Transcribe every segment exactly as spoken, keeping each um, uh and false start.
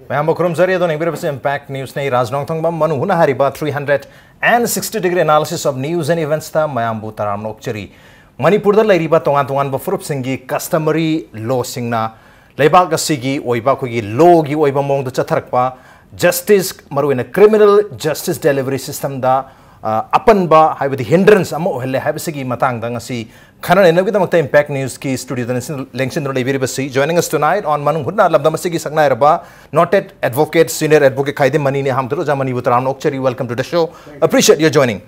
ꯃꯌꯥꯝꯕꯨ ꯈꯨꯔꯨꯝꯖꯔꯤ꯫ ꯑꯗꯣ ꯌꯦꯡꯕꯤꯔꯤꯕꯁꯤ Impact Newsꯅꯤ꯫ ꯔꯥꯖ ꯅꯣꯡꯊꯣꯡꯕꯝ ꯃꯅꯨꯡ ꯍꯨꯠꯅ ꯍꯥꯏꯔꯤꯕ three hundred and sixty degree analysis of news and eventsꯇ ꯃꯌꯥꯝꯕꯨ ꯇꯔꯥꯝꯅ ꯑꯣꯛꯆꯔꯤ꯫ ꯃꯅꯤꯄꯨꯔꯗ ꯂꯩꯔꯤꯕ ꯇꯣꯉꯥꯟ ꯇꯣꯉꯥꯟꯕ ꯐꯨꯔꯨꯞꯁꯤꯡꯒꯤ customary lawꯁꯤꯡꯅ ꯂꯩꯕꯥꯛ ꯑꯁꯤꯒꯤ ꯑꯣꯏꯕ ꯑꯩꯈꯣꯏꯒꯤ lawꯒꯤ ꯑꯣꯏꯕ ꯃꯑꯣꯡꯗ ꯆꯠꯊꯔꯛꯄ justice, ꯃꯔꯨꯑꯣꯏꯅ criminal justice delivery systemꯗ, ꯑ, ꯑꯄꯟꯕ, ꯍꯥꯏꯕꯗꯤ hindrance ꯑꯃ ꯑꯣꯏꯍꯜꯂꯦ ꯍꯥꯏꯕꯁꯤꯒꯤ ꯃꯇꯥꯡꯗ ꯉꯁꯤ ꯈꯟꯅ ꯅꯩꯅꯕꯒꯤꯗꯃꯛꯇ Impact Newsꯀꯤ studioꯗ ꯂꯦꯡꯁꯤꯟ-, ꯂꯦꯡꯁꯤꯟꯗꯨꯅ ꯂꯩꯕꯤꯔꯤꯕꯁꯤ, joining us tonight on ꯃꯅꯨꯡ ꯍꯨꯠꯅ ꯂꯝꯗꯝ ꯑꯁꯤꯒꯤ ꯁꯛꯅꯥꯏꯔꯕ noted advocate, senior advocate ꯈꯥꯏꯗꯦꯝ ꯃꯅꯤꯅꯤ꯫ ꯑꯍꯥꯟꯕꯗ ꯑꯣꯖꯥ ꯃꯅꯤꯕꯨ ꯇꯔꯥꯝꯅ ꯑꯣꯛꯆꯔꯤ, welcome to the show, appreciate your joining.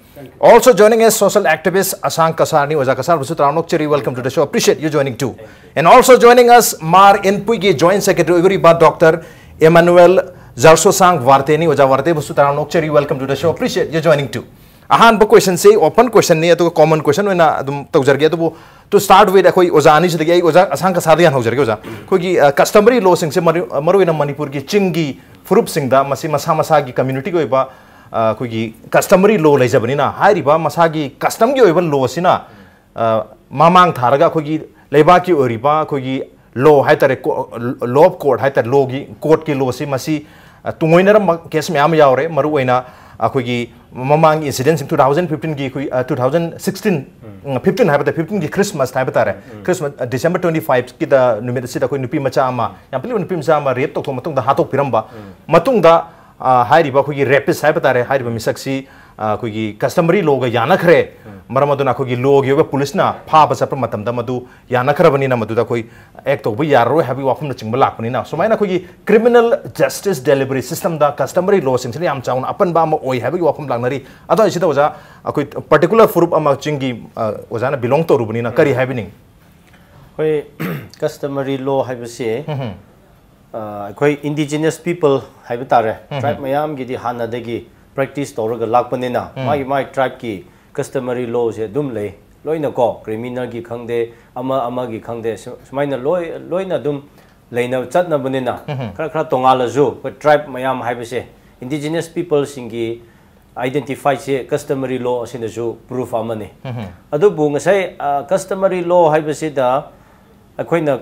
Also joining as social activist ꯑꯁꯥꯡ ꯀꯁꯥꯔꯅꯤ꯫ ꯑꯣꯖꯥ ꯀꯁꯥꯔꯕꯨꯁꯨ ꯇꯔꯥꯝꯅ ꯑꯣꯛꯆꯔꯤ, welcome to the show, appreciate your joining too. And also joining us R ꯏꯟꯄꯨꯏꯒꯤ joint secretary ꯑꯣꯏꯕꯤꯔꯤꯕ Doctor Emmanuel ꯖꯥꯔꯁꯣꯁꯥꯡ ꯋꯥꯔꯇꯦꯅꯤ꯫ ꯑꯣꯖꯥ ꯋꯥꯔꯇꯦꯕꯨꯁꯨ ꯇꯔꯥꯝꯅ ꯑꯣꯛꯆꯔꯤ, welcome to the show, appreciate your joining too. ꯑꯍꯥꯟꯕ questionꯁꯦ open questionꯅꯤ, ꯑꯗꯨꯒ common question ꯑꯣꯏꯅ ꯑꯗꯨꯝ ꯇꯧꯖꯔꯒꯦ꯫ ꯑꯗꯨꯕꯨ to start with ꯑꯩꯈꯣꯏ ꯑꯣꯖꯥ ꯑꯅꯤꯁꯤꯗꯒꯤ ꯑꯩ ꯑꯣꯖꯥ ꯑꯁꯥꯡ ꯀꯁꯥꯔꯗꯒꯤ ꯍꯥꯟꯅ ꯍꯧꯖꯔꯒꯦ꯫ ꯑꯣꯖꯥ, ꯑꯩꯈꯣꯏꯒꯤ, ꯑ, customary lawꯁꯤꯡꯁꯦ ꯃꯔꯨ-, ꯃꯔꯨꯑꯣꯏꯅ ꯃꯅꯤꯄꯨꯔꯒꯤ ꯆꯤꯡꯒꯤ ꯐꯨꯔꯨꯞꯁꯤꯡꯗ ꯃꯁꯤ ꯃꯁꯥ ꯃꯁꯥꯒꯤ communityꯒꯤ ꯑꯣꯏꯕ, ꯑ, ꯑꯩꯈꯣꯏꯒꯤ customary law ꯂꯩꯖꯕꯅꯤꯅ, ꯍꯥꯏꯔꯤꯕ ꯃꯁꯥꯒꯤ customꯒꯤ ꯑꯣꯏꯕ law ꯑꯁꯤꯅ, ꯑ, ꯃꯃꯥꯡ ꯊꯥꯔꯒ ꯑꯩꯈꯣꯏꯒꯤ ꯂꯩꯕꯥꯛꯀꯤ ꯑꯣꯏꯔꯤꯕ ꯑꯩꯈꯣꯏꯒꯤ law ꯍꯥꯏꯇꯥꯔꯦ, ꯀꯣ-, law of court ꯍꯥꯏꯇꯥꯔꯦ, lawꯒꯤ, courtꯀꯤ lawꯁꯤ ꯃꯁꯤ, ꯑ, ꯇꯨꯡꯑꯣꯏꯅꯔꯝꯕ case ꯃꯌꯥꯝ ꯑꯃ ꯌꯥꯎꯔꯦ꯫ ꯃꯔꯨꯑꯣꯏꯅ ꯑꯩꯈꯣꯏꯒꯤ ꯃꯃꯥꯡꯒꯤ incidentꯁꯤꯡ two thousand fifteenꯒꯤ ꯑꯩꯈꯣꯏ, ꯑ, two thousand sixteen, ꯎꯝ, fifteen ꯍꯥꯏꯕ ꯇꯥꯔꯦ, fifteenꯒꯤ Christmas ꯍꯥꯏꯕ ꯇꯥꯔꯦ, ꯎꯝ, Christmas, ꯑ, December twenty fiveꯀꯤꯗ ꯅꯨꯃꯤꯠ ꯑꯁꯤꯗ ꯑꯩꯈꯣꯏ ꯅꯨꯄꯤ ꯃꯆꯥ ꯑꯃ, ꯌꯥꯝ ꯄꯤꯛꯂꯤꯕ ꯅꯨꯄꯤ ꯃꯆꯥ ꯑꯃ rape ꯇꯧꯊꯣꯛꯑ ꯃꯇꯨꯡꯗ ꯍꯥꯠꯇꯣꯛꯄꯤꯔꯝꯕ, ꯎꯝ, ꯃꯇꯨꯡꯗ, ꯑ, ꯍꯥꯏꯔꯤꯕ ꯑꯩꯈꯣꯏꯒꯤ rapist ꯍꯥꯏꯕ ꯇꯥꯔꯦ, ꯍꯥꯏꯔꯤꯕ ꯃꯤꯁꯛꯁꯤ, ꯑ, ꯑꯩꯈꯣꯏꯒꯤ customary lawꯒ ꯌꯥꯅꯈ꯭ꯔꯦ꯫ ꯎꯝ꯫ ꯃꯔꯝ ꯑꯗꯨꯅ ꯑꯩꯈꯣꯏꯒꯤ lawꯒꯤ ꯑꯣꯏꯕ policeꯅ ꯐꯥꯕ ꯆꯠꯄ ꯃꯇꯝꯗ ꯃꯗꯨ ꯌꯥꯅꯈ꯭ꯔꯕꯅꯤꯅ ꯃꯗꯨꯗ ꯑꯩꯈꯣꯏ act ꯇꯧꯕ ꯌꯥꯔꯔꯣꯏ ꯍꯥꯏꯕꯒꯤ ꯋꯥꯐꯝꯅꯆꯤꯡꯕ ꯂꯥꯛꯄꯅꯤꯅ, ꯁꯨꯃꯥꯏꯅ ꯑꯩꯈꯣꯏꯒꯤ criminal justice delivery systemꯗ customary lawꯁꯤꯡꯁꯤꯅ ꯌꯥꯝ ꯆꯥꯎꯅ ꯑꯄꯟꯕ ꯑꯃ ꯑꯣꯏ ꯍꯥꯏꯕꯒꯤ ꯋꯥꯐꯝ ꯂꯥꯛꯅꯔꯤ꯫ ꯑꯗꯣ ꯑꯩꯁꯤꯗ ꯑꯣꯖꯥ, ꯑꯩꯈꯣꯏ particular ꯐꯨꯔꯨꯞ ꯑꯃ ꯆꯤꯡꯒꯤ, ꯑ, ꯑꯣꯖꯥꯅ belong ꯇꯧꯔꯨꯕꯅꯤꯅ ꯀꯔꯤ ꯍꯥꯏꯕꯤꯅꯤꯡ? ꯑꯩꯈꯣꯏ customary law ꯍꯥꯏꯕꯁꯤ, ꯎꯝ, ꯍꯝ, ꯑ, ꯑꯩꯈꯣꯏ indigenous people ꯍꯥꯏꯕ ꯇꯥꯔꯦ, ꯎꯝ, tribe ꯃꯌꯥꯝꯒꯤꯗꯤ ꯍꯥꯟꯅꯗꯒꯤ practice ꯇꯧꯔꯒ ꯂꯥꯛꯄꯅꯤꯅ, ꯎꯝ, ꯃꯥꯒꯤ ꯃꯥꯒꯤ tribeꯀꯤ customary lawꯁꯦ ꯑꯗꯨꯝ ꯂꯩ꯫ ꯂꯣꯏꯅꯀꯣ, criminalꯒꯤ ꯈꯪꯗꯦ, ꯑꯃ ꯑꯃꯒꯤ ꯈꯪꯗꯦ, ꯁꯨ-, ꯁꯨꯃꯥꯏꯅ ꯂꯣꯏ-, ꯂꯣꯏꯅ ꯑꯗꯨꯝ ꯂꯩꯅ ꯆꯠꯅꯕꯅꯤꯅ, ꯎꯝ, ꯈꯔ ꯈꯔ ꯇꯣꯉꯥꯜꯂꯁꯨ ꯑꯩꯈꯣꯏ tribe ꯃꯌꯥꯝ ꯍꯥꯏꯕꯁꯦ indigenous peopleꯁꯤꯡꯒꯤ identifyꯁꯦ customary law ꯑꯁꯤꯅꯁꯨ proof ꯑꯃꯅꯤ꯫ ꯎꯝ, ꯑꯗꯨꯕꯨ ꯉꯁꯥꯏ, ꯑ, customary law ꯍꯥꯏꯕꯁꯤꯗ ꯑꯩꯈꯣꯏꯅ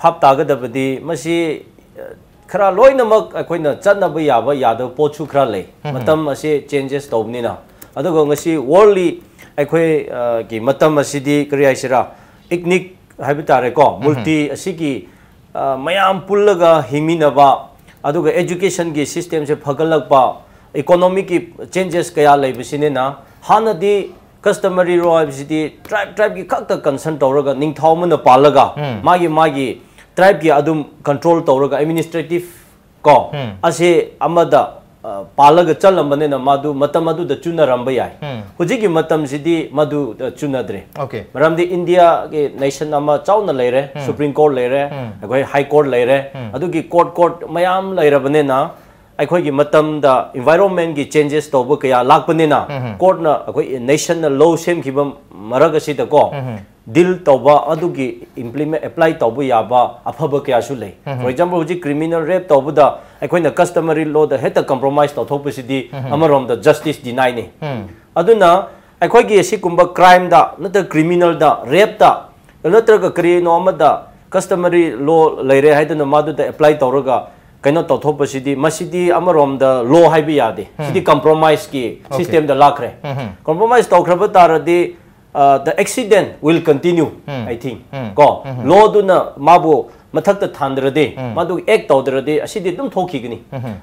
ꯚꯥꯞ ꯇꯥꯒꯗꯕꯗꯤ ꯃꯁꯤ, ꯑ, ꯈꯔ ꯂꯣꯏꯅꯃꯛ ꯑꯩꯈꯣꯏꯅ ꯆꯠꯅꯕ ꯌꯥꯕ ꯌꯥꯗꯕ ꯄꯣꯠꯁꯨ ꯈꯔ ꯂꯩ꯫ ꯃꯇꯝ ꯑꯁꯤ changes ꯇꯧꯕꯅꯤꯅ꯫ ꯑꯗꯨꯒ ꯉꯁꯤ worldly ꯑꯩꯈꯣꯏ, ꯑ, ꯒꯤ ꯃꯇꯝ ꯑꯁꯤꯗꯤ ꯀꯔꯤ ꯍꯥꯏꯁꯤꯔꯥ, ethnic ꯍꯥꯏꯕ ꯇꯥꯔꯦꯀꯣ, multi ꯑꯁꯤꯒꯤ, ꯑ, ꯃꯌꯥꯝ ꯄꯨꯜꯂꯒ ꯍꯤꯡꯃꯤꯟꯅꯕ, ꯑꯗꯨꯒ educationꯒꯤ systemꯁꯦ ꯐꯒꯠꯂꯛꯄ, economicꯀꯤ changes ꯀꯌꯥ ꯂꯩꯕꯁꯤꯅꯤꯅ, ꯍꯥꯟꯅꯗꯤ customary law ꯍꯥꯏꯕꯁꯤꯗꯤ tribe tribeꯀꯤ ꯈꯛꯇ concern ꯇꯧꯔꯒ ꯅꯤꯡꯊꯧ ꯑꯃꯅ ꯄꯥꯜꯂꯒ ꯃꯥꯒꯤ ꯃꯥꯒꯤ tribeꯀꯤ ꯑꯗꯨꯝ control ꯇꯧꯔꯒ administrative ꯀꯣ, ꯑꯁꯤ ꯑꯃꯗ, ꯑ, ꯄꯥꯜꯂꯒ ꯆꯠꯂꯝꯕꯅꯤꯅ ꯃꯗꯨ ꯃꯇꯝ ꯑꯗꯨꯗ ꯆꯨꯅꯔꯝꯕ ꯌꯥꯏ꯫ ꯍꯧꯖꯤꯛꯀꯤ ꯃꯇꯝꯁꯤꯗꯤ ꯃꯗꯨ, ꯑ, ꯆꯨꯅꯗ꯭ꯔꯦ꯫ Okay. ꯃꯔꯝꯗꯤ ꯏꯟꯗꯤꯌꯥꯒꯤ nation ꯑꯃ ꯆꯥꯎꯅ ꯂꯩꯔꯦ, Supreme Court ꯂꯩꯔꯦ, ꯑꯩꯈꯣꯏ High Court ꯂꯩꯔꯦ, ꯑꯗꯨꯒꯤ court court ꯃꯌꯥꯝ ꯂꯩꯔꯕꯅꯤꯅ ꯑꯩꯈꯣꯏꯒꯤ ꯃꯇꯝꯗ environmentꯀꯤ changes ꯇꯧꯕ ꯀꯌꯥ ꯂꯥꯛꯄꯅꯤꯅ courtꯅ ꯑꯩꯈꯣꯏ nationꯅ law ꯁꯦꯝꯈꯤꯕ ꯃꯔꯛ ꯑꯁꯤꯗꯀꯣ deal ꯇꯧꯕ ꯑꯗꯨꯒꯤ implement apply ꯇꯧꯕ ꯌꯥꯕ ꯑꯐꯕ ꯀꯌꯥꯁꯨ ꯂꯩ꯫ For example, ꯍꯧꯖꯤꯛ criminal rape ꯇꯧꯕꯗ ꯑꯩꯈꯣꯏꯅ customary lawꯗ ꯍꯦꯛꯇ compromise ꯇꯧꯊꯣꯛꯄꯁꯤꯗꯤ ꯑꯃꯔꯣꯝꯗ justice deny ꯅꯤ꯫ ꯑꯗꯨꯅ ꯑꯩꯈꯣꯏꯒꯤ ꯑꯁꯤꯒꯨꯝꯕ crimeꯗ ꯅꯠꯇ꯭ꯔꯒ criminalꯗ, rapeꯇ ꯅꯠꯇ꯭ꯔꯒ ꯀꯔꯤꯅꯣ ꯑꯃꯗ customary law ꯂꯩꯔꯦ ꯍꯥꯏꯗꯨꯅ ꯃꯗꯨꯗ apply ꯇꯧꯔꯒ ꯀꯩꯅꯣ ꯇꯧꯊꯣꯛꯄꯁꯤꯗꯤ, ꯃꯁꯤꯗꯤ ꯑꯃꯔꯣꯝꯗ law ꯍꯥꯏꯕ ꯌꯥꯗꯦ꯫ ꯁꯤꯗꯤ compromiseꯀꯤ systemꯗ ꯂꯥꯛꯈ꯭ꯔꯦ꯫ Compromise ꯇꯧꯈ꯭ꯔꯕ ꯇꯥꯔꯗꯤ, uh, the accident will continue, I think. ꯀꯣ, lawꯗꯨꯅ ꯃꯥꯕꯨ ꯃꯊꯛꯇ ꯊꯥꯟꯗ꯭ꯔꯗꯤ, ꯃꯥꯗꯨ act ꯇꯧꯗ꯭ꯔꯗꯤ ꯑꯁꯤꯗꯤ ꯑꯗꯨꯝ ꯊꯣꯛꯈꯤꯒꯅꯤ꯫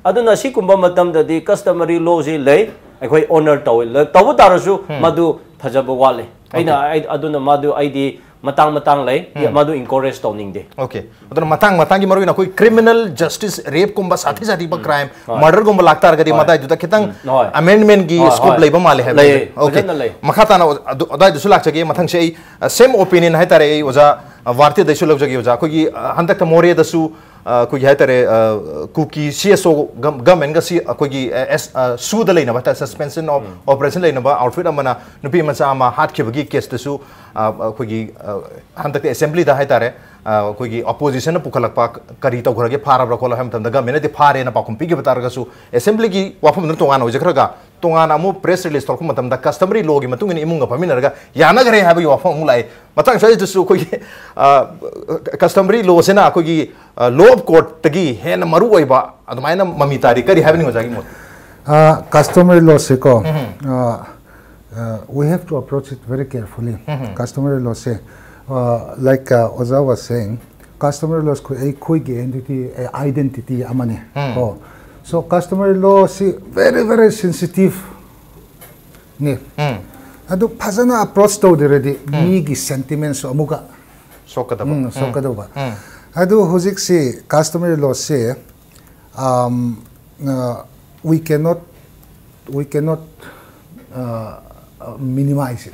ꯑꯗꯨꯅ ꯁꯤꯒꯨꯝꯕ ꯃꯇꯝꯗꯗꯤ customary lawꯁꯤ ꯂꯩ, ꯑꯩꯈꯣꯏ honour ꯇꯧꯋꯤ꯫ ꯂ-, ꯇꯧꯕ ꯇꯥꯔꯁꯨ ꯃꯗꯨ ꯐꯖꯕ ꯋꯥꯠꯂꯦ꯫ ꯑꯩꯅ, ꯑꯩ, ꯑꯗꯨꯅ ꯃꯗꯨ ꯑꯩꯗꯤ ꯃꯇꯥꯡ ꯃꯇꯥꯡ ꯂꯩ, ꯃꯗꯨ encourage ꯇꯧꯅꯤꯡꯗꯦ꯫ Okay. ꯑꯗꯨꯅ ꯃꯇꯥꯡ ꯃꯇꯥꯡꯒꯤ ꯃꯔꯨ ꯑꯣꯏꯅ ꯑꯩꯈꯣꯏ criminal justice, rapeꯀꯨꯝꯕ ꯁꯥꯊꯤ ꯁꯥꯊꯤꯕ crime, murderꯒꯨꯝꯕ ꯂꯥꯛꯇꯥꯔꯒꯗꯤ ꯍꯣꯏ꯫ ꯃꯗꯥꯏꯗꯨꯗ ꯈꯤꯇꯪ ꯍꯣꯏ꯫ amendmentꯀꯤ ꯍꯣꯏ, scope ꯍꯣꯏ꯫ ꯂꯩꯕ ꯃꯥꯜꯂꯦ ꯍꯥꯏꯕ ꯂꯩ, ꯂꯩ꯫ Okay. ꯐꯖꯅ ꯂꯩ꯫ ꯃꯈꯥ ꯇꯥꯅ ꯑꯗꯨ, ꯑꯗꯥꯏꯗꯨꯁꯨ ꯂꯥꯛꯆꯒꯦ꯫ ꯃꯊꯪꯁꯦ ꯑꯩ, ꯑ, same opinion ꯍꯥꯏꯇꯥꯔꯦ, ꯑꯩ ꯑꯣꯖꯥ, ꯑ, ꯚꯥꯔꯇꯤꯗꯩꯁꯨ ꯂꯧꯖꯒꯦ꯫ ꯑꯣꯖꯥ, ꯑꯩꯈꯣꯏꯒꯤ, ꯑ, ꯍꯟꯗꯛꯇ ꯃꯣꯔꯦꯗꯁꯨ, ꯑ, ꯑꯩꯈꯣꯏꯒꯤ ꯍꯥꯏꯇꯥꯔꯦ, ꯑ, ꯀꯨꯀꯤ CSO ꯒꯝ-, governmentꯒ ꯁꯤ ꯑꯩꯈꯣꯏꯒꯤ, ꯑ, ꯑꯦꯁ-, ꯑ, SoO ꯗ ꯂꯩꯅꯕ ꯍꯥꯏꯇꯥꯔꯦ, suspension of operation ꯂꯩꯅꯕ outfit ꯑꯃꯅ ꯅꯨꯄꯤ ꯃꯆꯥ ꯑꯃ ꯍꯥꯠꯈꯤꯕꯒꯤ caseꯇꯨꯁꯨ, ꯑ, ꯑꯩꯈꯣꯏꯒꯤ, ꯑ, ꯍꯟꯗꯛꯇꯤ assemblyꯗ ꯍꯥꯏꯇꯥꯔꯦ, ꯑ, ꯑꯩꯈꯣꯏꯒꯤ oppositionꯅ ꯄꯨꯈꯠꯂꯛꯄ, ꯀꯔꯤ ꯇꯧꯈ꯭ꯔꯒꯦ, ꯐꯥꯔꯕ꯭ꯔꯥ ꯈꯣꯠꯂꯕ ꯍꯥꯏꯕ ꯃꯇꯝꯗ governmentꯅꯗꯤ ꯐꯥꯔꯦꯅ ꯄꯥꯎꯈꯨꯝ ꯄꯤꯈꯤꯕ ꯇꯥꯔꯒꯁꯨ, assemblyꯒꯤ ꯋꯥꯐꯝꯗꯨꯅ ꯇꯣꯉꯥꯟꯅ ꯑꯣꯏꯖꯈ꯭ꯔꯒ, ꯇꯣꯉꯥꯟꯅ ꯑꯃꯨꯛ press release ꯊꯣꯛꯂꯛꯄ ꯃꯇꯝꯗ customary law ꯒꯤ ꯃꯇꯨꯡ ꯏꯟꯅ ꯏꯃꯨꯡꯒ ꯐꯝꯃꯤꯟꯅꯔꯒ ꯌꯥꯅꯈ꯭ꯔꯦ ꯍꯥꯏꯕꯒꯤ ꯋꯥꯐꯝ ꯑꯃꯨꯛ ꯂꯥꯛꯑꯦ꯫ ꯃꯇꯥꯡ ꯁ꯭ꯋꯥꯏꯗꯁꯨ ꯑꯩꯈꯣꯏꯒꯤ customary law ꯁꯤꯅ ꯑꯩꯈꯣꯏꯒꯤ law of court ꯇꯒꯤ ꯍꯦꯟꯅ ꯃꯔꯨ ꯑꯣꯏꯕ ꯑꯗꯨꯃꯥꯏꯅ ꯃꯃꯤ ꯇꯥꯔꯤ꯫ ꯀꯔꯤ ꯍꯥꯏꯕꯅꯤ ꯑꯣꯖꯥꯒꯤ ꯃꯣꯠ? Customary law ꯁꯦꯀꯣ, we have to approach it very carefully. Customary law say, like ꯑꯣꯖꯥ was saying, customary laws ꯑꯩꯈꯣꯏꯒꯤ entity, identity ꯑꯃꯅꯤ ꯀꯣ꯫ So customary law ꯁꯤ very very sensitive ꯅꯤ꯫ ꯑꯗꯨ ꯐꯖꯅ approach ꯇꯧꯗ꯭ꯔꯗꯤ ꯃꯤꯒꯤ sentiment ꯁꯨ ꯑꯃꯨꯛꯀ ꯁꯣꯛꯀꯗꯕ꯫ ꯎꯝ, ꯁꯣꯛꯀꯗꯧꯕ꯫ ꯑꯗꯨ ꯍꯧꯖꯤꯛꯁꯤ customary law ꯁꯤ, um, uh, we cannot, we cannot uh, uh, minimize it.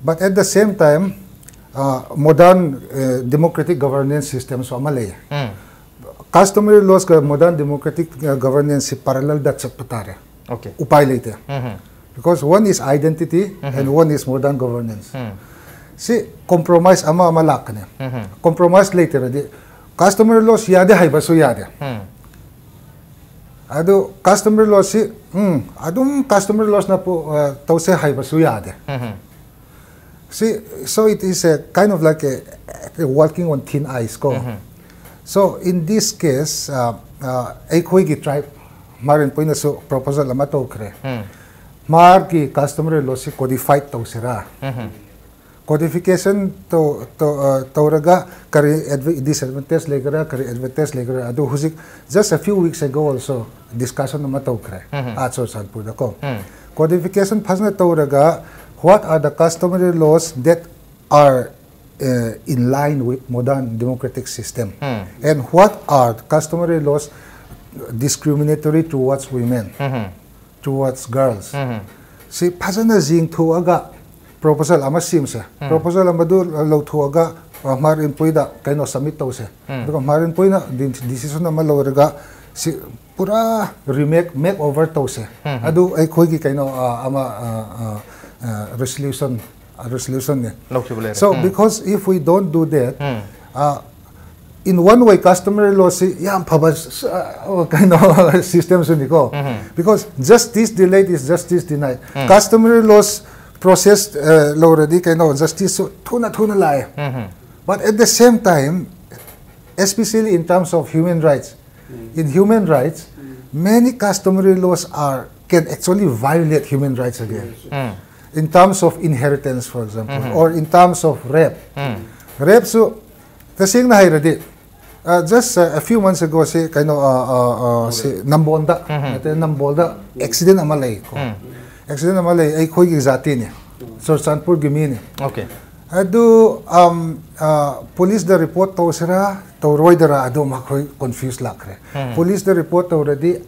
But at the same time, uh, modern uh, democratic governance system ꯁꯨ ꯑꯃ ꯂꯩꯌꯦ꯫ Customary laws ꯒ modern democratic uh, governance ꯁꯤ parallel ꯗ ꯆꯠꯄ ꯇꯥꯔꯦ꯫ Okay. ꯎꯄꯥꯏ ꯂꯩꯇꯦ꯫ Because one is identity and one is modern governance. ꯁꯤ compromise ꯑꯃ ꯑꯃ ꯂꯥꯛꯀꯅꯤ꯫ Compromise ꯂꯩꯇ꯭ꯔꯗꯤ customary laws ꯌꯥꯗꯦ ꯍꯥꯏꯕꯁꯨ ꯌꯥꯗꯦ꯫ ꯑꯗꯨ customary law ꯁꯤ, ꯎꯝ, ꯑꯗꯨꯝ customary laws ꯅ ꯄꯨ-, ꯑ, ꯇꯧꯁꯦ ꯍꯥꯏꯕꯁꯨ ꯌꯥꯗꯦ꯫ See, so it is a kind of like a, a walking on thin ice ꯀꯣ꯫ So in this case, uh, uh, ꯑꯩꯈꯣꯏꯒꯤ tribe ꯃꯥꯔꯦꯟ ꯄꯣꯏꯅꯁꯨ proposal ꯑꯃ ꯇꯧꯈ꯭ꯔꯦ꯫ ꯃꯥꯒꯤ customary law ꯁꯤ codified ꯇꯧꯁꯤꯔꯥ? Codification ꯇꯧ-, ꯇꯧ-, ꯑ, ꯇꯧꯔꯒ ꯀꯔꯤ adva-, disadvantage ꯂꯩꯒꯦꯔꯥ, ꯀꯔꯤ advantage ꯂꯩꯒꯦꯔꯥ, ꯑꯗꯨ ꯍꯧꯖꯤꯛ just a few weeks ago also discussion ꯑꯃ ꯇꯧꯈ꯭ꯔꯦ ꯑꯥ ꯆꯨꯔꯆꯥꯟꯄꯨꯔꯗꯀꯣ꯫ Codification ꯐꯖꯅ ꯇꯧꯔꯒ what are the customary laws that are uh, in line with modern democratic system and what are customary laws discriminatory towards women, towards girls. ꯁꯤ ꯐꯖꯅ ꯌꯦꯡꯊꯣꯛꯑꯒ proposal ꯑꯃ ꯁꯦꯝꯁꯦ꯫ Proposal ꯑꯃꯗꯨ ꯂꯧꯊꯣꯛꯑꯒ, ꯑ, ꯃꯥꯔꯦꯟ ꯄꯣꯏꯗ ꯀꯩꯅꯣ submit ꯇꯧꯁꯦ꯫ ꯑꯗꯨꯒ ꯃꯥꯔꯦꯟ ꯄꯣꯏꯅ ꯗꯤ-, decision ꯑꯃ ꯂꯧꯔꯒ ꯁꯤ ꯄꯨꯔꯥ remake, make over ꯇꯧꯁꯦ꯫ ꯑꯗꯨ ꯑꯩꯈꯣꯏꯒꯤ ꯀꯩꯅꯣ, ꯑ, ꯑꯃ, ꯑ, ꯑ, ꯑ, resolution, ꯑ, resolution ꯅꯤ꯫ ꯂꯧꯈꯤꯕ ꯂꯩꯔꯦ꯫ So because if we don't do that, uh, In one way, customary law ꯁꯤ ꯌꯥꯝ ꯐꯕ ꯀꯩꯅꯣ system ꯁꯨꯅꯤꯀꯣ, because justice delayed is justice denied. Customary laws process ꯂꯧꯔꯗꯤ ꯀꯩꯅꯣ justice ꯁꯨ ꯊꯨꯅ ꯊꯨꯅ ꯂꯥꯛꯑꯦ. But at the same time, especially in terms of human rights, in human rights, many customary laws are can actually violate human rights again. In terms of inheritance, for example, or in terms of rape. Rape ꯁꯨ ꯇꯁꯦꯡꯅ ꯍꯥꯏꯔꯗꯤ, uh, just uh, a few months ago ꯁꯤ ꯀꯩꯅꯣ, uh, uh, uh, ꯁꯤ ꯅꯝꯕꯣꯜꯗ, ꯅꯠꯇꯦ, ꯅꯝꯕꯣꯜꯗ accident ꯑꯃ ꯂꯩꯀꯣ. Accident ꯑꯃ ꯂꯩ, ꯑꯩꯈꯣꯏꯒꯤ ꯖꯥꯇꯤꯅꯤ, ꯆꯨꯔꯆꯥꯟꯄꯨꯔꯒꯤ ꯃꯤꯅꯤ. Okay. ꯑꯗꯨ, um, uh, police ꯇ report ꯇꯧꯁꯤꯔꯥ ꯇꯧꯔꯣꯏꯗꯔꯥ ꯑꯗꯨ ꯃꯈꯣꯏ confuse ꯂꯥꯛꯈ꯭ꯔꯦ. Police ꯇ report ꯇꯧꯔꯗꯤ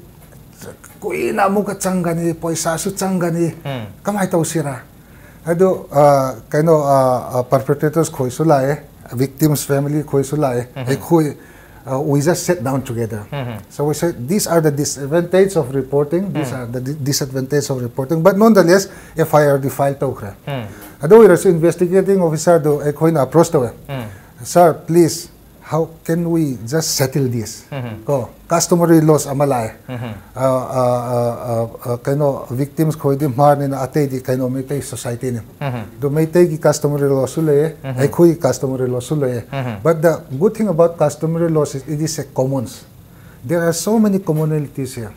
ꯀꯨꯏꯅ ꯑꯃꯨꯛꯀ ꯆꯪꯒꯅꯤ, ꯄꯩꯁꯥꯁꯨ ꯆꯪꯒꯅꯤ, ꯀꯃꯥꯏꯅ ꯇꯧꯁꯤꯔꯥ? ꯑꯗꯨ, uh, ꯀꯩꯅꯣ, uh, uh, perpetrators ꯈꯣꯏꯁꯨ ꯂꯥꯛꯑꯦ, victims family ꯈꯣꯏꯁꯨ ꯂꯥꯛꯑꯦ. ꯑꯩꯈꯣꯏ, uh, we just sat down together. So we said, these are the disadvantage of reporting, these are the di- disadvantage of reporting. But nonetheless, F I R D file ꯇꯧꯈ꯭ꯔꯦ. ꯑꯗꯨ ꯑꯣꯏꯔꯁꯨ investigating officer ꯗꯨ ꯑꯩꯈꯣꯏꯅ approach ꯇꯧꯋꯦ. Sir, please, how can we just settle this? ꯀꯣ, customary laws ꯑꯃ ꯂꯥꯛꯑꯦ. ꯑ, ꯑ, ꯑ, ꯑ, ꯑ, ꯀꯩꯅꯣ, victims ꯈꯣꯏꯗꯤ ꯍꯃꯥꯔꯅꯤꯅ, ꯑꯇꯩꯗꯤ ꯀꯩꯅꯣ, ꯃꯩꯇꯩ society ꯅꯤ. ꯑꯗꯨ ꯃꯩꯇꯩꯒꯤ customary law ꯁꯨ ꯂꯩꯌꯦ, ꯑꯩꯈꯣꯏꯒꯤ customary law ꯁꯨ ꯂꯩꯌꯦ. But the good thing about customary laws is it is a commons. There are so many commonalities here.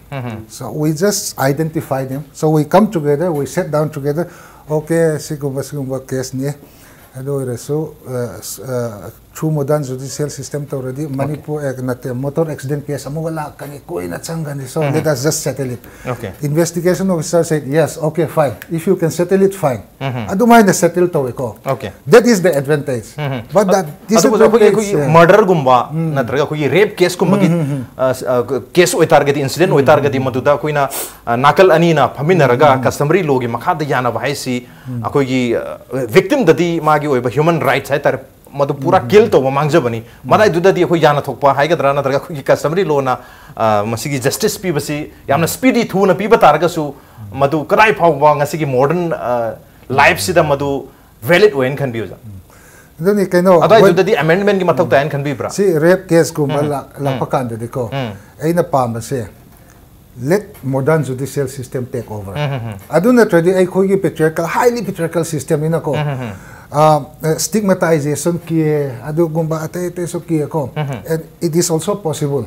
So we just identify them. So we come together, we sit down together. Okay, ꯁꯤꯒꯨꯝꯕ ꯁꯤꯒꯨꯝꯕ case ꯅꯤ. ꯑꯗꯨ ꯑꯣꯏꯔꯁꯨ, ꯑ, ꯁ- ꯑ, through modern judicial system ꯇꯧꯔꯗꯤ ꯃꯅꯤꯄꯨꯔ, ꯑꯦ, ꯅꯠꯇꯦ, motor accident case ꯑꯃꯨꯛꯀ ꯂꯥꯛꯀꯅꯤ, ꯀꯨꯏꯅ ꯆꯪꯒꯅꯤ. So let us just settle it. Okay. Investigation officer said, yes, okay, fine. If you can settle it, fine. ꯑꯗꯨꯃꯥꯏꯅ settle ꯇꯧꯋꯦꯀꯣ. Okay. That is the advantage. But that ꯑꯗꯨꯕꯨ ꯑꯩꯈꯣꯏꯒꯤ ꯑꯩꯈꯣꯏꯒꯤ disadvantage, uh, murderꯒꯨꯝꯕ ꯅꯠꯇ꯭ꯔꯒ ꯑꯩꯈꯣꯏꯒꯤ rape caseꯀꯨꯝꯕꯒꯤ ꯑ, ꯁ- ꯑ, case ꯑꯣꯏꯇꯥꯔꯒꯗꯤ, incident ꯑꯣꯏꯇꯥꯔꯒꯗꯤ, ꯃꯗꯨꯗ ꯑꯩꯈꯣꯏꯅ, ꯑ, ꯅꯥꯀꯜ ꯑꯅꯤꯅ ꯐꯝꯃꯤꯟꯅꯔꯒ customary lawꯒꯤ ꯃꯈꯥꯗ ꯌꯥꯅꯕ ꯍꯥꯏꯁꯤ ꯑꯩꯈꯣꯏꯒꯤ, ꯑ, victimꯗꯗꯤ ꯃꯥꯒꯤ ꯑꯣꯏꯕ human rights ꯍꯥꯏꯇꯥꯔꯦ, ꯃꯗꯨ ꯄꯨꯔꯥ kill ꯇꯧꯕ ꯃꯥꯡꯖꯕꯅꯤ꯫ ꯃꯗꯥꯏꯗꯨꯗꯗꯤ ꯑꯩꯈꯣꯏ ꯌꯥꯅ ꯊꯣꯛꯄ ꯍꯥꯏꯒꯗ꯭ꯔꯥ, ꯅꯠꯇ꯭ꯔꯒ ꯑꯩꯈꯣꯏꯒꯤ customary lawꯅ, ꯑ, ꯃꯁꯤꯒꯤ justice ꯄꯤꯕꯁꯤ ꯌꯥꯝꯅ speedy, ꯊꯨꯅ ꯄꯤꯕ ꯇꯥꯔꯒꯁꯨ, ꯃꯗꯨ ꯀꯗꯥꯏ ꯐꯥꯎꯕ ꯉꯁꯤꯒꯤ modern, ꯑ, lifeꯁꯤꯗ ꯃꯗꯨ valid ꯑꯣꯏꯅ ꯈꯟꯕꯤꯌꯨ, sir? ꯑꯗꯨꯅꯤ ꯀꯩꯅꯣ, ꯑꯗꯨꯋꯥꯏꯗꯨꯗꯗꯤ ꯑꯃꯦꯟꯗꯃꯦꯟꯒꯤ ꯃꯊꯧ ꯇꯥꯏꯅ ꯈꯟꯕꯤꯕ꯭ꯔꯥ? ꯁꯤ ꯔꯦꯞ ꯀꯦꯁꯀꯨꯝꯕ ꯂꯥꯛꯄ ꯀꯥꯟꯗꯗꯤꯀꯣ, ꯑꯩꯅ ꯄꯥꯝꯕꯁꯦ, let modern judicial system take over. ꯑꯗꯨ ꯅꯠꯇ꯭ꯔꯗꯤ ꯑꯩꯈꯣꯏꯒꯤ patriarchal, highly patriarchal systemꯅꯤꯅꯀꯣ, stigmatization ꯀꯤꯌꯦ, ꯑꯗꯨꯒꯨꯝꯕ ꯑꯇꯩ ꯑꯇꯩꯁꯨ ꯀꯤꯌꯦꯀꯣ, and it is also possible.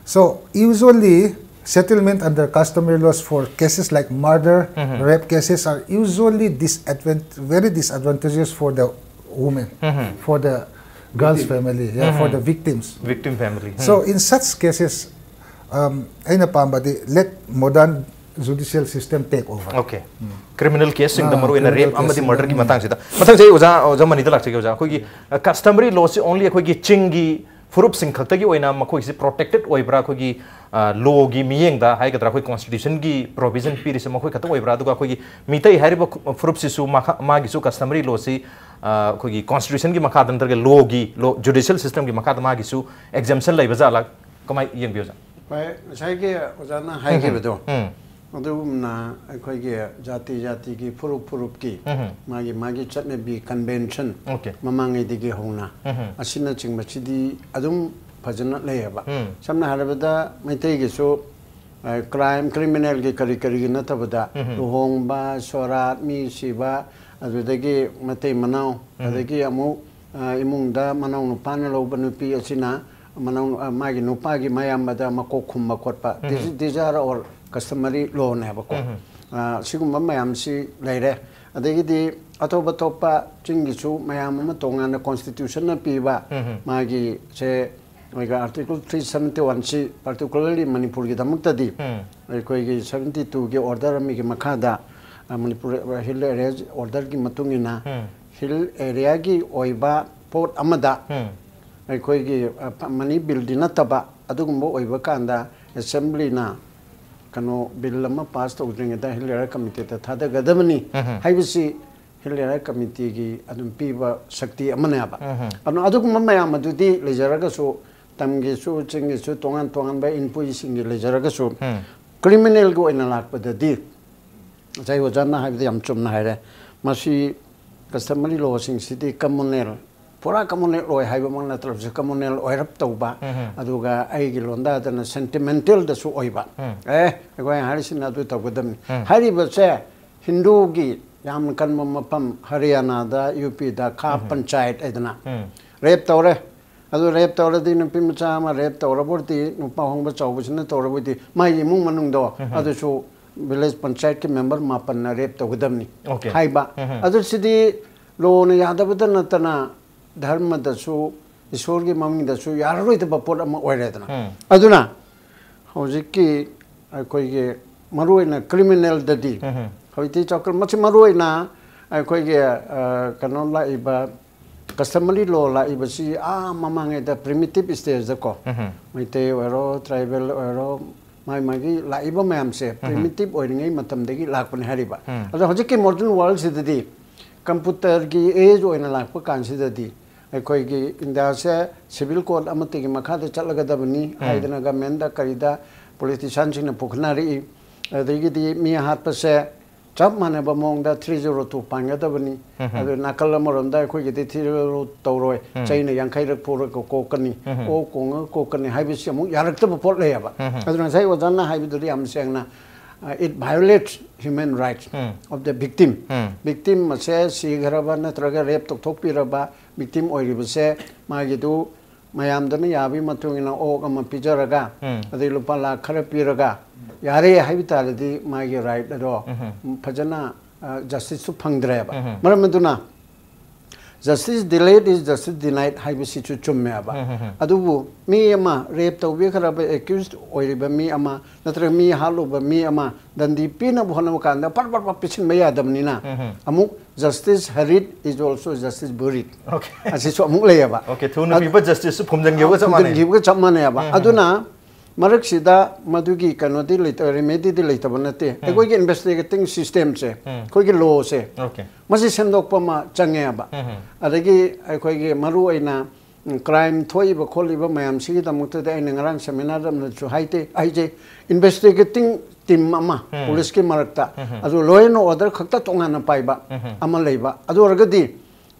So usually settlement under customary laws for cases like murder, rape cases are usually disadvant- very disadvantageous for the women, for the girl's family, yeah, for the victims. Victim family. So in such cases, um, ꯑꯩꯅ ꯄꯥꯝꯕꯗꯤ let modern judicial system take over. Okay. Criminal caseꯁꯤꯡꯗ ꯑꯥ, ꯃꯔꯨꯑꯣꯏꯅ criminal rape ꯑꯃꯗꯤ caseꯁꯤꯡꯗ, murderꯒꯤ ꯎꯝ꯫ ꯃꯇꯥꯡꯁꯤꯗ, ꯃꯊꯪꯁꯦ ꯑꯩ ꯑꯣꯖꯥ, ꯑꯣꯖꯥ ꯃꯅꯤꯗ ꯂꯥꯛꯆꯒꯦ꯫ ꯑꯣꯖꯥ, ꯑꯩꯈꯣꯏꯒꯤ customary lawꯁꯤ only ꯑꯩꯈꯣꯏꯒꯤ ꯆꯤꯡꯒꯤ ꯐꯨꯔꯨꯞꯁꯤꯡ ꯈꯛꯇꯒꯤ ꯑꯣꯏꯅ ꯃꯈꯣꯏꯁꯤ protected ꯑꯣꯏꯕ꯭ꯔꯥ? ꯑꯩꯈꯣꯏꯒꯤ lawꯒꯤ ꯃꯤꯠꯌꯦꯡꯗ ꯍꯥꯏꯒꯗ꯭ꯔꯥ, ꯑꯩꯈꯣꯏ constitutionꯒꯤ provision ꯄꯤꯔꯤꯁꯦ ꯃꯈꯣꯏ ꯈꯛꯇ ꯑꯣꯏꯕ꯭ꯔꯥ? ꯑꯗꯨꯒ ꯑꯩꯈꯣꯏꯒꯤ ꯃꯤꯇꯩ ꯍꯥꯏꯔꯤꯕ ꯐꯨꯔꯨꯞꯁꯤꯁꯨ ꯃꯥꯒꯤꯁꯨ customary lawꯁꯤ ꯑꯩꯈꯣꯏꯒꯤ constitutionꯒꯤ ꯃꯈꯥꯗ ꯅꯠꯇ꯭ꯔꯒ lawꯒꯤ, law, judicial systemꯒꯤ ꯃꯈꯥꯗ ꯃꯥꯒꯤꯁꯨ exemption ꯂꯩꯕ ꯖꯥꯠꯂꯥ? ꯀꯃꯥꯏꯅ ꯌꯦꯡꯕꯤ, ꯑꯣꯖꯥ? ꯍꯣꯏ, ꯉꯁꯥꯏꯒꯤ ꯑꯣꯖꯥꯅ ꯍꯥꯏꯈꯤꯕꯗꯣ ꯑꯗꯨꯒꯨꯝꯅ ꯑꯩꯈꯣꯏꯒꯤ ꯖꯥꯇꯤ ꯖꯥꯇꯤꯒꯤ, ꯐꯨꯔꯨꯞ ꯐꯨꯔꯨꯞꯀꯤ ꯃꯥꯒꯤ ꯃꯥꯒꯤ ꯆꯠꯅꯕꯤ, convention, Okay. ꯃꯃꯥꯡꯉꯩꯗꯒꯤ ꯍꯧꯅ ꯑꯁꯤꯅꯆꯤꯡꯕꯁꯤꯗꯤ ꯑꯗꯨꯝ ꯐꯖꯅ ꯂꯩꯌꯦꯕ꯫ ꯁꯝꯅ ꯍꯥꯏꯔꯕꯗ ꯃꯩꯇꯩꯒꯤꯁꯨ crime, criminalꯒꯤ ꯀꯔꯤ ꯀꯔꯤꯒꯤ ꯅꯠꯇꯕꯗ ꯂꯨꯍꯣꯡꯕ, ꯁꯣꯔꯥꯠ, ꯃꯤ ꯁꯤꯕ, ꯑꯗꯨꯗꯒꯤ ꯃꯇꯩ ꯃꯅꯥꯎ, ꯑꯗꯒꯤ ꯑꯃꯨꯛ ꯏꯃꯨꯡꯗ ꯃꯅꯥꯎ ꯅꯨꯄꯥꯅ ꯂꯧꯕ ꯅꯨꯄꯤ ꯑꯁꯤꯅ ꯃꯅꯥꯎ ꯃꯥꯒꯤ ꯅꯨꯄꯥꯒꯤ ꯃꯌꯥꯝꯕꯗ ꯃꯀꯣꯛ ꯈꯨꯝꯕ ꯈꯣꯠꯄ, these are all customary lawꯅꯦꯕꯀꯣ꯫ ꯁꯤꯒꯨꯝꯕ ꯃꯌꯥꯝꯁꯤ ꯂꯩꯔꯦ꯫ ꯑꯗꯒꯤꯗꯤ ꯑꯇꯣꯞ ꯑꯇꯣꯞꯄ ꯆꯤꯡꯒꯤꯁꯨ ꯃꯌꯥꯝ ꯑꯃ ꯇꯣꯉꯥꯟꯅ constitutionꯅ ꯄꯤꯕ ꯃꯥꯒꯤ ꯁꯦ ꯑꯩꯈꯣꯏꯒꯤ article three seventy oneꯁꯤ particularly ꯃꯅꯤꯄꯨꯔꯒꯤꯗꯃꯛꯇꯗꯤ ꯑꯩꯈꯣꯏꯒꯤ seventy twoꯒꯤ order ꯑꯃꯒꯤ ꯃꯈꯥꯗ ꯃꯅꯤꯄꯨꯔ hill area orderꯒꯤ ꯃꯇꯨꯡ ꯏꯟꯅ hill areaꯒꯤ ꯑꯣꯏꯕ ꯄꯣꯠ ꯑꯃꯗ ꯑꯩꯈꯣꯏꯒꯤ money billꯗꯤ ꯅꯠꯇꯕ ꯑꯗꯨꯒꯨꯝꯕ ꯑꯣꯏꯕ ꯀꯥꯟꯗ assemblyꯅ ꯀꯩꯅꯣ bill ꯑꯃ pass ꯇꯧꯗ꯭ꯔꯤꯉꯩꯗ hill area committeeꯗ ꯊꯥꯗꯒꯗꯕꯅꯤ ꯍꯥꯏꯕꯁꯤ hill area committeeꯒꯤ ꯑꯗꯨꯝ ꯄꯤꯕ ꯁꯛꯇꯤ ꯑꯃꯅꯦꯕ꯫ ꯑꯗꯨꯅ ꯑꯗꯨꯒꯨꯝꯕ ꯃꯌꯥꯝ ꯑꯗꯨꯗꯤ ꯂꯩꯖꯔꯒꯁꯨ ꯇꯝꯒꯤꯁꯨ ꯆꯤꯡꯒꯤꯁꯨ ꯇꯣꯉꯥꯟ ꯇꯣꯉꯥꯟꯕ ꯏꯟꯄꯨꯏꯁꯤꯡꯒꯤ ꯂꯩꯖꯔꯒꯁꯨ criminalꯒꯤ ꯑꯣꯏꯅ ꯂꯥꯛꯄꯗꯗꯤ ꯉꯁꯥꯏ ꯑꯣꯖꯥꯅ ꯍꯥꯏꯕꯗ ꯌꯥꯝ ꯆꯨꯝꯅ ꯍꯥꯏꯔꯦ꯫ ꯃꯁꯤ customary lawꯁꯤꯡꯁꯤꯗꯤ communal, ꯄꯨꯔꯥ communal ꯑꯣꯏ ꯍꯥꯏꯕꯃꯛ ꯅꯠꯇ꯭ꯔꯕꯁꯨ communal ꯑꯣꯏꯔꯞ ꯇꯧꯕ, ꯑꯗꯨꯒ ꯑꯩꯒꯤ ꯂꯣꯟꯗꯥꯗꯅ sentimentalꯗꯁꯨ ꯑꯣꯏꯕ꯫ ꯑꯦ, ꯑꯩꯈꯣꯏ ꯍꯥꯏꯔꯤꯁꯤꯅ ꯑꯗꯨ ꯇꯧꯒꯗꯕꯅꯤ꯫ ꯍꯥꯏꯔꯤꯕꯁꯦ ꯍꯤꯟꯗꯨꯒꯤ ꯌꯥꯝꯅ ꯀꯟꯕ ꯃꯐꯝ ꯍꯔꯤꯌꯥꯅꯥꯗ, UPꯗ ꯈꯥ ꯄꯟꯆꯥꯌꯠ ꯍꯥꯏꯗꯅ rape ꯇꯧꯔꯦ꯫ ꯑꯗꯨ rape ꯇꯧꯔꯗꯤ, ꯅꯨꯄꯤ ꯃꯆꯥ ꯑꯃ rape ꯇꯧꯔꯕꯗꯤ, ꯅꯨꯄꯥ ꯍꯣꯡꯕ ꯆꯥꯎꯕꯁꯤꯅ ꯇꯧꯔꯕꯗꯤ, ꯃꯥꯒꯤ ꯏꯃꯨꯡ ꯃꯅꯨꯡꯗꯣ ꯑꯗꯨꯁꯨ village ꯄꯟꯆꯥꯌꯠꯀꯤ member ꯃꯥꯄꯟꯅ rape ꯇꯧꯒꯗꯕꯅꯤ Okay. ꯍꯥꯏꯕ꯫ ꯑꯗꯨ ꯁꯤꯗꯤ lawꯅ ꯌꯥꯗꯕꯗ ꯅꯠꯇꯅ ꯙꯔꯃꯗꯁꯨ, ꯏꯁꯣꯔꯒꯤ ꯃꯃꯤꯡꯗꯁꯨ ꯌꯥꯔꯔꯣꯏꯗꯕ ꯄꯣꯠ ꯑꯃ ꯑꯣꯏꯔꯦꯗꯅ꯫ ꯑꯗꯨꯅ ꯍꯧꯖꯤꯛꯀꯤ ꯑꯩꯈꯣꯏꯒꯤ ꯃꯔꯨꯑꯣꯏꯅ criminalꯗꯗꯤ ꯍꯧꯖꯤꯛꯇꯤ ꯆꯥꯎꯈꯠ-, ꯃꯁꯤ ꯃꯔꯨꯑꯣꯏꯅ ꯑꯩꯈꯣꯏꯒꯤ, ꯑ, ꯀꯩꯅꯣ ꯂꯥꯛꯏꯕ customary law ꯂꯥꯛꯏꯕꯁꯤ ꯑꯥ ꯃꯃꯥꯡꯉꯩꯗ primitive stageꯗꯀꯣ, ꯃꯩꯇꯩ ꯑꯣꯏꯔꯣ, tribal ꯑꯣꯏꯔꯣ, ꯃꯥꯒꯤ ꯃꯥꯒꯤ ꯂꯥꯛꯏꯕ ꯃꯌꯥꯝꯁꯦ primitive ꯑꯣꯏꯔꯤꯉꯩ ꯃꯇꯝꯗꯒꯤ ꯂꯥꯛꯄꯅꯦ ꯍꯥꯏꯔꯤꯕ꯫ ꯑꯗꯣ ꯍꯧꯖꯤꯛꯀꯤ modern worldꯁꯤꯗꯗꯤ computerꯒꯤ age ꯑꯣꯏꯅ ꯂꯥꯛꯄ ꯀꯥꯟꯁꯤꯗꯗꯤ ꯑꯩꯈꯣꯏꯒꯤ ꯏꯟꯗꯤꯌꯥꯁꯦ civil code ꯑꯃꯠꯇꯒꯤ ꯃꯈꯥꯗ ꯆꯠꯂꯒꯗꯕꯅꯤ ꯍꯥꯏꯗꯅ governmentꯗ ꯀꯔꯤꯗ politicianꯁꯤꯡꯅ ꯄꯨꯈꯠꯅꯔꯛꯏ꯫ ꯑꯗꯒꯤꯗꯤ ꯃꯤ ꯍꯥꯠꯄꯁꯦ ꯆꯞ ꯃꯥꯟꯅꯕ ꯃꯑꯣꯡꯗ three zero two ꯄꯥꯟꯒꯗꯕꯅꯤ꯫ ꯑꯗꯨ ꯅꯥꯀꯜ ꯑꯃꯔꯣꯝꯗ ꯑꯩꯈꯣꯏꯒꯤꯗꯤ three zero two ꯇꯧꯔꯣꯏ꯫ ꯆꯩꯅ ꯌꯥꯡꯈꯩꯔꯛ ꯐꯨꯔꯒ ꯀꯣꯛꯀꯅꯤ, ꯑꯣꯛ ꯀꯣꯡꯉꯒ ꯀꯣꯛꯀꯅꯤ ꯍꯥꯏꯕꯁꯤ ꯑꯃꯨꯛ ꯌꯥꯔꯛꯇꯕ ꯄꯣꯠ ꯂꯩꯌꯦꯕ꯫ ꯑꯗꯨꯅ ꯉꯁꯥꯏ ꯑꯣꯖꯥꯅ ꯍꯥꯏꯕꯗꯨꯗꯤ ꯌꯥꯝ ꯁꯦꯡꯅ, uh, it violates human rights of the victim꯫ Victim ꯑꯁꯦ ꯁꯤꯈ꯭ꯔꯕ ꯅꯠꯇ꯭ꯔꯒ rape ꯇꯧꯊꯣꯛꯄꯤꯔꯕ victim ꯑꯣꯏꯔꯤꯕꯁꯦ, ꯃꯥꯒꯤꯗꯨ ꯃꯌꯥꯝꯗꯨꯅ ꯌꯥꯕꯒꯤ ꯃꯇꯨꯡ ꯏꯟꯅ ꯑꯣꯛ ꯑꯃ ꯄꯤꯖꯔꯒ, ꯑꯗꯩ ꯂꯨꯄꯥ ꯂꯥꯈ ꯈꯔ ꯄꯤꯔꯒ ꯌꯥꯔꯦ ꯍꯥꯏꯕ ꯇꯥꯔꯗꯤ ꯃꯥꯒꯤ right ꯑꯗꯣ ꯐꯖꯅ, ꯑ, justiceꯁꯨ ꯐꯪꯗ꯭ꯔꯦꯕ꯫ ꯃꯔꯝ ꯑꯗꯨꯅ justice delayed is justice denied ꯍꯥꯏꯕꯁꯤꯁꯨ ꯆꯨꯝꯃꯦꯕ꯫ ꯑꯗꯨꯕꯨ ꯃꯤ ꯑꯃ rape ꯇꯧꯕꯤꯈ꯭ꯔꯕ accused ꯑꯣꯏꯔꯤꯕ ꯃꯤ ꯑꯃ ꯅꯠꯇ꯭ꯔꯒ ꯃꯤ ꯍꯥꯠꯂꯨꯕ ꯃꯤ ꯑꯃ ꯗꯟꯗꯤ ꯄꯤꯅꯕ ꯍꯣꯠꯅꯕ ꯀꯥꯟꯗ ꯄꯠ ꯄꯠ ꯄꯠ ꯄꯤꯁꯤꯟꯕ ꯌꯥꯗꯕꯅꯤꯅ ꯑꯃꯨꯛ justice hurried is also justice buried꯫ Okay꯫ ꯑꯁꯤꯁꯨ ꯑꯃꯨꯛ ꯂꯩꯌꯦꯕ꯫ Okay, ꯊꯨꯅ ꯑꯗ-, ꯄꯤꯕ justiceꯁꯨ ꯐꯨꯝꯖꯤꯟꯈꯤꯕꯒ ꯆꯞ ꯃꯥꯟꯅꯩ꯫ ꯐꯨꯝꯖꯤꯟꯈꯤꯕꯒ ꯆꯞ ꯃꯥꯟꯅꯩꯕ꯫ ꯑꯗꯨꯅ ꯃꯔꯛꯁꯤꯗ ꯃꯗꯨꯒꯤ ꯀꯩꯅꯣꯗꯤ ꯂꯩꯇ-, remedyꯗꯤ ꯂꯩꯇꯕ ꯅꯠꯇꯦ꯫ ꯑꯩꯈꯣꯏꯒꯤ investigating systemꯁꯦ, ꯑꯩꯈꯣꯏꯒꯤ lawꯁꯦ, Okay꯫ ꯃꯁꯤ ꯁꯦꯝꯗꯣꯛꯄ ꯑꯃ ꯆꯪꯉꯦꯕ꯫ ꯑꯗꯒꯤ ꯑꯩꯈꯣꯏꯒꯤ ꯃꯔꯨ ꯑꯣꯏꯅ ꯎꯝ, crime ꯊꯣꯛꯏꯕ ꯈꯣꯠꯂꯤꯕ ꯃꯌꯥꯝꯁꯤꯒꯤꯗꯃꯛꯇꯗꯤ ꯑꯩꯅ ꯉꯔꯥꯡ seminar ꯑꯃꯗꯁꯨ ꯍꯥꯏꯗꯦ, ꯍꯥꯏꯖꯩ, investigating team ꯑꯃ, ꯎꯝ꯫ Police ꯀꯤ ꯃꯔꯛꯇ, ꯎꯝ꯫ ꯑꯗꯨ law and order ꯈꯛꯇ ꯇꯣꯉꯥꯟꯅ ꯄꯥꯏꯕ ꯎꯝ꯫ ꯑꯃ ꯂꯩꯕ, ꯑꯗꯨ ꯑꯣꯏꯔꯒꯗꯤ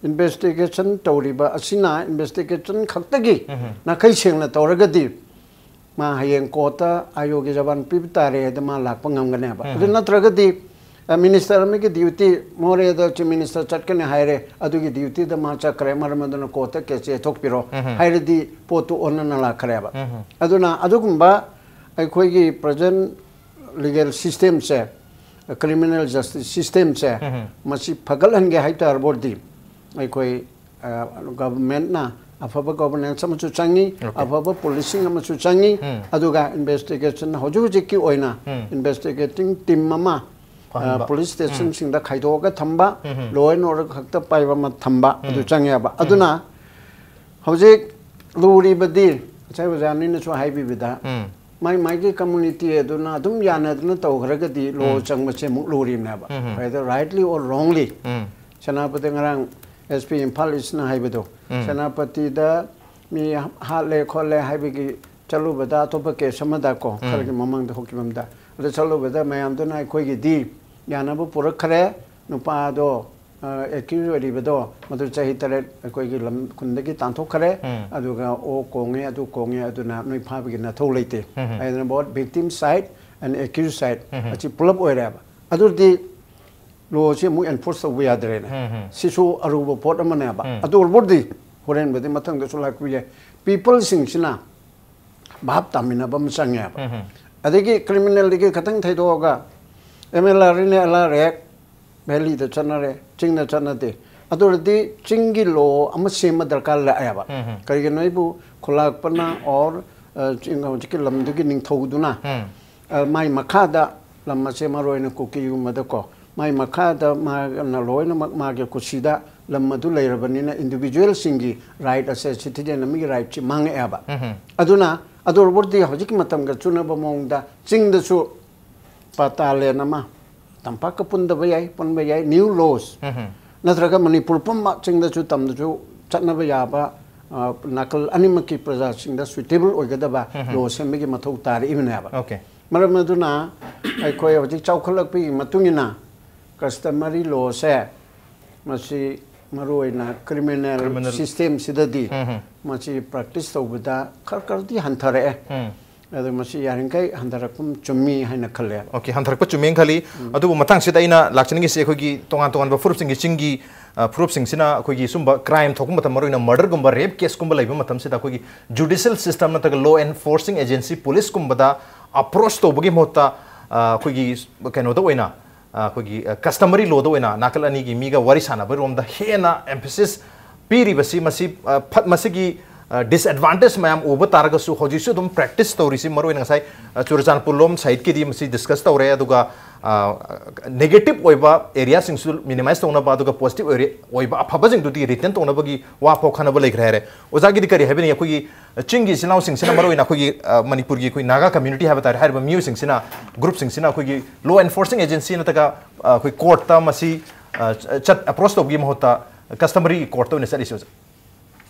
investigation ꯇꯧꯔꯤꯕ ꯑꯁꯤꯅ investigation ꯈꯛꯇꯒꯤ ꯎꯝ꯫ ꯅꯥꯈꯩ ꯁꯦꯡꯅ ꯇꯧꯔꯒꯗꯤ ꯃꯥ ꯍꯌꯦꯡ court ꯇ ꯑꯥꯌꯣꯒꯤ ꯖꯕꯥꯟ ꯄꯤꯕ ꯇꯥꯔꯦ ꯍꯥꯏꯗ ꯃꯥ ꯂꯥꯛꯄ ꯉꯝꯒꯅꯦꯕ꯫ ꯎꯝ꯫ ꯑꯗꯨ ꯅꯠꯇ꯭ꯔꯒꯗꯤ ꯑ, minister ꯑꯃꯒꯤ duty ꯃꯣꯔꯦꯗ chief minister ꯆꯠꯀꯅꯤ ꯍꯥꯏꯔꯦ, ꯑꯗꯨꯒꯤ duty ꯗ ꯃꯥ ꯆꯠꯈ꯭ꯔꯦ, ꯃꯔꯝ ꯑꯗꯨꯅ court ꯇ case ꯌꯩꯊꯣꯛꯄꯤꯔꯣ ꯎꯝ꯫ ꯍꯥꯏꯔꯗꯤ ꯄꯣꯠꯇꯨ ꯑꯣꯟꯅꯅ ꯂꯥꯛꯈ꯭ꯔꯦꯕ꯫ ꯎꯝ꯫ ꯑꯗꯨꯅ ꯑꯗꯨꯒꯨꯝꯕ ꯑꯩꯈꯣꯏꯒꯤ present legal system ꯁꯦ, criminal justice system ꯁꯦ, ꯎꯝ꯫ ꯃꯁꯤ ꯐꯒꯠꯍꯟꯒꯦ ꯍꯥꯏ ꯇꯥꯔꯕꯗꯤ ꯑꯩꯈꯣꯏ ꯑ, government ꯅ ꯑꯐꯕ governance ꯑꯃꯁꯨ ꯆꯪꯉꯤ, Okay. ꯑꯐꯕ policing ꯑꯃꯁꯨ ꯆꯪꯉꯤ, ꯎꯝ꯫ ꯑꯗꯨꯒ investigation ꯍꯧꯖꯤꯛ ꯍꯧꯖꯤꯛꯀꯤ ꯑꯣꯏꯅ ꯎꯝ꯫ Investigating team ꯑꯃ, ꯑ, ꯐꯍꯟꯕ꯫ Police station ꯎꯝ꯫ ꯁꯤꯡꯗ ꯈꯥꯏꯗꯣꯛꯑꯒ ꯊꯝꯕ, ꯎꯝ ꯍꯝ꯫ Law and order ꯈꯛꯇ ꯄꯥꯏꯕ ꯑꯃ ꯊꯝꯕ, ꯑꯗꯨ ꯎꯝ꯫ ꯆꯪꯉꯦꯕ꯫ ꯎꯝ꯫ ꯑꯗꯨꯅ ꯍꯧꯖꯤꯛ ꯂꯨꯔꯤꯕꯗꯤ ꯉꯁꯥꯏ ꯑꯣꯖꯥꯅꯤꯅꯁꯨ ꯍꯥꯏꯕꯤꯕꯗ ꯎꯝ꯫ ꯃꯥꯏ ꯃꯥꯏꯒꯤ community ꯑꯗꯨꯅ ꯑꯗꯨꯝ ꯌꯥꯅꯗꯅ ꯇꯧꯈ꯭ꯔꯒꯗꯤ law ꯎꯝ꯫ ꯆꯪꯕꯁꯦ ꯑꯃꯨꯛ ꯂꯨꯔꯤꯕꯅꯦꯕ꯫ ꯎꯝ ꯍꯝ꯫ Whether rightly or wrongly꯫ ꯎꯝ꯫ ꯁꯦꯅꯥꯄꯇꯤ ꯉꯔꯥꯡ S P ꯏꯝꯐꯥꯜ East ꯅ ꯍꯥꯏꯕꯗꯣ, ꯎꯝ꯫ ꯁꯦꯅꯥꯄꯇꯤꯗ ꯃꯤ ꯍꯥꯠꯂꯦ ꯈꯣꯠꯂꯦ ꯍꯥꯏꯕꯒꯤ ꯆꯠꯂꯨꯕꯗ ꯑꯇꯣꯞꯄ case ꯑꯃꯗꯀꯣ, ꯎꯝ꯫ ꯈꯔꯒꯤ ꯃꯃꯥꯡꯗ ꯍꯧꯈꯤꯕ ꯑꯃꯗ, ꯑꯗꯨ ꯆꯠꯂꯨꯕꯗ ꯃꯌꯥꯝꯗꯨꯅ ꯑꯩꯈꯣꯏꯒꯤꯗꯤ ꯌꯥꯅꯕ ꯄꯨꯔꯛꯈ꯭ꯔꯦ, ꯅꯨꯄꯥꯗꯣ, ꯑ, accused ꯑꯣꯏꯔꯤꯕꯗꯣ ꯃꯗꯨ ꯆꯍꯤ ꯇꯔꯦꯠ ꯑꯩꯈꯣꯏꯒꯤ ꯂꯝ ꯈꯨꯟꯗꯒꯤ ꯇꯥꯟꯊꯣꯛꯈ꯭ꯔꯦ, ꯎꯝ꯫ ꯑꯗꯨꯒ ꯑꯣ ꯀꯣꯡꯉꯦ, ꯑꯗꯨ ꯀꯣꯡꯉꯦ, ꯑꯗꯨꯅ ꯅꯣꯏ ꯐꯥꯕꯒꯤ ꯅꯊꯧ ꯂꯩꯇꯦ ꯎꯝ꯫ ꯍꯥꯏꯗꯅ both victim side and accused side ꯎꯝ꯫ ꯑꯁꯤ ꯄꯨꯂꯞ ꯑꯣꯏꯔꯦꯕ꯫ ꯑꯗꯨꯗꯤ law ꯁꯤ ꯑꯃꯨꯛ enforce ꯇꯧꯕ ꯌꯥꯗ꯭ꯔꯦꯅꯦ꯫ ꯎꯝ ꯍꯝ꯫ ꯁꯤꯁꯨ ꯑꯔꯨꯕ ꯄꯣꯠ ꯑꯃꯅꯦꯕ꯫ ꯎꯝ꯫ ꯑꯗꯨ ꯑꯣꯏꯔꯕꯗꯤ ꯍꯣꯔꯦꯟꯕꯨꯗꯤ ꯃꯊꯪꯗꯁꯨ ꯂꯥꯛꯄ ꯌꯥꯏ꯫ People ꯁꯤꯡꯁꯤꯅ ꯚꯥꯞ ꯇꯥꯃꯤꯟꯅꯕ ꯑꯃ ꯆꯪꯉꯦꯕ꯫ ꯎꯝ ꯍꯝ꯫ ꯑꯗꯒꯤ criminal ꯗꯒꯤ ꯈꯇꯪ ꯊꯩꯗꯣꯛꯑꯒ M L R ꯅꯦ L R Act, valley ꯗ ꯆꯠꯅꯔꯦ, ꯆꯤꯡꯗ ꯆꯠꯅꯗꯦ꯫ ꯑꯗꯨ ꯑꯣꯏꯔꯗꯤ ꯆꯤꯡꯒꯤ law ꯑꯃ ꯁꯦꯝꯕ ꯗꯔꯀꯥꯔ ꯂꯥꯛꯑꯦꯕ꯫ ꯎꯝ ꯍꯝ꯫ ꯀꯔꯤꯒꯤꯅꯣ ꯍꯥꯏꯕꯨ ꯈꯨꯂꯥꯛꯄꯅ or, ꯑ, ꯆꯤꯡ, ꯍꯧꯖꯤꯛꯀꯤ ꯂꯝꯗꯨꯒꯤ ꯅꯤꯡꯊꯧꯗꯨꯅ ꯎꯝ꯫ ꯑ, ꯃꯥꯏ ꯃꯈꯥꯗ ꯂꯝ ꯑꯁꯦ ꯃꯔꯨ ꯑꯣꯏꯅ ꯀꯨꯀꯤꯒꯨꯝꯕꯗꯀꯣ, ꯃꯥꯏ ꯃꯈꯥꯗ ꯃꯥꯅ ꯂꯣꯏꯅꯃꯛ ꯃꯥꯒꯤ ꯀꯨꯁꯤꯗ ꯂꯝ ꯑꯗꯨ ꯂꯩꯔꯕꯅꯤꯅ individual ꯁꯤꯡꯒꯤ right ꯑꯁꯦ citizen ꯑꯃꯒꯤ right ꯁꯤ ꯃꯥꯡꯉꯛꯑꯦꯕ꯫ ꯎꯝ꯫ ꯑꯗꯨꯅ ꯑꯗꯨ ꯑꯣꯏꯔꯕꯗꯤ ꯍꯧꯖꯤꯛꯀꯤ ꯃꯇꯝꯒ ꯆꯨꯅꯕ ꯃꯑꯣꯡꯗ ꯆꯤꯡꯗꯁꯨ ꯄꯇꯥ land ꯑꯃ ꯇꯝꯄꯥꯛꯀ ꯄꯨꯟꯗꯕ ꯌꯥꯏ, ꯄꯨꯟꯕ ꯌꯥꯏ, new laws꯫ ꯎꯝ꯫ ꯅꯠꯇ꯭ꯔꯒ ꯃꯅꯤꯄꯨꯔ ꯄꯨꯝꯕ ꯆꯤꯡꯗꯁꯨ ꯇꯝꯗꯁꯨ ꯆꯠꯅꯕ ꯌꯥꯕ ꯑ, ꯅꯥꯀꯜ ꯑꯅꯤꯃꯛꯀꯤ ꯄ꯭ꯔꯖꯥꯁꯤꯡꯗ ꯁꯨꯏꯇꯦꯕꯜ ꯑꯣꯏꯒꯗꯕ ꯂꯣ ꯁꯦꯝꯕꯒꯤ ꯃꯊꯧ ꯇꯥꯔꯛꯏꯕꯅꯦꯕ꯫ ꯃꯔꯝ ꯑꯗꯨꯅ ꯑꯩꯈꯣꯏ ꯍꯧꯖꯤꯛ ꯆꯥꯎꯈꯠꯂꯛꯄꯒꯤ ꯃꯇꯨꯡ ꯏꯟꯅ ꯀꯁꯇꯃꯔꯤ ꯂꯣꯁꯦ ꯃꯁꯤ ꯃꯔꯨꯑꯣꯏꯅ ꯀ꯭ꯔꯤꯃꯤꯅꯦꯜ ꯁꯤꯁꯇꯦꯝꯁꯤꯗꯗꯤ ꯃꯁꯤ ꯄ꯭ꯔꯦꯛꯇꯤꯁ ꯇꯧꯕꯗ ꯈꯔ ꯈꯔꯗꯤ ꯍꯟꯊꯔꯛꯑꯦ꯫ ꯑꯗꯣ ꯃꯁꯤ ꯌꯥꯔꯤꯈꯩ ꯍꯟꯊꯔꯛꯄ ꯆꯨꯝꯃꯤ ꯍꯥꯏꯅ ꯈꯜꯂꯦ꯫ ꯑꯣꯀꯦ, ꯍꯟꯊꯔꯛꯄ ꯆꯨꯝꯃꯦꯅ ꯈꯜꯂꯤ꯫ ꯑꯗꯨꯕꯨ ꯃꯇꯥꯡꯁꯤꯗ ꯑꯩꯅ ꯂꯥꯛꯆꯅꯤꯡꯉꯤꯁꯤ ꯑꯩꯈꯣꯏꯒꯤ ꯇꯣꯉꯥꯟ ꯇꯣꯉꯥꯟꯕ ꯐꯨꯔꯨꯞꯁꯤꯡꯒꯤ, ꯆꯤꯡꯒꯤ, ꯑ, ꯐꯨꯔꯨꯞꯁꯤꯡꯁꯤꯅ ꯑꯩꯈꯣꯏꯒꯤ ꯁꯨꯝꯕ ꯀ꯭ꯔꯥꯏꯝ ꯊꯣꯛꯄ ꯃꯇꯝ, ꯃꯔꯨꯑꯣꯏꯅ ꯃꯔꯗꯔꯒꯨꯝꯕ, ꯔꯦꯞ ꯀꯦꯁꯀꯨꯝꯕ ꯂꯩꯕ ꯃꯇꯝꯁꯤꯗ ꯑꯩꯈꯣꯏꯒꯤ ꯖꯨꯗꯤꯁꯤꯌꯦꯜ ꯁꯤꯁꯇꯝ ꯅꯠꯇ꯭ꯔꯒ ꯂꯣ ꯑꯦꯟꯐꯣꯔꯁꯤꯡ ꯑꯦꯖꯦꯟꯁꯤ, ꯄꯨꯂꯤꯁꯀꯨꯝꯕꯗ ꯑꯦꯄ꯭ꯔꯣꯆ ꯇꯧꯕꯒꯤ ꯃꯍꯨꯠꯇ, ꯑ, ꯑꯩꯈꯣꯏꯒꯤ ꯀꯩꯅꯣꯗ ꯑꯣꯏꯅ, ꯑ, ꯑꯩꯈꯣꯏꯒꯤ, ꯑ, ꯀꯁꯇꯃꯔꯤ ꯂꯣꯗ ꯑꯣꯏꯅ ꯅꯥꯀꯜ ꯑꯅꯤꯒꯤ ꯃꯤꯒ ꯋꯥꯔꯤ ꯁꯥꯟꯅꯕꯔꯣꯝꯗ ꯍꯦꯟꯅ ꯑꯦꯝꯐꯦꯁꯤꯁ ꯄꯤꯔꯤꯕꯁꯤ ꯃꯁꯤ, ꯑ, ꯐꯠ-, ꯃꯁꯤꯒꯤ, ꯑ, ꯗꯤꯁꯑꯦꯗꯚꯥꯟꯇꯦꯖ ꯃꯌꯥꯝ ꯎꯕ ꯇꯥꯔꯒꯁꯨ ꯍꯧꯖꯤꯛꯁꯨ ꯑꯗꯨꯝ ꯄ꯭ꯔꯦꯛꯇꯤꯁ ꯇꯧꯔꯤꯁꯤ ꯃꯔꯨꯑꯣꯏꯅ ꯉꯁꯥꯏ, ꯑ, ꯆꯨꯔꯆꯥꯟꯄꯨꯔ ꯂꯣꯝ ꯁꯥꯏꯠꯀꯤꯗꯤ ꯃꯁꯤ ꯗꯤꯁꯀꯁ ꯇꯧꯔꯦ, ꯑꯗꯨꯒ, ꯑ, ꯅꯦꯒꯦꯇꯤꯚ ꯑꯣꯏꯕ ꯑꯦꯔꯤꯌꯥꯁꯤꯡꯁꯨ ꯃꯤꯅꯤꯃꯥꯏꯁ ꯇꯧꯅꯕ, ꯑꯗꯨꯒ ꯄꯣꯖꯤꯇꯤꯚ ꯑꯣꯏꯔꯤ-, ꯑꯣꯏꯕ ꯑꯐꯕꯁꯤꯡꯗꯨꯗꯤ ꯔꯤꯇꯦꯟ ꯇꯧꯅꯕꯒꯤ ꯋꯥꯐꯥꯎ ꯈꯟꯅꯕ ꯂꯩꯈ꯭ꯔꯦ ꯍꯥꯏꯔꯦ꯫ ꯑꯣꯖꯥꯒꯤꯗꯤ ꯀꯔꯤ ꯍꯥꯏꯕꯤꯅꯤꯡꯉꯤ? ꯑꯩꯈꯣꯏꯒꯤ ꯆꯤꯡꯒꯤ ꯏꯆꯤꯜ ꯏꯅꯥꯎꯁꯤꯡꯁꯤꯅ ꯃꯔꯨꯑꯣꯏꯅ ꯑꯩꯈꯣꯏꯒꯤ, ꯑ, ꯃꯅꯤꯄꯨꯔꯒꯤ ꯑꯩꯈꯣꯏ ꯅꯥꯒꯥ ꯀꯝꯃ꯭ꯌꯨꯅꯤꯇꯤ ꯍꯥꯏꯕ ꯇꯥꯔꯦ, ꯍꯥꯏꯔꯤꯕ ꯃꯤꯑꯣꯏꯁꯤꯡꯁꯤꯅ, ꯒ꯭ꯔꯨꯞꯁꯤꯡꯁꯤꯅ ꯑꯩꯈꯣꯏꯒꯤ ꯂꯣ ꯑꯦꯟꯐꯣꯔꯁꯤꯡ ꯑꯦꯖꯦꯟꯁꯤ ꯅꯠꯇ꯭ꯔꯒ, ꯑ, ꯑꯩꯈꯣꯏ ꯀꯣꯔꯠꯇ ꯃꯁꯤ, ꯑ, ꯆꯠ-, ꯑꯦꯄ꯭ꯔꯣꯆ ꯇꯧꯕꯒꯤ ꯃꯍꯨꯠꯇ ꯀꯁꯇꯃꯔꯤ ꯀꯣꯔꯠꯇ ꯑꯣꯏꯅ ꯆꯠꯂꯤꯁꯦ, ꯑꯣꯖꯥ?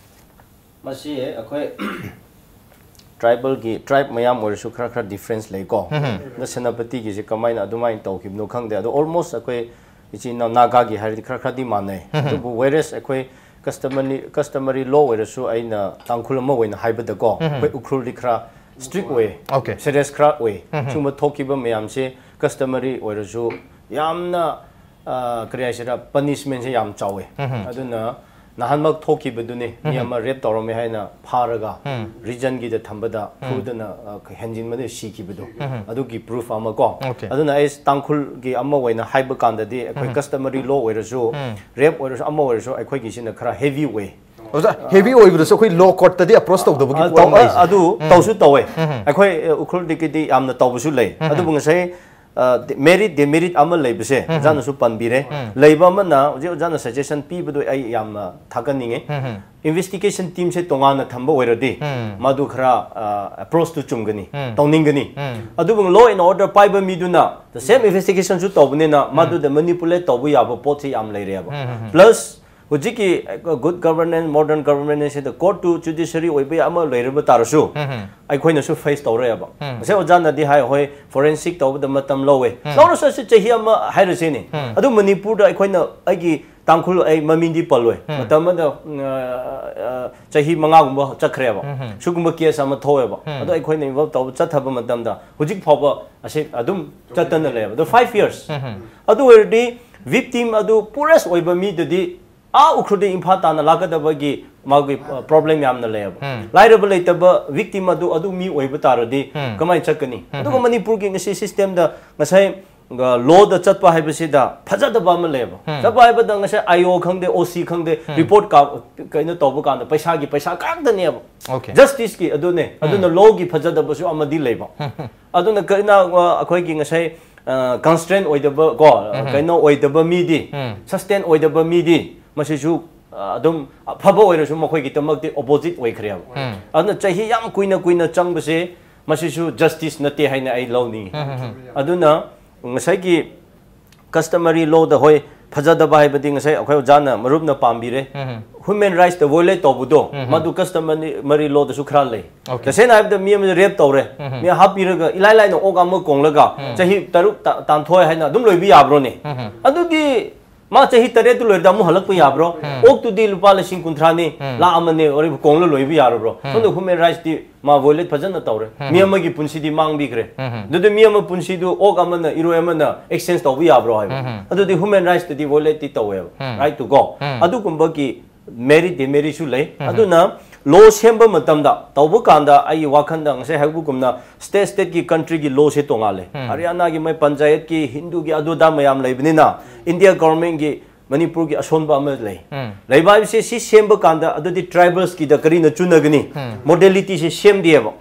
ꯃꯁꯤ ꯑꯩꯈꯣꯏ ꯇ꯭ꯔꯥꯏꯕꯦꯜꯒꯤ, ꯇ꯭ꯔꯥꯏꯕ ꯃꯌꯥꯝ ꯑꯣꯏꯔꯁꯨ ꯈꯔ ꯈꯔ ꯗꯤꯐ꯭ꯔꯦꯟꯁ ꯂꯩꯀꯣ꯫ ꯑꯗꯣ ꯁꯦꯅꯥꯄꯇꯤꯒꯤꯁꯦ ꯀꯃꯥꯏꯅ ꯑꯗꯨꯃꯥꯏꯅ ꯇꯧꯈꯤꯕꯅꯣ ꯈꯪꯗꯦ꯫ ꯑꯗꯣ ꯑꯣꯜꯃꯣꯁ ꯑꯩꯈꯣꯏ ꯏꯆꯤꯟ ꯏꯅꯥꯎ ꯅꯥꯒꯥꯒꯤ ꯍꯥꯏꯔꯗꯤ ꯈꯔ ꯈꯔꯗꯤ ꯃꯥꯟꯅꯩ꯫ ꯑꯗꯨꯕꯨ ꯋꯦꯔꯦꯁ ꯑꯩꯈꯣꯏ ꯀꯁꯇꯃꯔꯤ, ꯀꯁꯇꯃꯔꯤ ꯂꯣ ꯑꯣꯏꯔꯁꯨ ꯑꯩꯅ ꯇꯥꯡꯈꯨꯜ ꯑꯃ ꯑꯣꯏꯅ ꯍꯥꯏꯕꯗꯀꯣ, ꯑꯩꯈꯣꯏ ꯎꯈ꯭ꯔꯨꯜꯗꯤ ꯈꯔ ꯁ꯭ꯇ꯭ꯔꯤꯛ ꯑꯣꯏ, ꯑꯣꯀꯦ꯫ ꯁꯦꯔꯤꯌꯁ ꯈꯔ ꯑꯣꯏ꯫ ꯁꯤꯒꯨꯝꯕ ꯊꯣꯛꯈꯤꯕ ꯃꯌꯥꯝꯁꯦ ꯀꯁꯇꯃꯔꯤ ꯑꯣꯏꯔꯁꯨ ꯌꯥꯝꯅ, ꯑ, ꯀꯔꯤ ꯍꯥꯏꯁꯤꯔꯥ, ꯄꯅꯤꯁꯃꯦꯟꯁꯦ ꯌꯥꯝ ꯆꯥꯎꯋꯦ꯫ ꯑꯗꯨꯅ ꯅꯍꯥꯟꯃꯛ ꯊꯣꯛꯈꯤꯕꯗꯨꯅꯤ, ꯃꯤ ꯑꯃ ꯔꯦꯞ ꯇꯧꯔꯝꯃꯦ ꯍꯥꯏꯅ ꯐꯥꯔꯒ ꯔꯤꯖꯟꯒꯤꯗ ꯊꯝꯕꯗ ꯐꯨꯗꯅ, ꯑ, ꯍꯦꯟꯖꯤꯟꯕꯗ ꯁꯤꯈꯤꯕꯗꯣ꯫ ꯑꯗꯨꯒꯤ ꯄ꯭ꯔꯨꯐ ꯑꯃ ꯀꯣ꯫ ꯑꯣꯀꯦ꯫ ꯑꯗꯨꯅ ꯑꯩ ꯇꯥꯡꯈꯨꯜꯒꯤ ꯑꯃ ꯑꯣꯏꯅ ꯍꯥꯏꯕ ꯀꯥꯟꯗꯗꯤ ꯑꯩꯈꯣꯏ ꯀꯁꯇꯃꯔꯤ ꯂꯣ ꯑꯣꯏꯔꯁꯨ, ꯔꯦꯞ ꯑꯣꯏꯔꯁꯨ, ꯑꯃ ꯑꯣꯏꯔꯁꯨ ꯑꯩꯈꯣꯏꯒꯤꯁꯤꯅ ꯈꯔ ꯍꯦꯚꯤ ꯑꯣꯏ꯫ ꯑꯣꯖꯥ, ꯍꯦꯚꯤ ꯑꯣꯏꯕꯗꯁꯨ ꯑꯩꯈꯣꯏ ꯂꯣ ꯀꯣꯔꯠꯇꯗꯤ ꯑꯦꯄ꯭ꯔꯣꯆ ꯇꯧꯗꯕꯒꯤ ꯑ, ꯄꯣꯠ ꯑꯃ ꯇꯧ-, ꯑ, ꯂꯩꯁꯦ꯫ ꯑꯗꯨ ꯇꯧꯁꯨ ꯇꯧꯋꯦ꯫ ꯑꯩꯈꯣꯏ, ꯑ, ꯎꯈ꯭ꯔꯨꯜꯗꯒꯤꯗꯤ ꯌꯥꯝꯅ ꯇꯧꯕꯁꯨ ꯂꯩ꯫ ꯑꯗꯨꯕꯨ ꯉꯁꯥꯏ, ꯑ, ꯗꯤ-, ꯃꯦꯔꯤꯠ, ꯗꯤꯃꯦꯔꯤꯠ ꯑꯃ ꯂꯩꯕꯁꯦ ꯑꯣꯖꯥꯅꯁꯨ ꯄꯟꯕꯤꯔꯦ꯫ ꯂꯩꯕ ꯑꯃꯅ ꯍꯧꯖꯤꯛ ꯑꯣꯖꯥꯅ ꯁꯖꯦꯁꯟ ꯄꯤꯕꯗꯣ ꯑꯩ ꯌꯥꯝꯅ ꯊꯥꯒꯠꯅꯤꯡꯉꯤ꯫ ꯏꯟꯚꯦꯁꯇꯤꯒꯦꯁꯟ ꯇꯤꯝꯁꯦ ꯇꯣꯉꯥꯟꯅ ꯊꯝꯕ ꯑꯣꯏꯔꯗꯤ ꯃꯗꯨ ꯈꯔ, ꯑ, ꯑꯦꯄ꯭ꯔꯣꯆꯇꯨ ꯆꯨꯝꯒꯅꯤ, ꯇꯧꯅꯤꯡꯒꯅꯤ꯫ ꯑꯗꯨꯕꯨ law and order ꯄꯥꯏꯕ ꯃꯤꯗꯨꯅ the same investigation ꯁꯨ ꯇꯧꯕꯅꯤꯅ ꯃꯗꯨꯗ ꯃꯦꯅꯤꯄꯨꯂꯦꯠ ꯇꯧꯕ ꯌꯥꯕ ꯄꯣꯠꯁꯦ ꯌꯥꯝ ꯂꯩꯔꯦꯕ꯫ ꯄ꯭ꯂꯁ ꯍꯧꯖꯤꯛꯀꯤ ꯒꯨꯗ ꯒꯕꯔꯅꯦꯟꯁ, ꯃꯣꯗꯔꯟ ꯒꯕꯔꯅꯦꯟꯁ ꯁꯤꯗ ꯀꯣꯔꯠ ꯇꯨ ꯖꯨꯗꯤꯁꯔꯤ ꯑꯣꯏꯕ ꯑꯃ ꯂꯩꯔꯕ ꯇꯥꯔꯁꯨ, ꯑꯩꯈꯣꯏꯅꯁꯨ ꯐꯦꯁ ꯇꯧꯔꯦꯕ꯫ ꯉꯁꯥꯏ ꯑꯣꯖꯥꯅꯗꯤ ꯍꯥꯏ, ꯍꯣꯏ, ꯐꯣꯔꯦꯟꯁꯤꯛ ꯇꯧꯕꯗ ꯃꯇꯝ ꯂꯧꯋꯦ꯫ ꯂꯧꯔꯁꯨ ꯑꯁꯤ ꯆꯍꯤ ꯑꯃ ꯍꯥꯏꯔꯁꯤꯅꯦ꯫ ꯑꯗꯨ ꯃꯅꯤꯄꯨꯔꯗ ꯑꯩꯈꯣꯏꯅ, ꯑꯩꯒꯤ ꯇꯥꯡꯈꯨꯜ, ꯑꯩ ꯃꯃꯤꯡꯗꯤ ꯄꯜꯂꯣꯏ, ꯃꯇꯝ ꯑꯃꯗ, ꯎꯝ, ꯑ, ꯑ, ꯆꯍꯤ ꯃꯉꯥꯒꯨꯝꯕ ꯆꯠꯈ꯭ꯔꯦꯕ꯫ ꯁꯤꯒꯨꯝꯕ ꯀꯦꯁ ꯑꯃ ꯊꯣꯛꯑꯦꯕ꯫ ꯑꯗꯣ ꯑꯩꯈꯣꯏꯅ ꯏꯟꯚꯣꯜꯕ ꯇꯧꯕ ꯆꯠꯊꯕ ꯃꯇꯝꯗ ꯍꯧꯖꯤꯛ ꯐꯥꯎꯕ ꯑꯁꯤ ꯑꯗꯨꯝ ꯆꯠꯇꯅ ꯂꯩꯌꯦꯕ꯫ ꯑꯗꯣ ꯐꯥꯏꯚ ꯌꯔꯁ꯫ ꯑꯗꯨ ꯑꯣꯏꯔꯗꯤ ꯚꯤꯛꯇꯤꯝ ꯑꯗꯨ ꯄꯨꯔꯦꯁ ꯑꯣꯏꯕ ꯃꯤꯗꯗꯤ ꯑꯥ ꯎꯈ꯭ꯔꯨꯜꯗ ꯏꯝꯐꯥꯜ ꯇꯥꯟꯅ ꯂꯥꯛꯀꯗꯕꯒꯤ ꯃꯥꯒꯤ, ꯑ, ꯄ꯭ꯔꯣꯕ꯭ꯂꯦꯝ ꯌꯥꯝꯅ ꯂꯩꯌꯦꯕ꯫ ꯂꯥꯏꯔꯕ ꯂꯩꯇꯕ ꯚꯤꯛꯇꯤꯝ ꯑꯗꯨ, ꯑꯗꯨ ꯃꯤ ꯑꯣꯏꯕ ꯇꯥꯔꯗꯤ ꯀꯃꯥꯏꯅ ꯆꯠꯀꯅꯤ? ꯑꯗꯨꯒ ꯃꯅꯤꯄꯨꯔꯒꯤ ꯉꯁꯤ ꯁꯤꯁꯇꯦꯝꯗ ꯉꯁꯥꯏ, ꯑ, ꯂꯣꯗ ꯆꯠꯄ ꯍꯥꯏꯕꯁꯤꯗ ꯐꯖꯗꯕ ꯑꯃ ꯂꯩꯌꯦꯕ꯫ ꯆꯠꯄ ꯍꯥꯏꯕꯗ ꯉꯁꯥꯏ ꯑꯥꯏ ꯑꯣ ꯈꯪꯗꯦ, ꯑꯣ ꯁꯤ ꯈꯪꯗꯦ, ꯔꯤꯄꯣꯔꯠ ꯀꯥ-, ꯀꯩꯅꯣ ꯇꯧꯕ ꯀꯥꯟꯗ ꯄꯩꯁꯥꯒꯤ ꯄꯩꯁꯥ ꯉꯥꯛꯇꯅꯦꯕ꯫ ꯑꯣꯀꯦ꯫ ꯖꯁꯇꯤꯁꯀꯤ ꯑꯗꯨꯅꯦ꯫ ꯑꯗꯨꯅ ꯂꯣꯒꯤ ꯐꯖꯗꯕꯁꯨ ꯑꯃꯗꯤ ꯂꯩꯕ꯫ ꯑꯗꯨꯅ ꯀꯩꯅꯣ, ꯑ, ꯑꯩꯈꯣꯏꯒꯤ ꯉꯁꯥꯏ, ꯑ, ꯀꯟꯁꯇ꯭ꯔꯦꯟ ꯑꯣꯏꯗꯕ ꯀꯣ, ꯀꯩꯅꯣ ꯑꯣꯏꯗꯕ ꯃꯤꯗꯤ, ꯁꯁꯇꯦꯟ ꯑꯣꯏꯗꯕ ꯃꯤꯗꯤ ꯃꯁꯤꯁꯨ, ꯑ, ꯑꯗꯨꯝ ꯑꯐꯕ ꯑꯣꯏꯔꯁꯨ ꯃꯈꯣꯏꯒꯤꯗꯃꯛꯇꯤ ꯑꯣꯄꯣꯖꯤꯠ ꯑꯣꯏꯈ꯭ꯔꯦꯕ꯫ ꯑꯗꯨꯅ ꯆꯍꯤ ꯌꯥꯝ ꯀꯨꯏꯅ ꯀꯨꯏꯅ ꯆꯪꯕꯁꯦ ꯃꯁꯤꯁꯨ ꯖꯁꯇꯤꯁ ꯅꯠꯇꯦ ꯍꯥꯏꯅ ꯑꯩ ꯂꯧꯅꯤꯡꯉꯤ꯫ ꯑꯗꯨꯅ ꯉꯁꯥꯏꯒꯤ ꯀꯁꯇꯃꯔꯤ ꯂꯣꯗ, ꯍꯣꯏ, ꯐꯖꯗꯕ ꯍꯥꯏꯕꯗꯤ ꯉꯁꯥꯏ ꯑꯩꯈꯣꯏ ꯑꯣꯖꯥꯅ ꯃꯔꯨꯞꯅ ꯄꯥꯝꯕꯤꯔꯦ꯫ ꯍ꯭ꯌꯨꯃꯦꯟ ꯔꯥꯏꯠꯁꯇ ꯚꯣꯏꯂꯦꯠ ꯇꯧꯕꯗꯣ, ꯃꯗꯨ ꯀꯁꯇꯃꯔꯤ ꯂꯣꯗꯁꯨ ꯈꯔ ꯂꯩ꯫ ꯑꯣꯀꯦ꯫ ꯇꯁꯦꯡꯅ ꯍꯥꯏꯕꯗ ꯃꯤ ꯑꯃꯗ ꯔꯦꯞ ꯇꯧꯔꯦ, ꯃꯤ ꯍꯥꯞꯄꯤꯔꯒ ꯏꯂꯥꯏ ꯂꯥꯏꯅ ꯑꯣꯛ ꯑꯃ ꯀꯣꯡꯂꯒ ꯆꯍꯤ ꯇꯔꯨꯛ ꯇꯥ-, ꯇꯥꯟꯊꯣꯛꯑꯦ ꯍꯥꯏꯅ ꯑꯗꯨꯝ ꯂꯣꯏꯕ ꯌꯥꯕ꯭ꯔꯣꯅꯦ? ꯑꯗꯨꯗꯤ ꯃꯥ ꯆꯍꯤ ꯇꯔꯦꯠꯇꯨ ꯂꯣꯏꯔꯗ ꯑꯃꯨꯛ ꯍꯜꯂꯛꯄ ꯌꯥꯕ꯭ꯔꯣ? ꯑꯣꯛꯇꯨꯗꯤ ꯂꯨꯄꯥ ꯂꯤꯁꯤꯡ ꯀꯨꯟꯊ꯭ꯔꯥꯅꯤ, ꯂꯥꯛ ꯑꯃꯅꯦ, ꯑꯣꯏꯔꯤꯕ ꯀꯣꯡꯂ ꯂꯣꯏꯕ ꯌꯥꯔꯕ꯭ꯔꯣ? ꯁꯣꯝꯗ ꯍ꯭ꯌꯨꯃꯦꯟ ꯔꯥꯏꯠꯁꯇꯤ ꯃꯥ ꯚꯣꯏꯂꯦꯠ ꯐꯖꯅ ꯇꯧꯔꯦ꯫ ꯃꯤ ꯑꯃꯒꯤ ꯄꯨꯟꯁꯤꯗꯤ ꯃꯥꯡꯕꯤꯈ꯭ꯔꯦ꯫ ꯑꯗꯨꯗꯤ ꯃꯤ ꯑꯃ ꯄꯨꯟꯁꯤꯗꯨ ꯑꯣꯛ ꯑꯃꯅ, ꯏꯔꯣꯏ ꯑꯃꯅ ꯑꯦꯛꯁꯆꯦꯟꯖ ꯇꯧꯕ ꯌꯥꯕ꯭ꯔꯣ ꯍꯥꯏꯕ? ꯑꯗꯨꯗꯤ ꯍ꯭ꯌꯨꯃꯦꯟ ꯔꯥꯏꯠꯁꯇꯗꯤ ꯚꯣꯏꯂꯦꯠꯇꯤ ꯇꯧꯋꯦꯕ꯫ Right to go. ꯑꯗꯨꯒꯨꯝꯕꯒꯤ ꯃꯦꯔꯤꯠ ꯗꯤꯃꯦꯔꯤꯠꯁꯨ ꯂꯩ꯫ ꯑꯗꯨꯅ ꯂꯣ ꯁꯦꯝꯕ ꯃꯇꯝꯗ, ꯇꯧꯕ ꯀꯥꯟꯗ ꯑꯩꯒꯤ ꯋꯥꯈꯜꯗ ꯉꯁꯥꯏ ꯍꯥꯏꯕꯒꯨꯝꯅ ꯁ꯭ꯇꯦꯠ ꯁ꯭ꯇꯦꯠꯀꯤ ꯀꯟꯇ꯭ꯔꯤꯒꯤ ꯂꯣꯁꯦ ꯇꯣꯉꯥꯜꯂꯦ꯫ ꯍꯔꯤꯌꯥꯅꯥꯒꯤ ꯃꯣꯏ ꯄꯟꯆꯥꯌꯠꯀꯤ, ꯍꯤꯟꯗꯨꯒꯤ, ꯑꯗꯨꯗ ꯃꯌꯥꯝ ꯂꯩꯕꯅꯤꯅ ꯏꯟꯗꯤꯌꯥ ꯒꯣꯔꯃꯦꯟꯒꯤ ꯃꯅꯤꯄꯨꯔꯒꯤ ꯑꯁꯣꯟꯕ ꯑꯃ ꯂꯩ꯫ ꯂꯩꯕ ꯍꯥꯏꯕꯁꯦ ꯁꯤ ꯁꯦꯝꯕ ꯀꯥꯟꯗ ꯑꯗꯨꯗꯤ ꯇ꯭ꯔꯥꯏꯕꯜꯁꯀꯤꯗ ꯀꯔꯤꯅ ꯆꯨꯅꯒꯅꯤ? ꯃꯣꯗꯦꯂꯤꯇꯤꯁꯦ ꯁꯦꯝꯗꯦꯕ꯫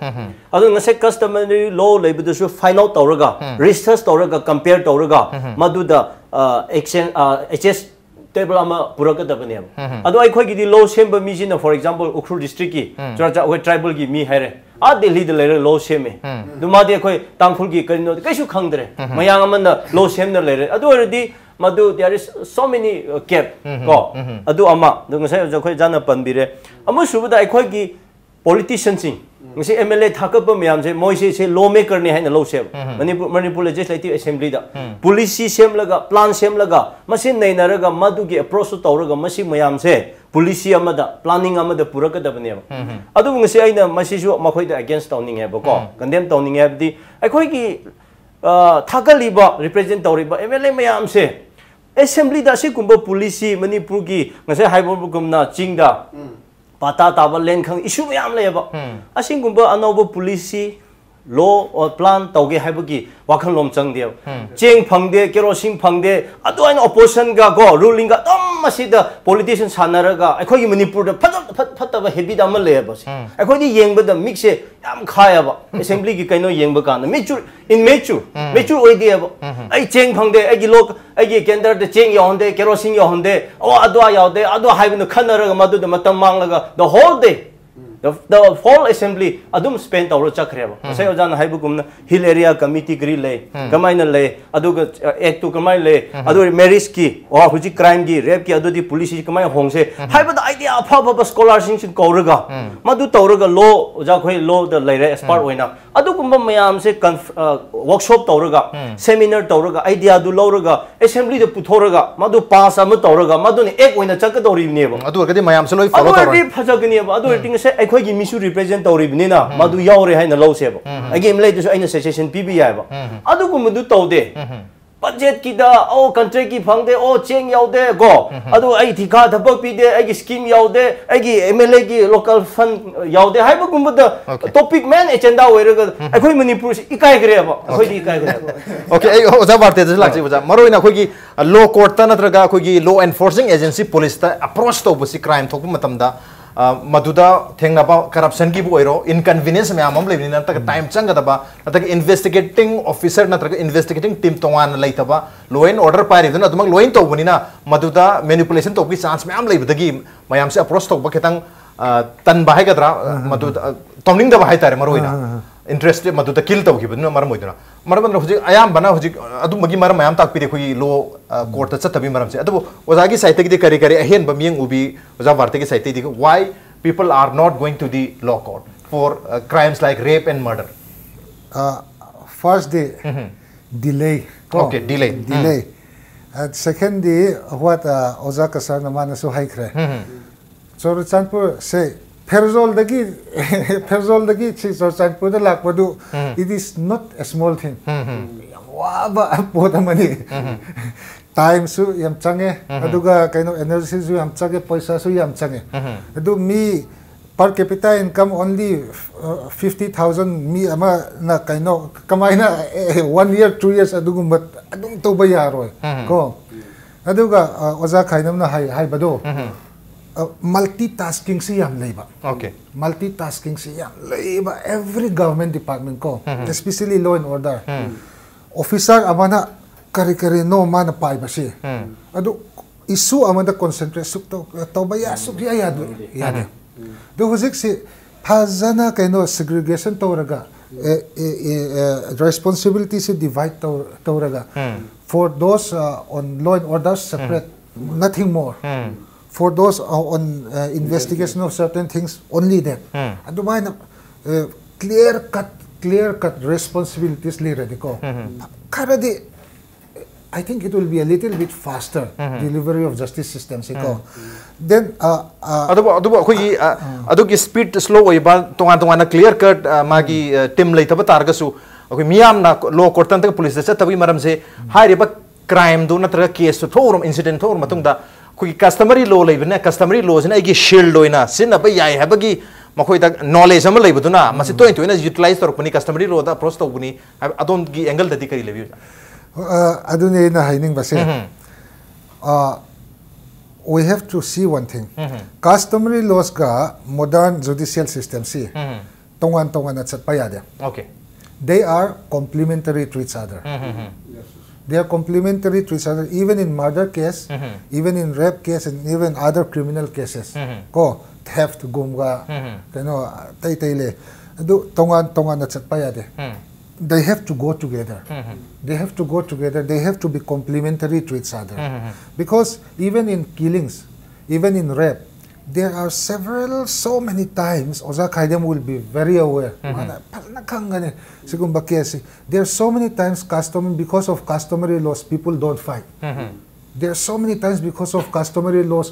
ꯑꯗꯨ ꯉꯁꯥꯏ ꯀꯁꯇꯃꯔꯤ ꯂꯣ ꯂꯩꯕꯗꯁꯨ ꯐꯥꯏꯟ ꯑꯥꯎꯠ ꯇꯧꯔꯒ, ꯔꯤꯁꯔꯁ ꯇꯧꯔꯒ, ꯀꯝꯄꯦꯌꯔ ꯇꯧꯔꯒ ꯃꯗꯨꯗ, ꯑ, ꯑꯦꯛꯁꯦꯟ-, ꯑ, ꯑꯦꯛꯁꯦꯁ ꯇꯦꯕꯜ ꯑꯃ ꯄꯨꯔꯛꯀꯗꯕꯅꯦꯕ꯫ ꯑꯗꯣ ꯑꯩꯈꯣꯏꯒꯤꯗꯤ ꯂꯣ ꯁꯦꯝꯕ ꯃꯤꯁꯤꯅ, ꯐꯣꯔ ꯑꯦꯛꯖꯥꯝꯄꯜ, ꯎꯈ꯭ꯔꯨꯜ ꯗꯤꯁꯇ꯭ꯔꯤꯛꯀꯤ ꯆꯨꯔꯥꯆꯥꯟ-, ꯑꯩꯈꯣꯏ ꯇ꯭ꯔꯥꯏꯕꯜꯒꯤ ꯃꯤ ꯍꯥꯏꯔꯦ, ꯑꯥ ꯗꯦꯜꯂꯤꯗ ꯂꯩꯔꯒ ꯂꯣ ꯁꯦꯝꯃꯦ꯫ ꯑꯗꯨ ꯃꯥꯗꯤ ꯑꯩꯈꯣꯏ ꯇꯥꯡꯈꯨꯜꯒꯤ ꯀꯔꯤꯅꯣ ꯀꯩꯁꯨ ꯈꯪꯗ꯭ꯔꯦ꯫ ꯃꯌꯥꯡ ꯑꯃꯅ ꯂꯣ ꯁꯦꯝꯅ ꯂꯩꯔꯦ꯫ ꯑꯗꯨ ꯑꯣꯏꯔꯗꯤ ꯃꯗꯨ there is so many uh, gap ꯀꯣ ꯑꯗꯨ ꯑꯃ ꯑꯗꯨ ꯉꯁꯥꯏ ꯑꯣꯖꯥ ꯑꯩꯈꯣꯏ ꯑꯣꯖꯥꯅ ꯄꯟꯕꯤꯔꯦ꯫ ꯑꯃꯁꯨꯕꯗ ꯑꯩꯈꯣꯏꯒꯤ politicianꯁꯤꯡ ꯉꯁꯤ M L A ꯊꯥꯒꯠꯄ ꯃꯌꯥꯝꯁꯦ ꯃꯣꯏꯁꯦ ꯁꯦ law makerꯅꯤ ꯍꯥꯏꯅ ꯂꯧꯁꯦꯕ꯫ ꯃꯅꯤꯄꯨꯔ ꯃꯅꯤꯄꯨꯔ Legislative Assemblyꯗ policy ꯁꯦꯝꯂꯒ plan ꯁꯦꯝꯂꯒ ꯃꯁꯤ ꯅꯩꯅꯔꯒ ꯃꯗꯨꯒꯤ approachꯇꯨ ꯇꯧꯔꯒ ꯃꯁꯤ ꯃꯌꯥꯝꯁꯦ policy ꯑꯃꯗ planning ꯑꯃꯗ ꯄꯨꯔꯛꯀꯗꯕꯅꯦꯕ꯫ ꯑꯗꯨꯕꯨ ꯉꯁꯤ ꯑꯩꯅ ꯃꯁꯤꯁꯨ ꯃꯈꯣꯏꯗ against ꯇꯧꯅꯤꯡꯉꯦꯕꯀꯣ, condemn ꯇꯧꯅꯤꯡꯉꯦ ꯍꯥꯏꯕꯗꯤ ꯑꯩꯈꯣꯏꯒꯤ ꯑ, ꯊꯥꯒꯠꯂꯤꯕ represent ꯇꯧꯔꯤꯕ M L A ꯃꯌꯥꯝꯁꯦ Assemblyꯗ ꯑꯁꯤꯒꯨꯝꯕ policy ꯃꯅꯤꯄꯨꯔꯒꯤ ꯉꯁꯥꯏ ꯍꯥꯏꯕꯒꯨꯝꯅ ꯆꯤꯡꯗ ꯄꯥꯇꯥ ꯇꯥꯕ land ꯈꯪ issue ꯃꯌꯥꯝ ꯂꯩꯌꯦꯕ꯫ ꯑꯁꯤꯒꯨꯝꯕ ꯑꯅꯧꯕ policy law or plan ꯇꯧꯒꯦ ꯍꯥꯏꯕꯒꯤ ꯋꯥꯈꯜꯂꯣꯟ ꯆꯪꯗꯦꯕ꯫ ꯆꯦꯡ ꯐꯪꯗꯦ, ꯀꯦꯔꯣꯁꯤꯟ ꯐꯪꯗꯦ, ꯑꯗꯨ ꯑꯩꯅ oppositionꯒ ꯀꯣ rulingꯒ ꯑꯗꯨꯝ ꯃꯁꯤꯗ politician ꯁꯥꯟꯅꯔꯒ ꯑꯩꯈꯣꯏꯒꯤ ꯃꯅꯤꯄꯨꯔꯗ ꯐꯖ ꯐꯠ- ꯐꯠꯇꯕ habit ꯑꯃ ꯂꯩꯌꯦꯕ ꯁꯤ꯫ ꯑꯩꯈꯣꯏꯗꯤ ꯌꯦꯡꯕꯗ ꯃꯤꯛꯁꯦ ꯌꯥꯝ ꯈꯥꯏꯌꯦꯕ꯫ Assemblyꯒꯤ ꯀꯩꯅꯣ ꯌꯦꯡꯕ ꯀꯥꯟꯗ mature, immature, mature ꯑꯣꯏꯗꯦꯕ꯫ ꯑꯩ ꯆꯦꯡ ꯐꯪꯗꯦ, ꯑꯩꯒꯤ ꯂꯣꯛ ꯑꯩꯒꯤ ꯀꯦꯟꯗꯔꯗ ꯆꯦꯡ ꯌꯧꯍꯟꯗꯦ, ꯀꯦꯔꯣꯁꯤꯟ ꯌꯧꯍꯟꯗꯦ, ꯑꯣ ꯑꯗꯨ ꯌꯧꯗꯦ, ꯑꯗꯨ ꯍꯥꯏꯕꯅ ꯈꯟꯅꯔꯒ ꯃꯗꯨꯗ ꯃꯇꯝ ꯃꯥꯡꯂꯒ the whole day the, the whole assembly ꯑꯗꯨꯝ spend ꯇꯧꯔ ꯆꯠꯈ꯭ꯔꯦꯕ꯫ ꯉꯁꯥꯏ ꯑꯣꯖꯥꯅ ꯍꯥꯏꯕꯒꯨꯝꯅ hill area committee ꯀꯔꯤ ꯂꯩ, ꯀꯃꯥꯏꯅ ꯂꯩ, ꯑꯗꯨꯒ ꯑꯦꯛꯇꯨ ꯀꯃꯥꯏꯅ ꯂꯩ, ꯑꯗꯨꯒ marriageꯀꯤ, ꯑꯣ ꯍꯧꯖꯤꯛ crimeꯒꯤ, rapeꯀꯤ ꯑꯗꯨꯗꯤ policyꯁꯤ ꯀꯃꯥꯏꯅ ꯍꯣꯡꯁꯦ ꯍꯥꯏꯕꯗ idea ꯑꯐ ꯑꯐꯕ scholarꯁꯤꯡꯁꯤꯡ ꯀꯧꯔꯒ ꯃꯗꯨ ꯇꯧꯔꯒ law ꯑꯣꯖꯥ ꯑꯩꯈꯣꯏ lawꯗ ꯂꯩꯔꯦ expert ꯑꯣꯏꯅ ꯑꯗꯨꯒꯨꯝꯕ ꯃꯌꯥꯝꯁꯦ conf- ꯑ, workshop ꯇꯧꯔꯒ seminar ꯇꯧꯔꯒ ideaꯗꯨ ꯂꯧꯔꯒ assemblyꯗ ꯄꯨꯊꯣꯔꯒ ꯃꯗꯨ pass ꯑꯃ ꯇꯧꯔꯒ ꯃꯗꯨꯅ act ꯑꯣꯏꯅ ꯆꯠꯀꯗꯧꯔꯤꯕꯅꯦꯕ꯫ ꯑꯗꯨ ꯑꯣꯏꯔꯒꯗꯤ ꯃꯌꯥꯝꯁꯦ ꯂꯣꯏ ꯑꯗꯨ follow ꯑꯣꯏꯔꯗꯤ ꯇꯧꯔꯅꯤ꯫ ꯐꯖꯒꯅꯦꯕ꯫ ꯑꯗꯨ ꯑꯣꯏꯔꯗꯤ ꯉꯁꯥꯏ ꯑꯩꯈꯣꯏꯒꯤ ꯃꯤꯁꯨ represent ꯇꯧꯔꯤꯕꯅꯤꯅ ꯃꯗꯨ ꯌꯥꯎꯔꯦ ꯍꯥꯏꯅ ꯂꯧꯁꯦꯕ꯫ ꯑꯩꯒꯤ M L Aꯗꯨꯁꯨ ꯑꯩꯅ suggestion ꯄꯤꯕ ꯌꯥꯏꯕ꯫ ꯑꯗꯨꯒꯨꯝꯕꯗꯨ ꯇꯧꯗꯦ꯫ Budgetꯀꯤꯗ ꯑꯣ contractꯀꯤ ꯐꯪꯗꯦ, ꯑꯣ ꯆꯦꯡ ꯌꯥꯎꯗꯦ ꯀꯣ, ꯑꯗꯨ ꯑꯩ ꯊꯤꯀꯥ ꯊꯕꯛ ꯄꯤꯗꯦ, ꯑꯩꯒꯤ scheme ꯌꯥꯎꯗꯦ, ꯑꯩꯒꯤ M L Aꯒꯤ local fund ꯌꯥꯎꯗꯦ ꯍꯥꯏꯕꯒꯨꯝꯕꯗ Okay. Topic main agenda ꯑꯣꯏꯔꯒ ꯑꯩꯈꯣꯏ ꯃꯅꯤꯄꯨꯔꯁꯤ ꯏꯀꯥꯏꯈ꯭ꯔꯦꯕ꯫ ꯑꯩꯈꯣꯏꯗꯤ ꯏꯀꯥꯏꯈ꯭ꯔꯦꯕ꯫ Okay, ꯑꯩ ꯑꯣꯖꯥ ꯕꯥꯔꯇꯦꯗꯁꯨ ꯂꯥꯛꯆꯩ ꯑꯣꯖꯥ꯫ ꯃꯔꯨꯑꯣꯏꯅ ꯑꯩꯈꯣꯏꯒꯤ law courtꯇ ꯅꯠꯇ꯭ꯔꯒ ꯑꯩꯈꯣꯏꯒꯤ law enforcing agency policeꯇ approach ꯇꯧꯕꯁꯤ crime ꯊꯣꯛꯄ ꯃꯇꯝꯗ ꯑ, ꯃꯗꯨꯗ ꯊꯦꯡꯅꯕ corruptionꯒꯤꯕꯨ ꯑꯣꯏꯔꯣ, inconvenience ꯃꯌꯥꯝ ꯑꯃ ꯂꯩꯕꯅꯤꯅ ꯅꯠꯇ꯭ꯔꯒ time ꯆꯪꯒꯗꯕ ꯅꯠꯇ꯭ꯔꯒ investigating officer ꯅꯠꯇ꯭ꯔꯒ investigating team ꯇꯣꯉꯥꯟꯅ ꯂꯩꯇꯕ, law and order ꯄꯥꯏꯔꯤꯕꯗꯨꯅ ꯑꯗꯨꯃꯛ ꯂꯣꯏꯅ ꯇꯧꯕꯅꯤꯅ ꯃꯗꯨꯗ manipulation ꯇꯧꯕꯒꯤ chance ꯃꯌꯥꯝ ꯂꯩꯕꯗꯒꯤ ꯃꯌꯥꯝꯁꯦ approach ꯇꯧꯕ ꯈꯤꯇꯪ ꯑ, ꯇꯟꯕ ꯍꯥꯏꯒꯗ꯭ꯔꯥ, ꯃꯗꯨ ꯑ, ꯇꯧꯅꯤꯡꯗꯕ ꯍꯥꯏꯇꯥꯔꯦ ꯃꯔꯨꯑꯣꯏꯅ꯫ ꯏꯟꯇꯔꯦꯁꯇꯦ ꯃꯗꯨꯗ ꯀꯤꯜ ꯇꯧꯈꯤꯕꯗꯨꯅ ꯃꯔꯝ ꯑꯣꯏꯗꯨꯅ꯫ ꯃꯔꯝ ꯑꯗꯨꯅ ꯍꯧꯖꯤꯛ ꯑꯌꯥꯝꯕꯅ ꯍꯧꯖꯤꯛ ꯑꯗꯨꯝꯕꯒꯤ ꯃꯔꯝ ꯃꯌꯥꯝ ꯇꯥꯛꯄꯤꯔꯦ ꯑꯩꯈꯣꯏꯒꯤ ꯂꯣ ꯀꯣꯔꯠꯇ ꯆꯠꯇꯕꯒꯤ ꯃꯔꯝꯁꯦ꯫ ꯑꯗꯨꯕꯨ ꯑꯣꯖꯥꯒꯤ ꯁꯥꯏꯠꯇꯒꯤꯗꯤ ꯀꯔꯤ ꯀꯔꯤ ꯑꯍꯦꯟꯕ ꯃꯤꯠꯌꯦꯡ ꯎꯕꯤ, ꯑꯣꯖꯥ ꯚꯥꯔꯇꯤꯒꯤ ꯁꯥꯏꯠꯇꯒꯤꯗꯤ? Why people are not going to the law court for crimes like rape and murder? First day, delay. Okay, delay. Delay. Second day, what ꯑꯣꯖꯥ ꯀꯁꯥꯔꯅ ꯃꯥꯅꯁꯨ ꯍꯥꯏꯈ꯭ꯔꯦ, ꯆꯨꯔꯆꯥꯟꯄꯨꯔ ꯁꯦ ꯐꯦꯔꯖꯣꯜꯗꯒꯤ, ꯐꯦꯔꯖꯣꯜꯗꯒꯤ ꯁꯤ ꯆꯨꯔꯆꯥꯟꯄꯨꯔꯗ ꯂꯥꯛꯄꯗꯨ, it is not a small thing. ꯌꯥꯝ ꯋꯥꯕ ꯄꯣꯠ ꯑꯃꯅꯤ. ꯇꯥꯏꯝꯁꯨ ꯌꯥꯝ ꯆꯪꯉꯦ, ꯑꯗꯨꯒ ꯀꯩꯅꯣ, ꯑꯦꯅꯔꯖꯤꯁꯨ ꯌꯥꯝ ꯆꯪꯉꯦ, ꯄꯩꯁꯥꯁꯨ ꯌꯥꯝ ꯆꯪꯉꯦ꯫ ꯑꯗꯨ ꯃꯤ per capita income only fifty thousand, ꯃꯤ ꯑꯃꯅ ꯀꯩꯅꯣ ꯀꯃꯥꯏꯅ one year, two years ꯑꯗꯨꯒꯨꯝꯕ ꯑꯗꯨꯝ ꯇꯧꯕ ꯌꯥꯔꯣꯏ꯫ ꯀꯣ, ꯑꯗꯨꯒ ꯑꯣꯖꯥ ꯈꯥꯏꯅꯝꯅ ꯍꯥꯏꯕꯗꯣ, ꯃꯜꯇꯤ ꯇꯥꯁꯀꯤꯡꯁꯤ ꯌꯥꯝ ꯂꯩꯕ꯫ Okay. ꯃꯜꯇꯤ ꯇꯥꯁꯀꯤꯡꯁꯤ ꯌꯥꯝ ꯂꯩꯕ, every government department ꯀꯣ, especially law and order. Officer ꯑꯃꯅ ꯀꯔꯤ ꯀꯔꯤꯅꯣ ꯃꯥꯅ ꯄꯥꯏꯕꯁꯤ, ꯑꯗꯨ ꯏꯁꯨ ꯑꯃꯗ ꯀꯣꯟꯁꯦꯟꯇ꯭ꯔꯦꯠ ꯁꯨꯛ ꯇꯧꯕ ꯌꯥ ꯁꯨꯛꯌꯥ ꯌꯥꯗꯦ꯫ ꯑꯗꯨ ꯍꯧꯖꯤꯛꯁꯤ ꯐꯖꯅ ꯀꯩꯅꯣ ꯁꯤꯒ꯭ꯔꯤꯒꯦꯁꯟ ꯇꯧꯔꯒ, ꯔꯦꯁꯄꯣꯟꯁꯤꯕꯤꯂꯤꯇꯤꯁꯤ ꯗꯤꯚꯥꯏꯠ ꯇꯧꯔꯒ, for those on law and order separate, nothing more. For those on investigation of certain things, only that. ꯑꯗꯨꯃꯥꯏꯅ clear cut, clear cut responsibilities ꯂꯩꯔꯗꯤꯀꯣ, ꯈꯔꯗꯤ I think it will be a little bit faster delivery of justice system ꯁꯤꯀꯣ꯫ Then ꯑꯗꯨꯕꯨ ꯑꯗꯨꯕꯨ ꯑꯩꯈꯣꯏꯒꯤ ꯑꯗꯨꯒꯤ speed slow ꯑꯣꯏꯕ, ꯇꯣꯉꯥꯟ ꯇꯣꯉꯥꯟꯅ ꯀ꯭ꯂꯤꯌꯔ ꯀꯠ ꯃꯥꯒꯤ ꯇꯤꯝ ꯂꯩꯇꯕ ꯇꯥꯔꯒꯁꯨ, ꯑꯩꯈꯣꯏ ꯃꯤꯌꯥꯝꯅ ꯂꯣ ꯀꯣꯔꯠꯇ ꯅꯠꯇ꯭ꯔꯒ ꯄꯨꯂꯤꯁꯇ ꯆꯠꯇꯕꯒꯤ ꯃꯔꯝꯁꯦ, ꯍꯥꯏꯔꯤꯕ ꯀ꯭ꯔꯥꯏꯝꯗꯨ ꯅꯠꯇ꯭ꯔꯒ ꯀꯦꯁꯇꯨ ꯊꯣꯛꯎꯔ, ꯏꯟꯁꯤꯗꯦꯟ ꯊꯣꯛꯎꯔ ꯃꯇꯨꯡꯗ, ꯑꯩꯈꯣꯏꯒꯤ ꯀꯁꯇꯃꯔꯤ ꯂꯣ ꯂꯩꯕꯅ, ꯀꯁꯇꯃꯔꯤ ꯂꯣꯁꯤꯅ ꯑꯩꯒꯤ ꯁꯤꯜꯗ ꯑꯣꯏꯅ ꯁꯤꯖꯤꯟꯅꯕ ꯌꯥꯏ ꯍꯥꯏꯕꯒꯤ ꯃꯈꯣꯏꯗ ꯅꯣꯂꯦꯖ ꯑꯃ ꯂꯩꯕꯗꯨꯅ, ꯃꯁꯤ ꯇꯣꯏꯅ ꯇꯣꯏꯅ ꯌꯨꯇꯤꯂꯥꯏꯖ ꯇꯧꯔꯛꯄꯅꯤ, ꯀꯁꯇꯃꯔꯤ ꯂꯣꯗ ꯑꯦꯄ꯭ꯔꯣꯆ ꯇꯧꯕꯅꯤ ꯍꯥꯏꯕ ꯑꯗꯣꯝꯒꯤ ꯑꯦꯡꯒꯜꯗꯗꯤ ꯀꯔꯤ ꯂꯩꯕꯤ, ꯑꯣꯖꯥ? ꯑꯗꯨꯅꯤ ꯑꯩꯅ ꯍꯥꯏꯅꯤꯡꯕꯁꯦ꯫ We have to see one thing. Customary lawsꯒ modern judicial systemꯁꯤ ꯇꯣꯉꯥꯟ ꯇꯣꯉꯥꯟꯅ ꯆꯠꯄ ꯌꯥꯗꯦ꯫ Okay. They are complementary to each other. They are complementary to each other, even in murder case, even in rape case, and even other criminal cases. ꯀꯣ, theft ꯒꯨꯝꯕ, ꯀꯩꯅꯣ, ꯑꯇꯩ ꯑꯇꯩ ꯂꯩ꯫ ꯑꯗꯨ ꯇꯣꯉꯥꯟ ꯇꯣꯉꯥꯟꯅ ꯆꯠꯄ ꯌꯥꯗꯦ. They have to go together. They have to go together. They have to be complementary to each other. Because even in killings, even in rape, there are several, so many times, ꯑꯣꯖꯥ ꯈꯥꯏꯗꯦꯝ will be very aware. ꯃꯥꯅ ꯐꯖꯅ ꯈꯪꯒꯅꯤ ꯁꯤꯒꯨꯝꯕ case ꯁꯤ. There are so many times custom, because of customary laws, people don't fight. There are so many times because of customary laws,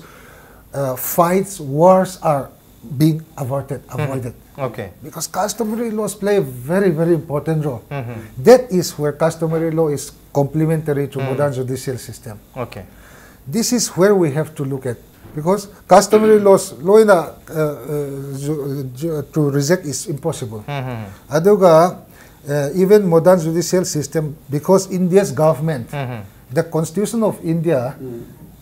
uh, fights, wars are being averted, avoided. Okay. Because customary laws play a very, very important role. That is where customary law is complementary to modern judicial system. Okay. This is where we have to look at, because customary laws, ꯂꯣꯏꯅ, uh, uh, ju- ju- to reject is impossible. ꯑꯗꯨꯒ, uh, even modern judicial system, because India's government, the Constitution of India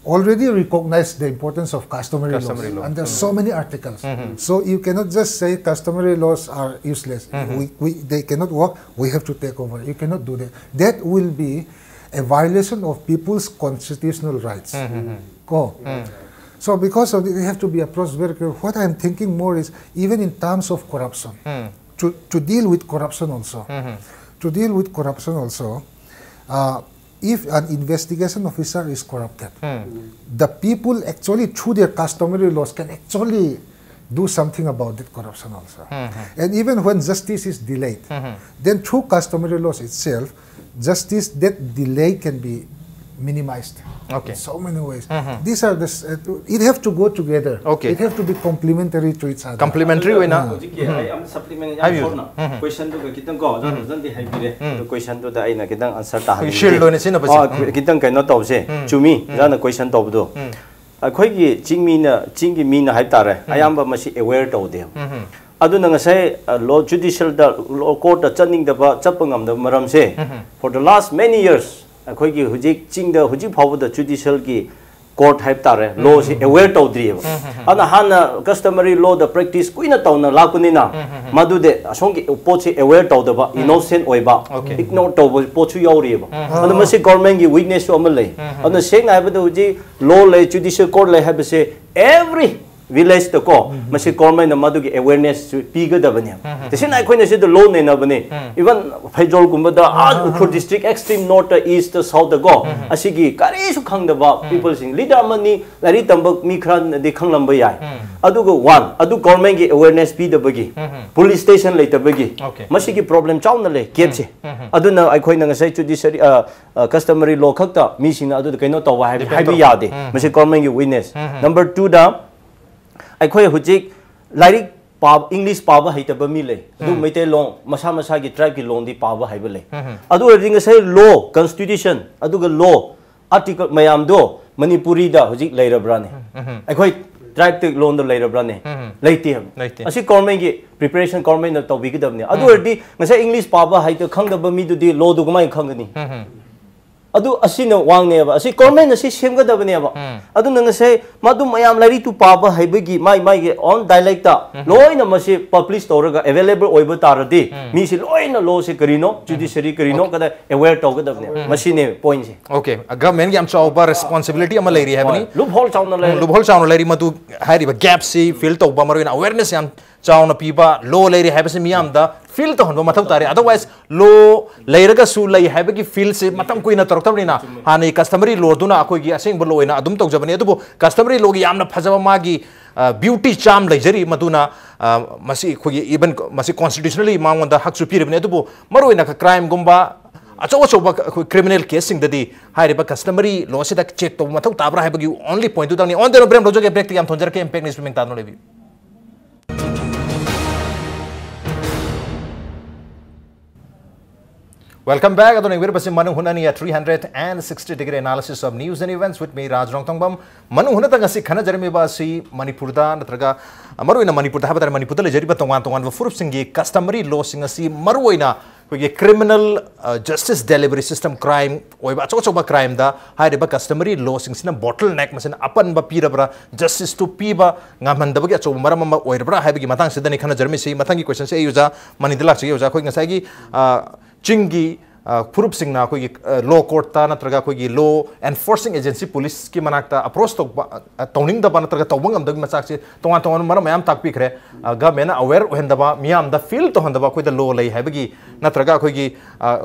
already recognized the importance of customary, Customary laws law. Under so many articles. So you cannot just say customary laws are useless. We, we, they cannot work. We have to take over. You cannot do that. That will be a violation of people's constitutional rights. Ko. So because of it, we have to be approached very carefully. What I'm thinking more is even in terms of corruption, to, to deal with corruption also, to deal with corruption also, uh, if an investigation officer is corrupted, the people actually through their customary laws can actually do something about that corruption also. And even when justice is delayed, then through customary laws itself, justice, that delay can be minimized Okay. in so many ways. These are the, s- uh, it have to go together. Okay. It have to be complementary to each other. Complementary ꯑꯣꯏꯅ ꯍꯧꯖꯤꯛꯀꯤ ꯑꯩ ꯑꯃ supplement ꯌꯥꯝ ꯍꯥꯏꯕꯤꯌꯨ꯫ ꯁꯣꯔꯅ questionꯗꯨꯒ ꯈꯤꯇꯪ ꯀꯣ ꯑꯣꯖꯥꯅ ꯐꯖꯅꯗꯤ ꯍꯥꯏꯕꯤꯔꯦ ꯑꯗꯣ questionꯗꯨꯗ ꯑꯩꯅ ꯈꯤꯇꯪ answer ꯇꯥꯍꯟꯅꯤꯡꯉꯤ꯫ Shield ꯑꯣꯏꯅ ꯁꯤꯖꯤꯟꯅꯕꯁꯦ꯫ ꯑꯣ, ꯈꯤꯇꯪ ꯀꯩꯅꯣ ꯇꯧꯁꯦ꯫ ꯆꯨꯝꯃꯤ ꯑꯣꯖꯥꯅ question ꯇꯧꯕꯗꯣ꯫ ꯑꯩꯈꯣꯏꯒꯤ ꯆꯤꯡꯃꯤꯅ ꯆꯤꯡꯒꯤ ꯃꯤꯅ ꯍꯥꯏꯕ ꯇꯥꯔꯦ ꯑꯌꯥꯝꯕ ꯃꯁꯤ aware ꯇꯧꯗꯦꯕ꯫ ꯑꯗꯨꯅ ꯉꯁꯥꯏ law judicialꯗ, law courtꯇ ꯆꯠꯅꯤꯡꯗꯕ, ꯆꯠꯄ ꯉꯝꯗꯕ ꯃꯔꯝꯁꯦ, for the last many years ꯑꯩꯈꯣꯏꯒꯤ ꯍꯧꯖꯤꯛ ꯆꯤꯡꯗ ꯍꯧꯖꯤꯛ ꯐꯥꯎꯕꯗ judicialꯒꯤ court ꯍꯥꯏꯕ ꯇꯥꯔꯦ, lawꯁꯤ aware ꯇꯧꯗ꯭ꯔꯤꯑꯕ꯫ ꯑꯗꯨꯅ ꯍꯥꯟꯅ customary lawꯗ practice ꯀꯨꯏꯅ ꯇꯧꯅ ꯂꯥꯛꯄꯅꯤꯅ ꯃꯗꯨꯗꯤ ꯑꯁꯣꯝꯒꯤ ꯄꯣꯠꯁꯤ aware ꯇꯧꯗꯕ, innocent ꯑꯣꯏꯕ, Okay. ignore ꯇꯧꯕ ꯄꯣꯠꯁꯨ ꯌꯥꯎꯔꯤꯑꯕ꯫ ꯑꯗꯨꯅ ꯃꯁꯤ governmentꯀꯤ weaknessꯁꯨ ꯑꯃ ꯂꯩ꯫ ꯑꯗꯨꯅ ꯁꯦꯡꯅ ꯍꯥꯏꯕꯗ ꯍꯧꯖꯤꯛ law ꯂꯩ, judicial court ꯂꯩ ꯍꯥꯏꯕꯁꯦ every ꯚꯤꯂꯦꯖꯇ ꯀꯣ, ꯃꯁꯤ ꯒꯣꯔꯃꯦꯟꯅ ꯃꯗꯨꯒꯤ ꯑꯦꯋꯦꯔꯅꯦꯁ ꯄꯤꯒꯗꯕꯅꯦ꯫ ꯇꯁꯦꯡꯅ ꯑꯩꯈꯣꯏꯅ ꯁꯤꯗ ꯂꯣ ꯅꯩꯅꯕꯅꯦ꯫ ꯏꯚꯟ ꯐꯩꯖꯣꯜꯒꯨꯝꯕꯗ, ꯑꯥ, ꯎꯈ꯭ꯔꯨꯜ ꯗꯤꯁꯇ꯭ꯔꯤꯛ ꯑꯦꯛꯁꯇ꯭ꯔꯤꯝ ꯅꯣꯔꯠꯇ, ꯏꯁꯇ, ꯁꯥꯎꯠꯇꯀꯣ, ꯑꯁꯤꯒꯤ ꯀꯔꯤꯁꯨ ꯈꯪꯗꯕ ꯄꯤꯄꯜꯁꯤꯡ, ꯂꯤꯗꯔ ꯑꯃꯅꯤ, ꯂꯥꯏꯔꯤꯛ ꯇꯝꯕ ꯃꯤ ꯈꯔꯅꯗꯤ ꯈꯪꯂꯝꯕ ꯌꯥꯏ꯫ ꯑꯗꯨꯒ ꯋꯥꯟ, ꯑꯗꯨ ꯒꯣꯔꯃꯦꯟꯒꯤ ꯑꯦꯋꯦꯔꯅꯦꯁ ꯄꯤꯗꯕꯒꯤ, ꯄꯨꯂꯤꯁ ꯁ꯭ꯇꯦꯁꯟ ꯂꯩꯇꯕꯒꯤ, ꯃꯁꯤꯒꯤ ꯄ꯭ꯔꯣꯕ꯭ꯂꯦꯝ ꯆꯥꯎꯅ ꯂꯩ ꯒꯦꯞꯁꯦ꯫ ꯑꯗꯨꯅ ꯑꯩꯈꯣꯏꯅ ꯉꯁꯥꯏ ꯖꯨꯗꯤꯁꯔꯤ, ꯀꯁꯇꯃꯔꯤ ꯂꯣ ꯈꯛꯇ ꯃꯤꯁꯤꯡꯅ ꯑꯗꯨꯗ ꯀꯩꯅꯣ ꯇꯧꯕ ꯍꯥꯏꯕ, ꯗꯤꯄꯦꯟ ꯍꯥꯏꯕ ꯇꯧꯕ꯫ ꯌꯥꯗꯦ꯫ ꯃꯁꯤ ꯒꯣꯔꯃꯦꯟꯒꯤ ꯋꯤꯛꯅꯦꯁ꯫ ꯅꯝꯕꯔ ꯇꯨꯗ, ꯑꯩꯈꯣꯏ ꯍꯧꯖꯤꯛ ꯂꯥꯏꯔꯤꯛ ꯄꯥꯕ, ꯏꯪꯂꯤꯁ ꯄꯥꯕ ꯍꯩꯇꯕ ꯃꯤ ꯂꯩ, ꯑꯗꯨ ꯃꯩꯇꯩꯂꯣꯟ, ꯃꯁꯥ ꯃꯁꯥꯒꯤ ꯇ꯭ꯔꯥꯏꯕꯀꯤ ꯂꯣꯟꯗꯤ ꯄꯥꯕ ꯍꯩꯕ ꯂꯩ꯫ ꯑꯗꯨ ꯑꯣꯏꯔꯗꯤ ꯉꯁꯥꯏ ꯂꯣ, ꯀꯟꯁꯇꯤꯇ꯭ꯌꯨꯁꯟ, ꯑꯗꯨꯒ ꯂꯣ, ꯑꯥꯔꯇꯤꯀꯜ ꯃꯌꯥꯝꯗꯣ ꯃꯅꯤꯄꯨꯔꯤꯗ ꯍꯧꯖꯤꯛ ꯂꯩꯔꯕ꯭ꯔꯥꯅꯦ? ꯑꯩꯈꯣꯏ ꯇ꯭ꯔꯥꯏꯕꯇ ꯂꯣꯟꯗ ꯂꯩꯔꯕ꯭ꯔꯥꯅꯦ? ꯂꯩꯇꯦ ꯍꯥꯏꯕ꯫ ꯂꯩꯇꯦ꯫ ꯑꯁꯤ ꯒꯣꯔꯃꯦꯟꯒꯤ ꯄ꯭ꯔꯤꯄꯦꯔꯦꯁꯟ ꯒꯣꯔꯃꯦꯟꯅ ꯇꯧꯕꯤꯒꯗꯕꯅꯤ꯫ ꯑꯗꯨ ꯑꯣꯏꯔꯗꯤ ꯉꯁꯥꯏ ꯏꯪꯂꯤꯁ ꯄꯥꯕ ꯍꯩꯇ ꯈꯪꯗꯕ ꯃꯤꯗꯨꯗꯤ ꯂꯣꯗꯨ ꯀꯃꯥꯏꯅ ꯈꯪꯒꯅꯤ? ꯑꯗꯨ ꯑꯁꯤꯅ ꯋꯥꯡꯅꯦꯕ꯫ ꯑꯁꯤ ꯒꯣꯔꯃꯦꯟꯅ ꯁꯤ ꯁꯦꯝꯒꯗꯕꯅꯦꯕ꯫ ꯑꯗꯨꯅ ꯉꯁꯥꯏ ꯃꯗꯨ ꯃꯌꯥꯝ ꯂꯥꯏꯔꯤꯛꯇꯨ ꯄꯥꯕ ꯍꯩꯕꯒꯤ ꯃꯥꯏ ꯃꯥꯏꯒꯤ ꯑꯣꯟ ꯗꯥꯏꯂꯦꯛꯇ ꯂꯣꯏꯅ ꯃꯁꯤ ꯄꯕ꯭ꯂꯤꯁ ꯇꯧꯔꯒ ꯑꯦꯚꯦꯂꯦꯕꯜ ꯑꯣꯏꯕ ꯇꯥꯔꯗꯤ, ꯃꯤꯁꯤ ꯂꯣꯏꯅ ꯂꯣꯁꯤ ꯀꯔꯤꯅꯣ, ꯖꯨꯗꯤꯁꯔꯤ ꯀꯔꯤꯅꯣ, ꯀꯗꯥꯏ ꯑꯦꯋꯦꯌꯔ ꯇꯧꯒꯗꯕꯅꯦ꯫ ꯃꯁꯤꯅꯦ ꯄꯣꯏꯟꯁꯦ꯫ ꯑꯣꯀꯦ, ꯒꯚꯔꯟꯃꯦꯟꯒꯤ ꯌꯥꯝ ꯆꯥꯎꯕ ꯔꯦꯁꯄꯣꯟꯁꯤꯕꯤꯂꯤꯇꯤ ꯑꯃ ꯂꯩꯔꯤ ꯍꯥꯏꯕꯅꯤ꯫ ꯂꯨꯞꯍꯣꯜ ꯆꯥꯎꯅ ꯂꯩꯔꯦ꯫ ꯂꯨꯞꯍꯣꯜ ꯆꯥꯎꯅ ꯂꯩꯔꯤ꯫ ꯃꯗꯨ ꯍꯥꯏꯔꯤꯕ ꯒꯦꯞꯁꯤ ꯐꯤꯜ ꯇꯧꯕ, ꯃꯔꯨꯑꯣꯏꯅ ꯑꯋꯦꯔꯅꯦꯁ ꯌꯥꯝ ꯆꯥꯎꯅ ꯄꯤꯕ, ꯂꯣ ꯂꯩꯔꯤ ꯍꯥꯏꯕꯁꯤ ꯃꯤꯌꯥꯝꯗ ꯐꯤꯜ ꯇꯧꯍꯟꯕ ꯃꯊꯧ ꯇꯥꯔꯦ꯫ ꯑꯗꯔꯋꯥꯏꯁ ꯂꯣ ꯂꯩꯔꯒꯁꯨ ꯂꯩ ꯍꯥꯏꯕꯒꯤ ꯐꯤꯜꯁꯦ ꯃꯇꯝ ꯀꯨꯏꯅ ꯇꯧꯔꯛꯇꯕꯅꯤꯅ, ꯍꯥꯟꯅꯒꯤ ꯀꯁꯇꯃꯔꯤ ꯂꯣꯗꯨꯅ ꯑꯩꯈꯣꯏꯒꯤ ꯑꯁꯦꯡꯕ ꯂꯣ ꯑꯣꯏꯅ ꯑꯗꯨꯝ ꯇꯧꯖꯕꯅꯤ꯫ ꯑꯗꯨꯕꯨ ꯀꯁꯇꯃꯔꯤ ꯂꯣꯒꯤ ꯌꯥꯝꯅ ꯐꯖꯕ ꯃꯥꯒꯤ ꯕ꯭ꯌꯨꯇꯤ ꯆꯥꯝ ꯂꯩꯖꯔꯤ, ꯃꯗꯨꯅ ꯑ, ꯃꯁꯤ ꯑꯩꯈꯣꯏꯒꯤ ꯏꯚꯟ ꯃꯁꯤ ꯀꯣꯟꯁꯇꯤꯇ꯭ꯌꯨꯁꯅꯦꯜꯂꯤ ꯃꯉꯣꯟꯗ ꯍꯛꯁꯨ ꯄꯤꯔꯤꯕꯅꯤ꯫ ꯑꯗꯨꯕꯨ ꯃꯔꯨꯑꯣꯏꯅ ꯀ꯭ꯔꯥꯏꯝꯒꯨꯝꯕ ꯑꯆꯧ ꯑꯆꯧꯕ ꯑꯩꯈꯣꯏ ꯀ꯭ꯔꯤꯃꯤꯅꯦꯜ ꯀꯦꯁꯁꯤꯡꯗꯗꯤ ꯍꯥꯏꯔꯤꯕ ꯀꯁꯇꯃꯔꯤ ꯂꯣꯁꯤꯗ ꯆꯦꯛ ꯇꯧꯕ ꯃꯊꯧ ꯇꯥꯕ꯭ꯔꯥ ꯍꯥꯏꯕꯒꯤ ꯑꯣꯟꯂꯤ ꯄꯣꯏꯟꯗꯨꯗꯪꯅꯤ꯫ ꯑꯣꯟ ꯗꯦꯔꯣ ꯕ꯭ꯔꯦꯝ ꯂꯧꯖꯒꯦ, ꯕ꯭ꯔꯦꯛꯇ ꯌꯥꯝ ꯊꯣꯟꯖꯔꯛꯀꯦ꯫ ꯏꯝꯄꯦꯛ ꯅ꯭ꯌꯨꯁ ꯃꯤꯡ ꯇꯥꯗꯨꯅ ꯂꯩꯕꯤꯌꯨ꯫ Welcome back. ꯑꯗꯨꯅ ꯌꯦꯡꯕꯤꯔꯤꯕꯁꯤ ꯃꯅꯨꯡ ꯍꯨꯠꯅꯅꯤ, a three hundred and sixty degree analysis of news and events with me, ꯔꯥꯖ ꯔꯣꯡꯊꯣꯡꯕꯝ꯫ ꯃꯅꯨꯡ ꯍꯨꯠꯅꯗ ꯉꯁꯤ ꯈꯟꯅꯖꯔꯝꯃꯤꯕ ꯑꯁꯤ ꯃꯅꯤꯄꯨꯔꯗ ꯅꯠꯇ꯭ꯔꯒ ꯃꯔꯨꯑꯣꯏꯅ ꯃꯅꯤꯄꯨꯔꯗ ꯍꯥꯏꯕ ꯇꯥꯔꯦ, ꯃꯅꯤꯄꯨꯔꯗ ꯂꯩꯖꯔꯤꯕ ꯇꯣꯉꯥꯟ ꯇꯣꯉꯥꯟꯕ ꯐꯨꯔꯨꯞꯁꯤꯡꯒꯤ ꯀꯁꯇꯃꯔꯤ ꯂꯣꯁꯤꯡ ꯑꯁꯤ ꯃꯔꯨꯑꯣꯏꯅ ꯑꯩꯈꯣꯏꯒꯤ criminal justice delivery system, crime ꯑꯣꯏꯕ ꯑꯆꯧ ꯑꯆꯧꯕ ꯀ꯭ꯔꯥꯏꯝꯗ ꯍꯥꯏꯔꯤꯕ ꯀꯁꯇꯃꯔꯤ ꯂꯣꯁꯤꯡꯁꯤꯅ ꯕꯣꯇꯜ ꯅꯦꯛ, ꯃꯁꯤꯅ ꯑꯄꯟꯕ ꯄꯤꯔꯕ꯭ꯔꯥ, ꯖꯁꯇꯤꯁꯇꯨ ꯄꯤꯕ ꯉꯝꯍꯟꯗꯕꯒꯤ ꯑꯆꯧꯕ ꯃꯔꯝ ꯑꯃ ꯑꯣꯏꯔꯕ꯭ꯔꯥ ꯍꯥꯏꯕꯒꯤ ꯃꯇꯥꯡꯁꯤꯗꯅꯤ ꯈꯟꯅꯖꯔꯝꯃꯤꯁꯤ꯫ ꯃꯊꯪꯒꯤ ꯀꯣꯏꯁꯟꯁꯦ ꯑꯩ ꯑꯣꯖꯥ ꯃꯅꯤꯗ ꯂꯥꯛꯆꯒꯦ꯫ ꯑꯣꯖꯥ, ꯑꯩꯈꯣꯏ ꯉꯁꯥꯏꯒꯤ, ꯑ, ꯆꯤꯡꯒꯤ ꯐꯨꯔꯨꯞꯁꯤꯡꯅ ꯑꯩꯈꯣꯏꯒꯤ ꯂꯣ ꯀꯣꯔꯠꯇ ꯅꯠꯇ꯭ꯔꯒ ꯑꯩꯈꯣꯏꯒꯤ ꯂꯣ ꯑꯦꯟꯐꯣꯔꯁꯤꯡ ꯑꯦꯖꯦꯟꯁꯤ ꯄꯨꯂꯤꯁꯀꯤ ꯃꯅꯥꯛꯇ ꯑꯦꯄ꯭ꯔꯣꯁ ꯇꯧꯕ, ꯑ, ꯇꯧꯅꯤꯡꯗꯕ ꯅꯠꯇ꯭ꯔꯒ ꯇꯧꯕ ꯉꯝꯗꯕꯒꯤ ꯃꯆꯥꯛꯁꯦ ꯇꯣꯉꯥꯟ ꯇꯣꯉꯥꯟꯕ ꯃꯔꯝ ꯃꯌꯥꯝ ꯇꯥꯛꯄꯤꯈ꯭ꯔꯦ꯫ ꯒꯚꯔꯟꯃꯦꯟꯅ ꯑꯋꯦꯔ ꯑꯣꯏꯍꯟꯗꯕ, ꯃꯤꯌꯥꯝꯗ ꯐꯤꯜ ꯇꯧꯍꯟꯗꯕ, ꯑꯩꯈꯣꯏꯗ ꯂꯣ ꯂꯩ ꯍꯥꯏꯕꯒꯤ, ꯅꯠꯇ꯭ꯔꯒ ꯑꯩꯈꯣꯏꯒꯤ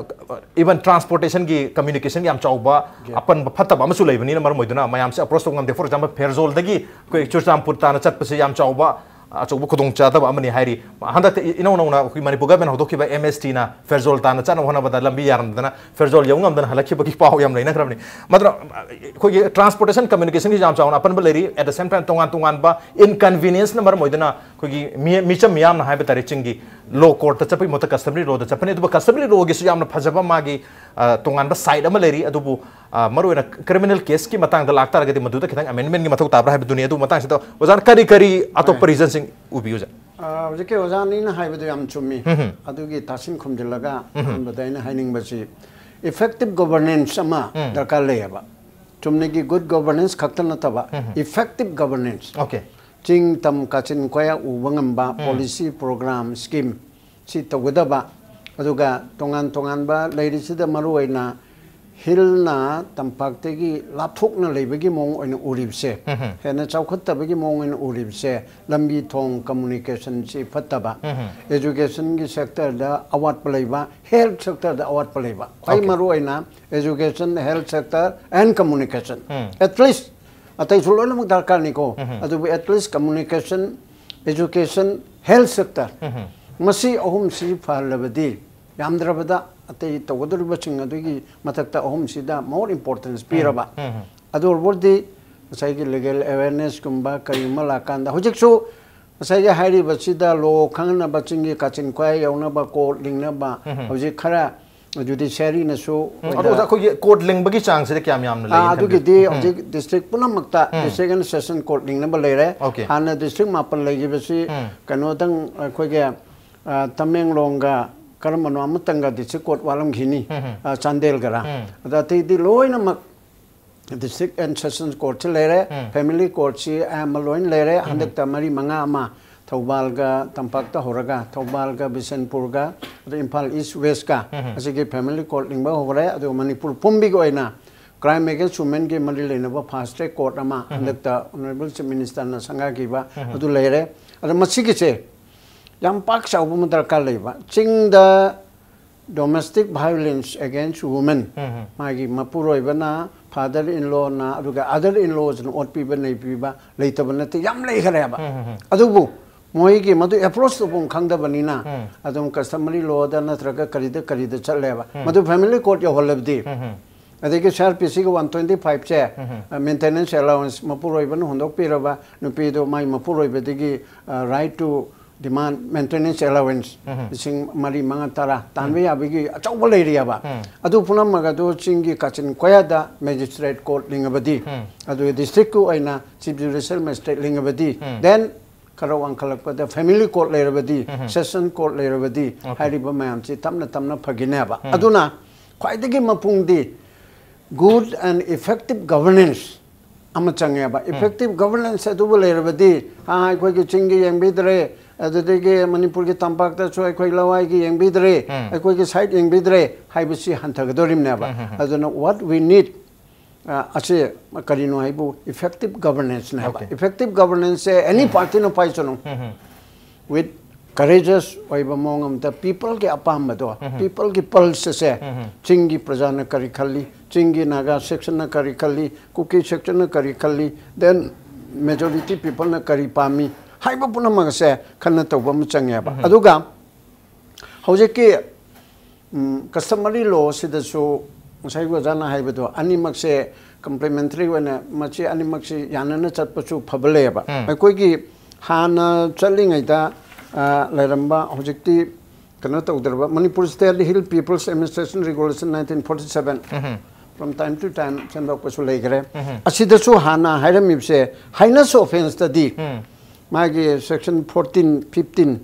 ꯏꯚꯟ ꯇ꯭ꯔꯥꯟꯁꯄꯣꯔꯇꯦꯁꯟꯒꯤ ꯀꯝꯃ꯭ꯌꯨꯅꯤꯀꯦꯁꯟꯒꯤ ꯌꯥꯝ ꯆꯥꯎꯕ ꯑꯄꯟꯕ ꯐꯠꯇꯕ ꯑꯃꯁꯨ ꯂꯩꯕꯅꯤꯅ ꯃꯔꯝ ꯑꯣꯏꯗꯨꯅ ꯃꯌꯥꯝꯁꯦ ꯑꯦꯄ꯭ꯔꯣꯁ ꯇꯧꯕ ꯉꯝꯗꯦ꯫ ꯐꯣꯔ ꯑꯦꯛꯖꯥꯝꯄꯜ, ꯐꯦꯔꯖꯣꯜꯗꯒꯤ ꯑꯩꯈꯣꯏ ꯆꯨꯔꯆꯥꯟꯄꯨꯔ ꯇꯥꯟꯅ ꯆꯠꯄꯁꯦ ꯌꯥꯝ ꯆꯥꯎꯕ ꯑꯆꯧꯕ ꯈꯨꯗꯣꯡꯆꯥꯗꯕ ꯑꯃꯅꯤ ꯍꯥꯏꯔꯤ꯫ ꯍꯟꯗꯛꯇ ꯏ-, ꯏꯅꯧ ꯅꯧꯅ ꯑꯩꯈꯣꯏ ꯃꯅꯤꯄꯨꯔ ꯒꯚꯔꯟꯃꯦꯟꯠ ꯍꯧꯗꯣꯛꯈꯤꯕ ꯑꯦꯝ ꯑꯦꯁ ꯇꯤꯅ ꯐꯦꯔꯖꯣꯜ ꯇꯥꯟꯅ ꯆꯠꯅꯕ ꯍꯣꯠꯅꯕꯗ ꯂꯝꯕꯤ ꯌꯥꯔꯝꯗꯅ ꯐꯦꯔꯖꯣꯜ ꯌꯧ ꯉꯝꯗꯅ ꯍꯜꯂꯛꯈꯤꯕꯒꯤ ꯄꯥꯎ ꯌꯥꯝ ꯂꯩꯅꯈ꯭ꯔꯕꯅꯤ꯫ ꯃꯗꯨꯅ, ꯑ, ꯑꯩꯈꯣꯏꯒꯤ ꯇ꯭ꯔꯥꯟꯁꯄꯣꯔꯇꯦꯁꯟ ꯀꯝꯃ꯭ꯌꯨꯅꯤꯀꯦꯁꯟꯒꯤ ꯌꯥꯝ ꯆꯥꯎꯅ ꯑꯄꯟꯕ ꯂꯩꯔꯤ꯫ At the same time, ꯇꯣꯉꯥꯟ ꯇꯣꯉꯥꯟꯕ ꯏꯟꯀꯟꯚꯤꯅꯤꯌꯦꯟꯁꯅ ꯃꯔꯝ ꯑꯣꯏꯗꯨꯅ ꯑꯩꯈꯣꯏꯒꯤ ꯃꯤ-, ꯃꯤꯆꯝ ꯃꯤꯌꯥꯝꯅ ꯍꯥꯏꯕ ꯇꯥꯔꯦ, ꯆꯤꯡꯒꯤ ꯂꯣ ꯀꯣꯔꯠꯇ ꯆꯠꯄꯒꯤ ꯃꯍꯨꯠꯇ ꯀꯁꯇꯃꯔꯤ ꯂꯣꯗ ꯆꯠꯄꯅꯤ꯫ ꯑꯗꯨꯕꯨ ꯀꯁꯇꯃꯔꯤ ꯂꯣꯒꯤꯁꯨ ꯌꯥꯝꯅ ꯐꯖꯕ ꯃꯥꯒꯤ, ꯑ, ꯇꯣꯉꯥꯟꯕ ꯁꯥꯏꯠ ꯑꯃ ꯂꯩꯔꯤ꯫ ꯑꯗꯨꯕꯨ, ꯑ, ꯃꯔꯨꯑꯣꯏꯅ ꯀ꯭ꯔꯤꯃꯤꯅꯦꯜ ꯀꯦꯁꯀꯤ ꯃꯇꯥꯡꯗ ꯂꯥꯛꯇꯥꯔꯒꯗꯤ ꯃꯗꯨꯗ ꯈꯤꯇꯪ ꯑꯃꯦꯟꯃꯦꯟꯒꯤ ꯃꯊꯧ ꯇꯥꯕ꯭ꯔꯥ ꯍꯥꯏꯕꯗꯨꯅꯤ꯫ ꯑꯗꯨ ꯃꯇꯥꯡꯁꯤꯗ ꯑꯣꯖꯥꯅ ꯀꯔꯤ ꯀꯔꯤ ꯑꯇꯣꯞꯄ ꯍꯣꯏ꯫ ꯔꯤꯖꯟꯁꯤꯡ ꯎꯕꯤꯌꯨ, ꯑꯣꯖꯥ? ꯑ, ꯍꯧꯖꯤꯛꯀꯤ ꯑꯣꯖꯥꯅꯤꯅ ꯍꯥꯏꯕꯗꯣ ꯌꯥꯝ ꯆꯨꯝꯃꯤ꯫ ꯎꯝ ꯍꯝ꯫ ꯑꯗꯨꯒꯤ ꯇꯥꯁꯤꯟ ꯈꯨꯝꯖꯤꯜꯂꯒ ꯎꯝ ꯍꯝ꯫ ꯑꯍꯥꯟꯕꯗ ꯑꯩꯅ ꯍꯥꯏꯅꯤꯡꯕꯁꯤ, ꯏꯐꯦꯛꯇꯤꯚ ꯒꯣꯚꯔꯅꯦꯟꯁ ꯑꯃ ꯎꯝ꯫ ꯗꯔꯀꯥꯔ ꯂꯩꯌꯦꯕ꯫ ꯆꯨꯝꯅꯒꯤ ꯒꯨꯗ ꯒꯣꯚꯔꯅꯦꯟꯁ ꯈꯛꯇ ꯅꯠꯇꯕ, ꯎꯝ ꯍꯝ꯫ ꯏꯐꯦꯛꯇꯤꯚ ꯒꯣꯚꯔꯅꯦꯟꯁ꯫ ꯑꯣꯀꯦ꯫ ꯆꯤꯡ ꯇꯝ ꯀꯥꯆꯤꯟ ꯀꯣꯌꯥ ꯎꯕ ꯉꯝꯕ ꯎꯝ꯫ ꯄꯣꯂꯤꯁꯤ, ꯄ꯭ꯔꯣꯒ꯭ꯔꯥꯝ, ꯁ꯭ꯀꯤꯝ ꯁꯤ ꯇꯧꯒꯗꯕ꯫ ꯑꯗꯨꯒ ꯇꯣꯉꯥꯟ ꯇꯣꯉꯥꯟꯕ ꯂꯩꯔꯤꯁꯤꯗ ꯃꯔꯨꯑꯣꯏꯅ ꯍꯤꯜꯅ ꯇꯝꯄꯥꯛꯇꯒꯤ ꯂꯥꯞꯊꯣꯛꯅ ꯂꯩꯕꯒꯤ ꯃꯑꯣꯡ ꯑꯣꯏꯅ ꯎꯔꯤꯕꯁꯦ, ꯎꯝ ꯍꯝ꯫ ꯍꯦꯟꯅ ꯆꯥꯎꯈꯠꯇꯕꯒꯤ ꯃꯑꯣꯡ ꯑꯣꯏꯅ ꯎꯔꯤꯕꯁꯦ, ꯂꯝꯕꯤ ꯊꯣꯡ, ꯀꯝꯃꯨꯅꯤꯀꯦꯁꯟꯁꯤ ꯐꯠꯇꯕ, ꯎꯝ ꯍꯝ꯫ ꯑꯦꯖꯨꯀꯦꯁꯟꯒꯤ ꯁꯦꯛꯇꯔꯗ ꯑꯋꯥꯠꯄ ꯂꯩꯕ, ꯍꯦꯜꯊ ꯁꯦꯛꯇꯔꯗ ꯑꯋꯥꯠꯄ ꯂꯩꯕ꯫ ꯈ꯭ꯋꯥꯏ ꯑꯣꯀꯦ꯫ ꯃꯔꯨꯑꯣꯏꯅ education, health sector and communication꯫ Um. At least, ꯑꯇꯩꯁꯨ ꯂꯣꯏꯅꯃꯛ ꯗꯔꯀꯥꯔꯅꯤꯀꯣ꯫ ꯎꯝ ꯍꯝ꯫ ꯑꯗꯨꯕꯨ at least communication, education, health sector, ꯎꯝ ꯍꯝ꯫ ꯃꯁꯤ ꯑꯍꯨꯝꯁꯤ ꯐꯍꯜꯂꯕꯗꯤ, ꯌꯥꯝꯗ꯭ꯔꯕꯗ ꯑꯇꯩ ꯇꯧꯒꯗꯧꯔꯤꯕꯁꯤꯡ ꯑꯗꯨꯒꯤ ꯃꯊꯛꯇ ꯑꯍꯨꯝꯁꯤꯗ more importance ꯄꯤꯔꯕ꯫ ꯎꯝ ꯍꯝ꯫ ꯑꯗꯨ ꯑꯣꯏꯔꯕꯗꯤ ꯉꯁꯥꯏꯒꯤ ꯂꯤꯒꯦꯜ ꯑꯦꯋꯦꯔꯅꯦꯁꯀꯨꯝꯕ ꯀꯔꯤꯒꯨꯝꯕ ꯂꯥꯛꯀꯥꯟꯗ, ꯍꯧꯖꯤꯛꯁꯨ ꯉꯁꯥꯏꯒꯤ ꯍꯥꯏꯔꯤꯕꯁꯤꯗ ꯂꯣ ꯈꯪꯅꯕ, ꯆꯤꯡꯒꯤ ꯀꯥꯆꯤꯟ ꯀꯣꯌꯥ ꯌꯧꯅꯕ, ꯀꯣꯔꯠ ꯂꯤꯡꯅꯕ, ꯎꯝ ꯍꯝ꯫ ꯍꯧꯖꯤꯛ ꯈꯔ ꯖꯨꯗꯤꯁꯤꯌꯥꯔꯤꯅꯁꯨ ꯎꯝ, ꯑꯩꯈꯣꯏꯗ ꯑꯗꯣ ꯑꯣꯖꯥ, ꯑꯩꯈꯣꯏꯒꯤ ꯀꯣꯔꯠ ꯂꯤꯡꯕꯒꯤ ꯆꯥꯡꯁꯤꯗ ꯀꯌꯥꯝ ꯌꯥꯝꯅ ꯂꯩ ꯑꯥ, ꯈꯟꯕꯤꯕ? ꯑꯗꯨꯒꯤꯗꯤ ꯎꯝ꯫ ꯍꯧꯖꯤꯛ ꯗꯤꯁꯇ꯭ꯔꯤꯛ ꯄꯨꯝꯅꯃꯛꯇ ꯎꯝ꯫ ꯗꯤꯁꯇ꯭ꯔꯤꯛ ꯑꯦꯟ ꯁꯦꯁꯟ ꯀꯣꯔꯠ ꯂꯤꯡꯅꯕ ꯂꯩꯔꯦ꯫ ꯑꯣꯀꯦ꯫ ꯍꯥꯟꯅ ꯗꯤꯁꯇ꯭ꯔꯤꯛ ꯃꯥꯄꯟ ꯂꯩꯈꯤꯕꯁꯤ ꯎꯝ꯫ ꯀꯩꯅꯣꯗꯪ ꯑꯩꯈꯣꯏꯒꯤ, ꯑ, ꯇꯃꯦꯡꯂꯣꯡꯒ ꯀꯔꯝꯕꯅꯣ ꯑꯃꯇꯪꯒ ꯗꯤꯁꯇ꯭ꯔꯤꯛ ꯀꯣꯔꯠ ꯋꯥꯠꯂꯝꯈꯤꯅꯤ, ꯎꯝ ꯍꯝ꯫ ꯑ, ꯆꯥꯟꯗꯦꯜꯒꯔ꯫ ꯎꯝ꯫ ꯑꯗ ꯑꯇꯩꯗꯤ ꯂꯣꯏꯅꯃꯛ ꯗꯤꯁꯇ꯭ꯔꯤꯛ ꯑꯦꯟ ꯁꯦꯁꯟ ꯀꯣꯔꯠꯁꯤ ꯂꯩꯔꯦ, ꯎꯝ꯫ ꯐꯦꯃꯤꯂꯤ ꯀꯣꯔꯠꯁꯤ ꯑꯌꯥꯝꯕ ꯂꯣꯏꯅ ꯂꯩꯔꯦ꯫ ꯎꯝ꯫ ꯍꯟꯗꯛꯇ ꯃꯔꯤ ꯃꯉꯥ ꯑꯃ ꯊꯧꯕꯥꯜꯒ ꯇꯝꯄꯥꯛꯇ ꯍꯧꯔꯒ, ꯊꯧꯕꯥꯜꯒ ꯕꯤꯁꯦꯟꯄꯨꯔꯒ ꯑꯗ ꯏꯝꯐꯥꯜ ꯏꯁ ꯋꯦꯁꯀ ꯑꯁꯤꯒꯤ ꯐꯦꯃꯤꯂꯤ ꯀꯣꯔꯠ ꯂꯤꯡꯕ ꯍꯧꯈ꯭ꯔꯦ꯫ ꯑꯗꯨꯒ ꯃꯅꯤꯄꯨꯔ ꯄꯨꯝꯕꯤꯒꯤ ꯑꯣꯏꯅ ꯀ꯭ꯔꯥꯏꯝ ꯑꯦꯒꯦꯟꯁ ꯋꯨꯃꯦꯟꯒꯤ ꯃꯔꯤ ꯂꯩꯅꯕ ꯐꯥꯁ ꯇ꯭ꯔꯦꯛ ꯀꯣꯔꯠ ꯑꯃ ꯍꯟꯗꯛꯇ ꯑꯣꯅꯔꯦꯕꯜ ꯆꯤꯐ ꯃꯤꯅꯤꯁꯇꯔꯅ ꯁꯪꯒꯥꯈꯤꯕ ꯑꯗꯨ ꯂꯩꯔꯦ꯫ ꯑꯗ ꯃꯁꯤꯒꯤꯁꯦ ꯌꯥꯝ ꯄꯥꯛ ꯆꯥꯎꯕ ꯑꯃ ꯗꯔꯀꯥꯔ ꯂꯩꯕ꯫ ꯆꯤꯡꯗ domestic violence against women, ꯃꯥꯒꯤ ꯃꯄꯨꯔꯣꯏꯕꯅ, ꯐꯥꯗꯔ ꯏꯟ ꯂꯣꯅ, ꯑꯗꯨꯒ ꯑꯗꯔ ꯏꯟ ꯂꯣꯁꯅ ꯑꯣꯠꯄꯤꯕ ꯅꯩꯕꯤꯕ ꯂꯩꯇꯕ ꯅꯠꯇꯦ, ꯌꯥꯝ ꯂꯩꯈ꯭ꯔꯦꯕ꯫ ꯑꯗꯨꯕꯨ ꯃꯣꯏꯒꯤ ꯃꯗꯨ ꯑꯦꯄ꯭ꯔꯣꯆ ꯇꯧꯐꯝ ꯈꯪꯗꯕꯅꯤꯅ ꯑꯗꯨꯝ ꯀꯁꯇꯃꯔꯤ ꯂꯣꯗ ꯅꯠꯇ꯭ꯔꯒ ꯀꯔꯤꯗ ꯀꯔꯤꯗ ꯆꯠꯂꯦꯕ꯫ ꯃꯗꯨ ꯐꯦꯃꯤꯂꯤ ꯀꯣꯔꯠ ꯌꯧꯍꯜꯂꯕꯗꯤ, ꯑꯗꯒꯤ ꯁꯤ ꯑꯥꯔ ꯄꯤ ꯁꯤꯒꯤ ꯋꯥꯟ ꯇ꯭ꯋꯦꯟꯇꯤ ꯐꯥꯏꯚꯁꯦ, ꯃꯦꯟꯇꯦꯅꯦꯟꯁ ꯑꯦꯂꯥꯋꯦꯟꯁ ꯃꯄꯨꯔꯣꯏꯕꯅ ꯍꯨꯟꯗꯣꯛꯄꯤꯔꯕ ꯅꯨꯄꯤꯗꯣ ꯃꯥꯏ ꯃꯄꯨꯔꯣꯏꯕꯗꯒꯤ right to demand maintenance allowance ꯂꯤꯁꯤꯡ ꯃꯔꯤ, ꯃꯉꯥ, ꯇꯔꯥ ꯇꯥꯟꯕ ꯌꯥꯕꯒꯤ ꯑꯆꯧꯕ ꯂꯩꯔꯤꯑꯕ꯫ ꯑꯗꯨ ꯄꯨꯝꯅꯃꯛ ꯑꯗꯨ ꯆꯤꯡꯒꯤ ꯀꯥꯆꯤꯟ ꯀꯣꯌꯥꯗ ꯃꯦꯖꯤꯁꯇ꯭ꯔꯦꯠ ꯀꯣꯔꯠ ꯂꯤꯡꯉꯕꯗꯤ, ꯑꯗꯨꯒ ꯗꯤꯁꯇ꯭ꯔꯤꯛꯀꯤ ꯑꯣꯏꯅ ꯆꯤꯐ ꯖꯨꯗꯤꯁꯤꯌꯦꯜ ꯃꯦꯖꯤꯁꯇ꯭ꯔꯦꯠ ꯂꯤꯡꯉꯕꯗꯤ, ꯗꯦꯟ ꯈꯔ ꯋꯥꯡꯈꯠꯂꯛꯄꯗ ꯐꯦꯃꯤꯂꯤ ꯀꯣꯔꯠ ꯂꯩꯔꯕꯗꯤ, ꯁꯦꯁꯟ ꯀꯣꯔꯠ ꯂꯩꯔꯕꯗꯤ, ꯍꯥꯏꯔꯤꯕ ꯃꯌꯥꯝꯁꯤ ꯇꯞꯅ ꯇꯞꯅ ꯐꯈꯤꯅꯦꯕ꯫ ꯑꯗꯨꯅ ꯈ꯭ꯋꯥꯏꯗꯒꯤ ꯃꯄꯨꯡꯗꯤ good and effective governance ꯑꯃ ꯆꯪꯉꯦꯕ꯫ ꯏꯐꯦꯛꯇꯤꯞ ꯒꯕꯔꯅꯦꯟꯁ ꯑꯗꯨꯕꯨ ꯂꯩꯔꯕꯗꯤ, ꯑꯥ, ꯑꯩꯈꯣꯏꯒꯤ ꯆꯤꯡꯒꯤ ꯌꯦꯡꯕꯤꯗ꯭ꯔꯦ, ꯑꯗꯨꯗꯒꯤ ꯃꯅꯤꯄꯨꯔꯒꯤ ꯇꯝꯄꯥꯛꯇꯁꯨ ꯑꯩꯈꯣꯏ ꯂꯋꯥꯏꯒꯤ ꯌꯦꯡꯕꯤꯗ꯭ꯔꯦ, ꯑꯩꯈꯣꯏꯒꯤ ꯁꯥꯏꯠ ꯌꯦꯡꯕꯤꯗ꯭ꯔꯦ ꯍꯥꯏꯕꯁꯤ ꯍꯟꯊꯒꯗꯧꯔꯤꯕꯅꯦꯕ꯫ ꯑꯗꯨꯅ what we need, ꯑ, ꯑꯁꯤ ꯀꯔꯤꯅꯣ ꯍꯥꯏꯕꯨ ꯏꯐꯦꯛꯇꯤꯞ ꯒꯕꯔꯅꯦꯟꯁꯅꯦ ꯍꯥꯏꯕ꯫ Okay. ꯏꯐꯦꯛꯇꯤꯞ ꯒꯕꯔꯅꯦꯟꯁꯁꯦ ꯑꯦꯅꯤ ꯄꯥꯔꯇꯤꯅ ꯄꯥꯏꯁꯅꯨ, with courageous ꯑꯣꯏꯕ ꯃꯑꯣꯡ ꯑꯃꯗ ꯄꯤꯄꯜꯒꯤ ꯑꯄꯥꯝꯕꯗꯣ, ꯄꯤꯄꯜꯒꯤ ꯄꯜꯁ ꯑꯁꯦ, ꯆꯤꯡꯒꯤ ꯄ꯭ꯔꯖꯥꯅ ꯀꯔꯤ ꯈꯜꯂꯤ, ꯆꯤꯡꯒꯤ ꯅꯥꯒꯥ ꯁꯦꯛꯁꯟꯅ ꯀꯔꯤ ꯈꯜꯂꯤ, ꯀꯨꯀꯤ ꯁꯦꯛꯁꯟꯅ ꯀꯔꯤ ꯈꯜꯂꯤ, ꯗꯦꯟ ꯃꯦꯖꯣꯔꯤꯇꯤ ꯄꯤꯄꯜꯅ ꯀꯔꯤ ꯄꯥꯝꯃꯤ ꯍꯥꯏꯕ ꯄꯨꯝꯅꯃꯛ ꯑꯁꯦ ꯈꯟꯅ ꯇꯧꯕ ꯑꯃ ꯆꯪꯉꯦꯕ꯫ ꯑꯗꯨꯒ ꯍꯧꯖꯤꯛꯀꯤ ꯎꯝ, customary law ꯁꯤꯗꯁꯨ ꯉꯁꯥꯏꯒꯤ ꯑꯣꯖꯥꯅ ꯍꯥꯏꯕꯗꯣ ꯑꯅꯤꯃꯛꯁꯦ ꯀꯝꯄ꯭ꯂꯤꯃꯦꯟꯇꯔꯤ ꯑꯣꯏꯅ ꯃꯁꯤ ꯑꯅꯤꯃꯛꯁꯤ ꯌꯥꯅꯅ ꯆꯠꯄꯁꯨ ꯐꯕ ꯂꯩꯌꯦꯕ꯫ ꯑꯩꯈꯣꯏꯒꯤ ꯍꯥꯟꯅ ꯆꯠꯂꯤꯉꯩꯗ, ꯑ, ꯂꯩꯔꯝꯕ, ꯍꯧꯖꯤꯛꯇꯤ ꯀꯩꯅꯣ ꯇꯧꯗ꯭ꯔꯕ, Manipur state hill people's administration regulation nineteen forty seven, from time to time ꯁꯦꯝꯗꯣꯛꯄꯁꯨ ꯂꯩꯈ꯭ꯔꯦ꯫ ꯑꯁꯤꯗꯁꯨ ꯍꯥꯟꯅ ꯍꯥꯏꯔꯝꯃꯤꯕꯁꯦ ꯍꯥꯏꯅꯁ ꯑꯣꯐꯦꯟꯁꯇꯗꯤ ꯃꯥꯒꯤ ꯁꯦꯛꯁꯟ ꯐꯣꯔꯇꯤꯟ, ꯐꯤꯐꯇꯤꯟ,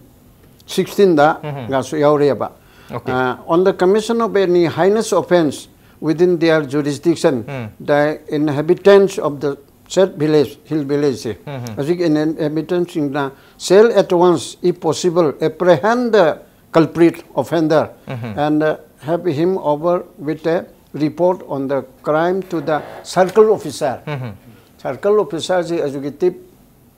ꯁꯤꯛꯁꯇꯤꯟꯗ ꯒꯁꯨ ꯌꯥꯎꯔꯤꯑꯕ꯫ Okay. Uh, on the commission of any heinous offense within their jurisdiction, the inhabitants of the said village, hill village ꯁꯦ, ꯍꯧꯖꯤꯛ inhabitantꯁꯤꯡꯅ shall at once, if possible, apprehend the culprit offender and uh, have him over with a report on the crime to the circle officer. Circle officer ꯁꯤ executive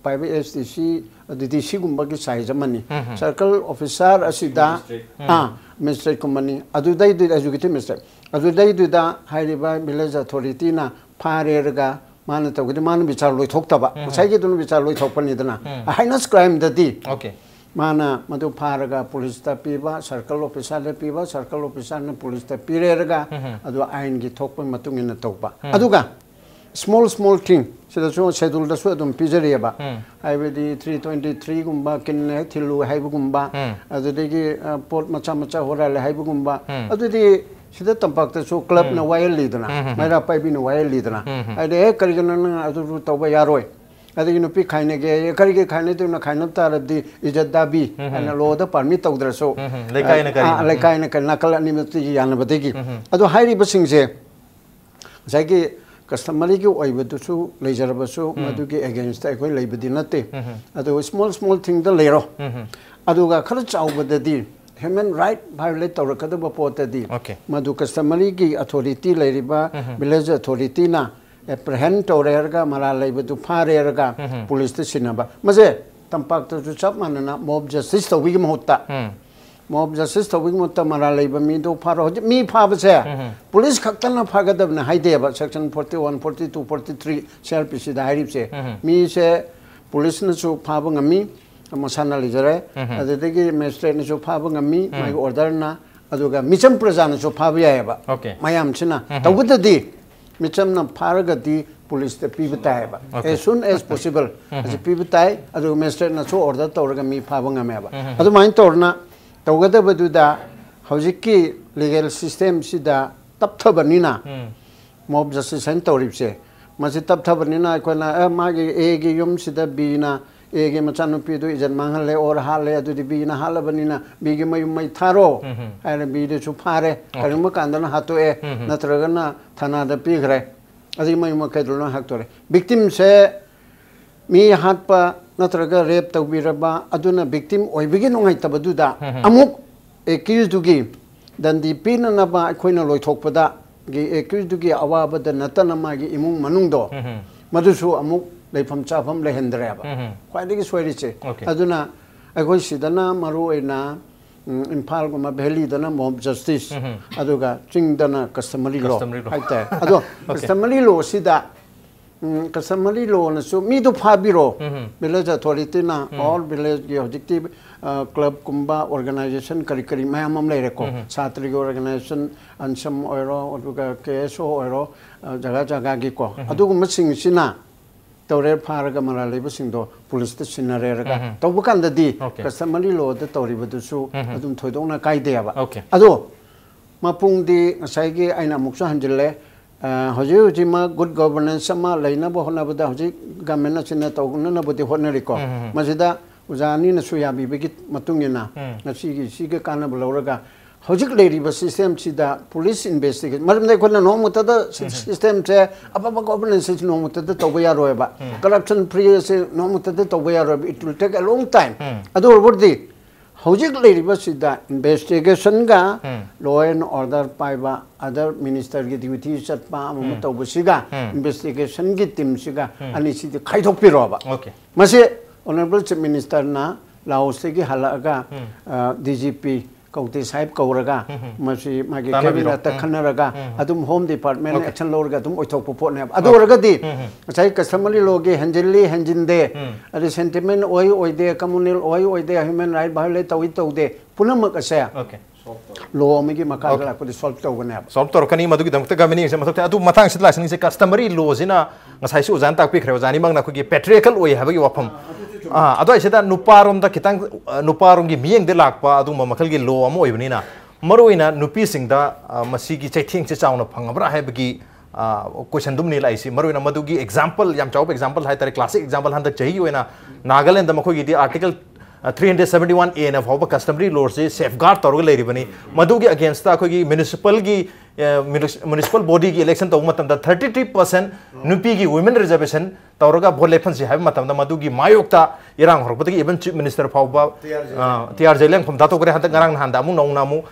ꯄꯥꯏꯕ S D C ꯑꯗꯨ D C ꯒꯨꯝꯕꯒꯤ size ꯑꯃꯅꯤ꯫ Circle officer ꯑꯁꯤꯗ ꯑꯥ magistrate ꯀꯨꯝꯕꯅꯤ꯫ ꯑꯗꯨꯗꯩꯗꯨꯗ executive magistrate ꯑꯗꯨꯗꯩꯗꯨꯗ ꯍꯥꯏꯔꯤꯕ village authority ꯅ ꯐꯥꯔꯦꯔꯒ ꯃꯥꯅ ꯇꯧꯒꯗꯤ ꯃꯥꯅ ꯕꯤꯆꯥꯔ ꯂꯣꯏꯊꯣꯛꯇꯕ, ꯉꯁꯥꯏꯒꯤꯗꯨꯅ ꯕꯤꯆꯥꯔ ꯂꯣꯏꯊꯣꯛꯄꯅꯤꯗꯅ꯫ Heinous crime ꯗꯗꯤ Okay. ꯃꯥꯅ ꯃꯗꯨ ꯐꯥꯔꯒ police ꯇ ꯄꯤꯕ, circle officer ꯗ ꯄꯤꯕ, circle officer ꯅ police ꯇ ꯄꯤꯔꯦꯔꯒ ꯑꯗꯨ ꯑꯥꯏꯟꯒꯤ ꯊꯣꯛꯄ ꯃꯇꯨꯡ ꯏꯟꯅ ꯇꯧꯕ꯫ ꯑꯗꯨꯒ small small thing ꯁꯤꯗꯁꯨ schedule ꯗꯁꯨ ꯑꯗꯨꯝ ꯄꯤꯖꯔꯤꯑꯕ꯫ ꯍꯥꯏꯕꯗꯤ three twenty three ꯒꯨꯝꯕ ꯀꯤꯟ ꯍꯦꯛ ꯊꯤꯜꯂꯨ ꯍꯥꯏꯕꯒꯨꯝꯕ, ꯑꯗꯨꯗꯒꯤ ꯑ, ꯄꯣꯠ ꯃꯆꯥ ꯃꯆꯥ ꯍꯨꯔꯥꯜꯂꯦ ꯍꯥꯏꯕꯒꯨꯝꯕ꯫ ꯑꯗꯨꯗꯤ ꯁꯤꯗ ꯇꯝꯄꯥꯛꯇꯁꯨ club ꯅ ꯋꯥꯌꯦꯜꯂꯤꯗꯅ, ꯃꯩꯔꯥ ꯄꯥꯏꯕꯤꯅ ꯋꯥꯌꯦꯜꯂꯤꯗꯅ꯫ ꯍꯥꯏꯗꯤ ꯑꯦ ꯀꯔꯤꯒꯤꯅꯣ ꯅꯪ ꯑꯗꯨ ꯇꯧꯕ ꯌꯥꯔꯣꯏ꯫ ꯑꯗꯒꯤ ꯅꯨꯄꯤ ꯈꯥꯏꯅꯒꯦ, ꯀꯔꯤꯒꯤ ꯈꯥꯏꯅꯗꯣꯏꯅꯣ? ꯈꯥꯏꯅꯕ ꯇꯥꯔꯗꯤ ꯏꯖꯠ ꯗꯥꯕꯤ ꯍꯥꯏꯅ law ꯗ permit ꯇꯧꯗ꯭ꯔꯁꯨ, ꯂꯩꯀꯥꯏꯅ ꯀꯔꯤ? ꯑ, ꯂꯩꯀꯥꯏꯅ ꯀꯔꯤ, ꯅꯥꯀꯜ ꯑꯅꯤꯃꯛꯇꯒꯤ ꯌꯥꯅꯕꯗꯒꯤ꯫ ꯑꯗꯣ ꯍꯥꯏꯔꯤꯕꯁꯤꯡꯁꯦ ꯉꯁꯥꯏꯒꯤ customery ꯒꯤ ꯑꯣꯏꯕꯗꯨꯁꯨ ꯂꯩꯖꯔꯕꯁꯨ ꯃꯗꯨꯒꯤ against ꯇ ꯑꯩꯈꯣꯏ ꯂꯩꯕꯗꯤ ꯅꯠꯇꯦ꯫ ꯑꯗꯨ small small thing ꯗ ꯂꯩꯔꯣ꯫ ꯑꯗꯨꯒ ꯈꯔ ꯆꯥꯎꯕꯗꯗꯤ human right violate ꯇꯧꯔꯛꯀꯗꯕ ꯄꯣꯠꯇꯗꯤ Okay. ꯃꯗꯨ customery ꯒꯤ authority ꯂꯩꯔꯤꯕ village authority ꯅ apprehend ꯇꯧꯔꯦꯔꯒ ꯃꯔꯥꯜ ꯂꯩꯕꯗꯨ ꯐꯥꯔꯦꯔꯒ police ꯇ ꯁꯤꯟꯅꯕ꯫ ꯃꯁꯦ ꯇꯝꯄꯥꯛꯇꯁꯨ ꯆꯞ ꯃꯥꯟꯅꯅ mob justice ꯇꯧꯕꯒꯤ ꯃꯍꯨꯠꯇ mob justice ꯇꯧꯕꯒꯤ ꯃꯍꯨꯠꯇ ꯃꯔꯥꯜ ꯂꯩꯕ ꯃꯤꯗꯨ ꯐꯥꯔꯣ꯫ ꯍꯧꯖꯤꯛ ꯃꯤ ꯐꯥꯕꯁꯦ police ꯈꯛꯇꯅ ꯐꯥꯒꯗꯕꯅꯤ ꯍꯥꯏꯗꯦꯕ꯫ Section forty one, forty two, forty three C R P C ꯗ ꯍꯥꯏꯔꯤꯕꯁꯦ ꯃꯤꯁꯦ police ꯅꯁꯨ ꯐꯥꯕ ꯉꯝꯃꯤ, ꯃꯁꯥꯅ ꯂꯩꯖꯔꯦ꯫ ꯑꯗꯨꯗꯒꯤ magistrate ꯅꯁꯨ ꯐꯥꯕ ꯉꯝꯃꯤ, ꯃꯥꯒꯤ order ꯅ꯫ ꯑꯗꯨꯒ ꯃꯤꯆꯝ ꯄ꯭ꯔꯖꯥꯅꯁꯨ ꯐꯥꯕ ꯌꯥꯏꯑꯕ꯫ Okay. ꯃꯌꯥꯝꯁꯤꯅ ꯇꯧꯕꯗꯗꯤ ꯃꯤꯆꯝꯅ ꯐꯥꯔꯒꯗꯤ police ꯇ ꯄꯤꯕ ꯇꯥꯏꯑꯕ꯫ Okay. As soon as possible ꯑꯁꯤ ꯄꯤꯕ ꯇꯥꯏ꯫ ꯑꯗꯨꯒ magistrate ꯅꯁꯨ order ꯇꯧꯔꯒ ꯃꯤ ꯐꯥꯕ ꯉꯝꯃꯦꯕ꯫ ꯑꯗꯨꯃꯥꯏꯅ ꯇꯧꯔꯅ ꯇꯧꯒꯗꯕꯗꯨꯗ ꯍꯧꯖꯤꯛꯀꯤ legal system ꯁꯤꯗ ꯇꯞꯊꯕꯅꯤꯅ mob justice ꯍꯥꯏꯅ ꯇꯧꯔꯤꯕꯁꯦ, ꯃꯁꯤ ꯇꯞꯊꯕꯅꯤꯅ ꯑꯩꯈꯣꯏꯅ ꯑꯦ, ꯃꯥꯒꯤ A ꯒꯤ ꯌꯨꯝꯁꯤꯗ B ꯅ, A ꯒꯤ ꯃꯆꯥꯅꯨꯄꯤꯗꯨ ꯏꯖꯠ ꯃꯥꯡꯍꯜꯂꯦ or ꯍꯥꯠꯂꯦ, ꯑꯗꯨꯗꯤ B ꯅ ꯍꯥꯠꯂꯕꯅꯤꯅ B ꯒꯤ ꯃꯌꯨꯝ ꯃꯩ ꯊꯥꯔꯣ ꯍꯥꯏꯅ B ꯗꯨꯁꯨ ꯐꯥꯔꯦ꯫ ꯀꯔꯤꯒꯨꯝꯕ ꯀꯥꯟꯗꯅ ꯍꯥꯠꯇꯣꯛꯑꯦ, ꯅꯠꯇ꯭ꯔꯒꯅ ꯊꯅꯥꯗ ꯄꯤꯈ꯭ꯔꯦ, ꯑꯗꯒꯤ ꯃꯌꯨꯝ ꯃꯀꯩꯗꯣ ꯂꯣꯏ ꯍꯥꯠꯇꯣꯔꯦ꯫ Victim ꯁꯦ ꯃꯤ ꯍꯥꯠꯄ ꯅꯠꯇ꯭ꯔꯒ rape ꯇꯧꯕꯤꯔꯕ ꯑꯗꯨꯅ victim ꯑꯣꯏꯕꯒꯤ ꯅꯨꯡꯉꯥꯏꯇꯕꯗꯨꯗ ꯑꯃꯨꯛ ꯑꯦꯀ꯭ꯌꯨꯁꯇꯨꯒꯤ ꯗꯟꯗꯤ ꯄꯤꯅꯅꯕ ꯑꯩꯈꯣꯏꯅ ꯂꯣꯏꯊꯣꯛꯄꯗꯒꯤ ꯑꯦꯀ꯭ꯌꯨꯁꯇꯨꯒꯤ ꯑꯋꯥꯕꯗ ꯅꯠꯇꯅ ꯃꯥꯒꯤ ꯏꯃꯨꯡ ꯃꯅꯨꯡꯗꯣ ꯃꯗꯨꯁꯨ ꯑꯃꯨꯛ ꯂꯩꯐꯝ ꯆꯥꯐꯝ ꯂꯩꯍꯟꯗ꯭ꯔꯦꯕ꯫ ꯈ꯭ꯋꯥꯏꯗꯒꯤ ꯁꯣꯏꯔꯤꯁꯦ꯫ Okay. ꯑꯗꯨꯅ ꯑꯩꯈꯣꯏ ꯁꯤꯗꯅ ꯃꯔꯨ ꯑꯣꯏꯅ ꯎꯝ, ꯏꯝꯐꯥꯜꯒꯨꯝꯕ ꯚꯦꯂꯤꯗꯅ ꯃꯣꯞ ꯖꯁꯇꯤꯁ, ꯑꯗꯨꯒ ꯆꯤꯡꯗꯅ ꯀꯁꯇꯃꯔꯤ ꯂꯣ Customary law. ꯍꯥꯏꯇꯥꯔꯦ꯫ ꯑꯗꯣ ꯀꯁꯇꯃꯔꯤ ꯂꯣꯁꯤꯗ ꯎꯝ, ꯀꯁꯇꯃꯔꯤ ꯂꯣꯅꯁꯨ ꯃꯤꯗꯣ ꯐꯥꯕꯤꯔꯣ, ꯚꯤꯂꯦꯖ ꯑꯣꯊꯣꯔꯤꯇꯤꯅ ꯑꯣꯜ ꯚꯤꯂꯦꯖꯀꯤ ꯍꯧꯖꯤꯛꯇꯤ ꯀ꯭ꯂꯕꯀꯨꯝꯕ ꯑꯣꯔꯒꯅꯥꯏꯖꯦꯁꯟ ꯀꯔꯤ ꯀꯔꯤ ꯃꯌꯥꯝ ꯑꯃ ꯂꯩꯔꯦꯀꯣ꯫ ꯁꯥꯇ꯭ꯔꯒꯤ ꯑꯣꯔꯒꯅꯥꯏꯖꯦꯁꯟ, ꯑꯟꯁꯝ ꯑꯣꯏꯔꯣ, ꯑꯗꯨꯒ ꯀꯦ ꯑꯦꯁ ꯑꯣ ꯑꯣꯏꯔꯣ, ꯑ, ꯖꯒꯥ ꯖꯒꯥꯒꯤꯀꯣ, ꯑꯗꯨꯒꯨꯝꯕꯁꯤꯡꯁꯤꯅ ꯇꯧꯔꯦ ꯐꯥꯔꯒ ꯃꯔꯥꯜ ꯂꯩꯕꯁꯤꯡꯗꯣ ꯄꯨꯂꯤꯁꯇ ꯁꯤꯟꯅꯔꯦꯔꯒ ꯇꯧꯕ ꯀꯥꯟꯗꯗꯤ Okay. ꯀꯁꯇꯃꯔꯤ ꯂꯣꯗ ꯇꯧꯔꯤꯕꯗꯨꯁꯨ ꯑꯗꯨꯝ ꯊꯣꯏꯗꯣꯛꯅ ꯀꯥꯏꯗꯦꯕ꯫ Okay. ꯑꯗꯣ ꯃꯄꯨꯡꯗꯤ ꯉꯁꯥꯏꯒꯤ ꯑꯩꯅ ꯑꯃꯨꯛꯁꯨ ꯍꯟꯖꯤꯜꯂꯦ, ꯑ, ꯍꯧꯖꯤꯛ ꯍꯧꯖꯤꯛꯃꯛ ꯒꯨꯗ ꯒꯣꯚꯔꯅꯦꯟꯁ ꯑꯃ ꯂꯩꯅꯕ ꯍꯣꯠꯅꯕꯗ ꯍꯧꯖꯤꯛ ꯒꯃꯦꯟ ꯑꯁꯤꯅ ꯇꯧꯅꯅꯕꯗꯤ ꯍꯣꯠꯅꯔꯤꯀꯣ꯫ ꯃꯁꯤꯗ ꯑꯣꯖꯥ ꯑꯅꯤꯅꯁꯨ ꯌꯥꯕꯤꯕꯒꯤ ꯃꯇꯨꯡ ꯏꯟꯅ ꯉꯁꯤꯒꯤ ꯁꯤꯒꯤ ꯀꯥꯟꯅꯕ ꯂꯧꯔꯒ ꯍꯧꯖꯤꯛ ꯂꯩꯔꯤꯕ ꯁꯤꯁꯇꯦꯝꯁꯤꯗ ꯄꯨꯂꯤꯁ ꯏꯟꯚꯦꯁꯇꯤꯒꯦꯁꯟ, ꯃꯔꯝꯗꯤ ꯑꯩꯈꯣꯏꯅ ꯅꯣꯡꯃꯇꯗ ꯁꯤꯁꯇꯦꯝꯁꯦ ꯑꯐꯕ ꯒꯣꯚꯔꯅꯦꯟꯁ ꯑꯁꯤ ꯅꯣꯡꯃꯇꯗ ꯇꯧꯕ ꯌꯥꯔꯣꯏꯕ꯫ ꯀꯔꯞꯁꯟ ꯐ꯭ꯔꯤ ꯑꯁꯤ ꯅꯣꯡꯃꯇꯗ ꯇꯧꯕ ꯌꯥꯔꯣꯏꯕ, it will take a long time꯫ ꯑꯗꯨ ꯑꯣꯏꯔꯕꯗꯤ ꯍꯧꯖꯤꯛ ꯂꯩꯔꯤꯕꯁꯤꯗ ꯏꯟꯚꯦꯁꯇꯤꯒꯦꯁꯟꯒ ꯂꯣ ꯑꯦꯟ ꯑꯣꯔꯗꯔ ꯄꯥꯏꯕ, ꯑꯗꯔ ꯃꯤꯅꯤꯁꯇꯔꯒꯤ ꯗ꯭ꯌꯨꯇꯤ ꯆꯠꯄ ꯑꯃ ꯑꯃ ꯇꯧꯕꯁꯤꯒ ꯏꯟꯚꯦꯁꯇꯤꯒꯦꯁꯟꯒꯤ ꯇꯤꯝꯁꯤꯒ ꯑꯅꯤꯁꯤꯗꯤ ꯈꯥꯏꯗꯣꯛꯄꯤꯔꯣꯕ꯫ Okay. ꯃꯁꯤ ꯑꯣꯅꯔꯦꯕꯜ ꯆꯤꯐ ꯃꯤꯅꯤꯁꯇꯔꯅ ꯂꯥꯑꯣꯁꯇꯒꯤ ꯍꯜꯂꯛꯑꯒ ꯗꯤ ꯖꯤ ꯄꯤ ꯀꯧꯇꯦ ꯁꯥꯍꯦꯕ ꯀꯧꯔꯒ ꯃꯁꯤ ꯃꯥꯒꯤ ꯇꯥꯟꯅꯕꯤꯔꯣ꯫ ꯀꯦꯕꯤꯅꯦꯠꯇ ꯈꯟꯅꯔꯒ ꯑꯗꯨꯝ ꯍꯣꯝ ꯗꯤꯄꯥꯔꯠꯃꯦꯟ Okay. ꯑꯦꯛꯁꯟ ꯂꯧꯔꯒ ꯑꯗꯨꯝ ꯑꯣꯏꯊꯣꯛꯄ ꯄꯣꯠꯅꯦꯕ꯫ ꯑꯗꯨ ꯑꯣꯏꯔꯒꯗꯤ ꯉꯁꯥꯏ ꯀꯁꯇꯃꯔꯤ ꯂꯣꯒꯤ ꯍꯦꯟꯖꯤꯜꯂꯤ ꯍꯦꯟꯖꯤꯟꯗꯦ, ꯑꯗꯩ ꯁꯦꯟꯇꯤꯃꯦꯟ ꯑꯣꯏ ꯑꯣꯏꯗꯦ, ꯀꯝꯃꯨꯅꯦꯜ ꯑꯣꯏ ꯑꯣꯏꯗꯦ, ꯍ꯭ꯌꯨꯃꯦꯟ ꯔꯥꯏꯠ ꯚꯥꯏꯑꯣꯂꯦꯠ ꯇꯧꯏ ꯇꯧꯗꯦ, ꯄꯨꯝꯅꯃꯛ ꯑꯁꯦ Okay. ꯂꯣ ꯑꯃꯒꯤ ꯃꯈꯥꯗ Okay. ꯂꯥꯛꯄꯗꯤ ꯁꯣꯜꯕ ꯇꯧꯒꯅꯦꯕ꯫ ꯁꯣꯜꯕ ꯇꯧꯔꯛꯀꯅꯤ, ꯃꯗꯨꯒꯤꯗꯃꯛꯇ ꯒꯃꯦꯟꯅ ꯌꯦꯡꯁꯤꯟꯕ ꯃꯊꯧ ꯇꯥꯏ꯫ ꯑꯗꯨ ꯃꯇꯥꯡꯁꯤꯗ ꯂꯥꯛꯁꯤꯟꯅꯤꯡꯁꯦ, ꯀꯁꯇꯃꯔꯤ ꯂꯣꯁꯤꯅ ꯉꯁꯥꯏꯁꯨ ꯑꯣꯖꯥꯅ ꯇꯥꯛꯄꯤꯈ꯭ꯔꯦ, ꯑꯣꯖꯥ ꯑꯅꯤꯃꯛꯅ ꯑꯩꯈꯣꯏꯒꯤ ꯄꯦꯇ꯭ꯔꯤꯌꯦꯀꯜ ꯑꯣꯏ ꯍꯥꯏꯕꯒꯤ ꯋꯥꯐꯝ꯫ ꯑꯥ, ꯑꯗꯨꯋꯥꯏꯁꯤꯗ ꯅꯨꯄꯥꯔꯣꯝꯗ ꯈꯤꯇꯪ, ꯑ, ꯅꯨꯄꯥꯔꯣꯝꯒꯤ ꯃꯤꯠꯌꯦꯡꯗ ꯂꯥꯛꯄ ꯑꯗꯨꯒꯨꯝꯕ ꯃꯈꯜꯒꯤ ꯂꯣ ꯑꯃ ꯑꯣꯏꯕꯅꯤꯅ, ꯃꯔꯨꯑꯣꯏꯅ ꯅꯨꯄꯤꯁꯤꯡꯗ, ꯑ, ꯃꯁꯤꯒꯤ ꯆꯩꯊꯦꯡꯁꯦ ꯆꯥꯎꯅ ꯐꯪꯉꯕ꯭ꯔꯥ ꯍꯥꯏꯕꯒꯤ, ꯑ, ꯀꯣꯏꯁꯟꯗꯨꯝꯅꯤ ꯂꯥꯛꯏꯁꯤ꯫ ꯃꯔꯨꯑꯣꯏꯅ ꯃꯗꯨꯒꯤ ꯑꯦꯛꯖꯥꯝꯄꯜ, ꯌꯥꯝ ꯆꯥꯎꯕ ꯑꯦꯛꯖꯥꯝꯄꯜ ꯍꯥꯏꯇꯥꯔꯦ, ꯀ꯭ꯂꯥꯁꯤꯛ ꯑꯦꯛꯖꯥꯝꯄꯜ ꯍꯟꯗꯛ ꯆꯍꯤꯒꯤ ꯑꯣꯏꯅ ꯅꯥꯒꯥꯂꯦꯟꯗ ꯃꯈꯣꯏꯒꯤꯗꯤ ꯑꯥꯔꯇꯤꯀꯜ, ꯑ, ꯊ꯭ꯔꯤ ꯍꯟꯗ꯭ꯔꯦꯠ ꯁꯕꯦꯟꯇꯤ ꯋꯥꯟ ꯑꯦꯅ ꯐꯥꯎꯕ ꯀꯁꯇꯃꯔꯤ ꯂꯣꯁꯤ ꯁꯦꯐꯒꯥꯔꯗ ꯇꯧꯔꯒ ꯂꯩꯔꯤꯕꯅꯤ꯫ ꯃꯗꯨꯒꯤ ꯑꯒꯦꯟꯁꯇ ꯑꯩꯈꯣꯏꯒꯤ ꯃ꯭ꯌꯨꯅꯤꯁꯤꯄꯜꯒꯤ ꯃ꯭ꯌꯨꯅꯤꯁꯤꯄꯥꯜ ꯕꯣꯗꯤꯒꯤ ꯏꯂꯦꯛꯁꯟ ꯇꯧꯕ ꯃꯇꯝꯗ ꯊꯥꯔꯇꯤ ꯊ꯭ꯔꯤ ꯄꯥꯔꯁꯦꯟ ꯅꯨꯄꯤꯒꯤ ꯋꯤꯃꯦꯟ ꯔꯤꯖꯔꯕꯦꯁꯟ ꯇꯧꯔꯒ ꯚꯣꯠ ꯂꯦꯞꯍꯟꯁꯤ ꯍꯥꯏꯕ ꯃꯇꯝꯗ ꯃꯗꯨꯒꯤ ꯃꯥꯌꯣꯛꯇ ꯏꯔꯥꯡ ꯍꯧꯔꯛꯄꯗꯒꯤ even ꯆꯤꯐ ꯃꯤꯅꯤꯁꯇꯔ ꯐꯥꯎꯕ ꯇꯤ ꯑꯥꯔ ꯖꯦ ꯂꯦꯡꯐꯝ ꯊꯥꯗꯣꯛꯈ꯭ꯔꯦ꯫ ꯍꯟꯗꯛ ꯉꯔꯥꯡ ꯅꯍꯥꯟꯗ ꯑꯃꯨꯛ ꯅꯧꯅ ꯑꯃꯨꯛ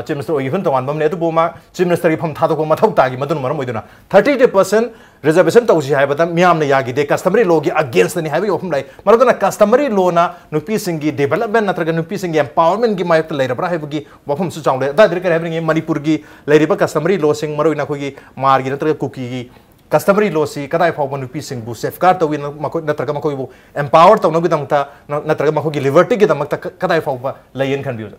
ꯆꯤꯐ ꯃꯤꯅꯤꯁꯇꯔ ꯑꯣꯏꯈꯤꯕꯅ ꯇꯣꯉꯥꯟꯕ ꯑꯃꯅꯤ꯫ ꯑꯗꯨꯕꯨ ꯃꯥ ꯆꯤꯐ ꯃꯤꯅꯤꯁꯇꯔꯒꯤ ꯐꯝ ꯊꯥꯗꯣꯛꯄ ꯃꯊꯧ ꯇꯥꯈꯤ꯫ ꯃꯗꯨꯅ ꯃꯔꯝ ꯑꯣꯏꯗꯨꯅ ꯊꯥꯔꯇꯤ ꯊ꯭ꯔꯤ ꯄꯥꯔꯁꯦꯟ ꯔꯤꯖꯔꯕꯦꯁꯟ ꯇꯧꯁꯤ ꯍꯥꯏꯕꯗ ꯃꯤꯌꯥꯝꯅ ꯌꯥꯈꯤꯗꯦ꯫ ꯀꯁꯇꯃꯔꯤ ꯂꯣꯒꯤ ꯑꯒꯦꯟꯁꯇꯅꯤ ꯍꯥꯏꯕꯒꯤ ꯋꯥꯐꯝ ꯂꯩ꯫ ꯃꯔꯝ ꯑꯗꯨꯅ ꯀꯁꯇꯃꯔꯤ ꯂꯣꯅ ꯅꯨꯄꯤꯁꯤꯡꯒꯤ ꯗꯤꯕꯂꯞꯃꯦꯟ ꯅꯠꯇ꯭ꯔꯒ ꯅꯨꯄꯤꯁꯤꯡꯒꯤ ꯑꯦꯝꯄꯥꯋꯔꯃꯦꯟꯒꯤ ꯃꯥꯌꯣꯛꯇ ꯂꯩꯔꯕ꯭ꯔꯥ ꯍꯥꯏꯕꯒꯤ ꯋꯥꯐꯝꯁꯨ ꯆꯥꯎꯅ ꯂꯩ꯫ ꯑꯗꯨꯗꯥꯏꯗ ꯀꯔꯤ ꯍꯥꯏꯕꯤꯅꯤꯡꯉꯤ? ꯃꯅꯤꯄꯨꯔꯒꯤ ꯂꯩꯔꯤꯕ ꯀꯁꯇꯃꯔꯤ ꯂꯣꯁꯤꯡ, ꯃꯔꯨꯑꯣꯏꯅ ꯑꯩꯈꯣꯏꯒꯤ ꯃꯥꯔꯒꯤ ꯅꯠꯇ꯭ꯔꯒ ꯀꯨꯀꯤꯒꯤ ꯀꯁꯇꯃꯔꯤ ꯂꯣꯁꯤ ꯀꯗꯥꯏ ꯐꯥꯎꯕ ꯅꯨꯄꯤꯁꯤꯡꯕꯨ ꯁꯦꯐꯒꯥꯔꯗ ꯇꯧꯏ, ꯃꯈꯣꯏ ꯅꯠꯇ꯭ꯔꯒ ꯃꯈꯣꯏꯕꯨ ꯑꯦꯝꯄꯥꯋꯔ ꯇꯧꯅꯕꯒꯤꯗꯃꯛꯇ ꯅ-, ꯅꯠꯇ꯭ꯔꯒ ꯃꯈꯣꯏꯒꯤ ꯂꯤꯕꯔꯇꯤꯒꯤꯗꯃꯛꯇ ꯀ-, ꯀꯗꯥꯏ ꯐꯥꯎꯕ ꯂꯩꯌꯦꯅ ꯈꯟꯕꯤꯕ?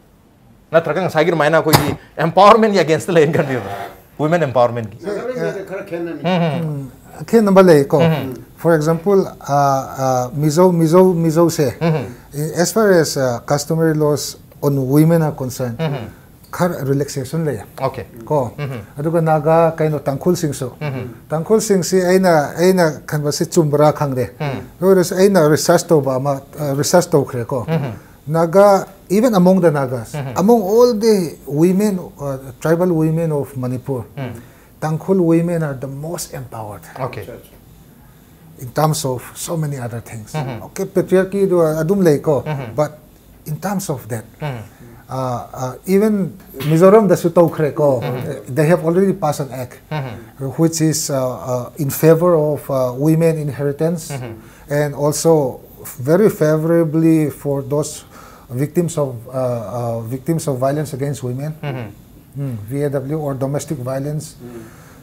ꯅꯠꯇ꯭ꯔꯒ ꯉꯁꯥꯏꯒꯤ ꯑꯗꯨꯃꯥꯏꯅ ꯑꯩꯈꯣꯏꯒꯤ ꯑꯦꯝꯄꯥꯋꯔꯃꯦꯟꯒꯤ ꯑꯒꯦꯟꯁꯇ ꯂꯩꯌꯦꯅ ꯈꯟꯕꯤꯕ? ꯋꯤꯃꯦꯟ ꯑꯦꯝꯄꯥꯋꯔꯃꯦꯟꯒꯤ꯫ ꯈꯔ ꯈꯦꯠꯅꯅꯤ꯫ ꯎꯝ, ꯑꯈꯦꯟꯕ ꯂꯩꯀꯣ꯫ For example, uh, uh, Mizo, Mizo, Mizo se, as far as uh, customary laws on women are concerned, ꯈꯔ relaxation ꯂꯩꯌꯦ꯫ Okay. ꯀꯣ ꯑꯗꯨꯒ ꯅꯥꯒꯥ ꯀꯩꯅꯣ ꯇꯥꯡꯈꯨꯜꯁꯤꯡꯁꯨ ꯇꯥꯡꯈꯨꯜꯁꯤꯡꯁꯤ ꯑꯩꯅ ꯑꯩꯅ ꯈꯟꯕꯁꯤ ꯆꯨꯝꯕ꯭ꯔꯥ ꯈꯪꯗꯦ꯫ ꯑꯗꯨ ꯑꯣꯏꯔꯁꯨ ꯑꯩꯅ ꯔꯤꯁꯔꯁ ꯇꯧꯕ ꯑꯃ ꯔꯤꯁꯔꯁ ꯇꯧꯈ꯭ꯔꯦꯀꯣ꯫ Naga, even among the Nagas, among all the women, uh, tribal women of Manipur, Tangkhul women are the most empowered Okay. In terms of so many other things. Okay, patriarchy ꯗꯨ ꯑꯗꯨꯝ ꯂꯩꯀꯣ, but in terms of that, uh, uh, even Mizoram ꯗꯁꯨ ꯇꯧꯈ꯭ꯔꯦꯀꯣ, they have already passed an act which is uh, uh, in favor of uh, women inheritance and also very favorably for those victims of uh, uh, victims of violence against women, mm, V A W, or domestic violence.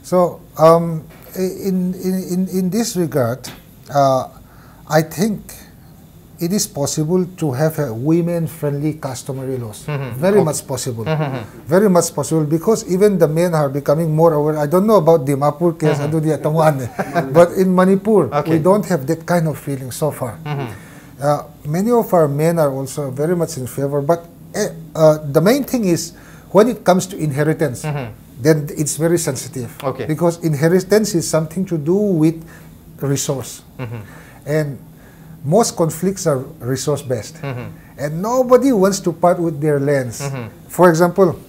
So um, in, in, in, in this regard, uh, I think it is possible to have a women-friendly customary laws. Very much possible. Very much possible, because even the men are becoming more aware. I don't know about Dimapur case, ꯑꯗꯨꯗꯤ ꯇꯣꯉꯥꯟꯅꯤ. But in Manipur, Okay. we don't have that kind of feeling so far. Uh, many of our men are also very much in favor, but uh, uh, the main thing is when it comes to inheritance, then it's very sensitive. Okay. Because inheritance is something to do with resource. And most conflicts are resource based. And nobody wants to part with their lands. For example,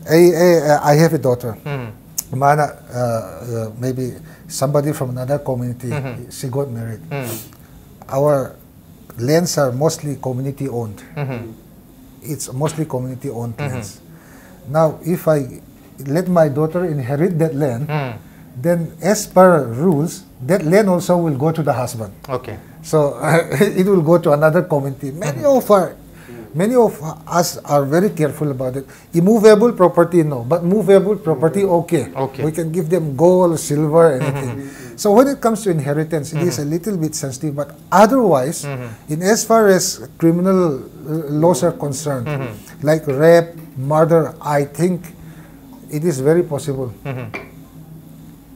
I, I, I have a daughter. ꯃꯥꯅ, uh, uh, maybe somebody from another community, she got married. Our lands are mostly community owned. It's mostly community owned lands. Now, if I let my daughter inherit that land, then as per rules, that land also will go to the husband. Okay. So it will go to another community. Many of our, many of us are very careful about it. Immovable property, no, but movable property, okay. Okay. We can give them gold, silver, anything. So when it comes to inheritance, it is a little bit sensitive. But otherwise, in as far as criminal uh, laws are concerned, like rape, murder, I think it is very possible.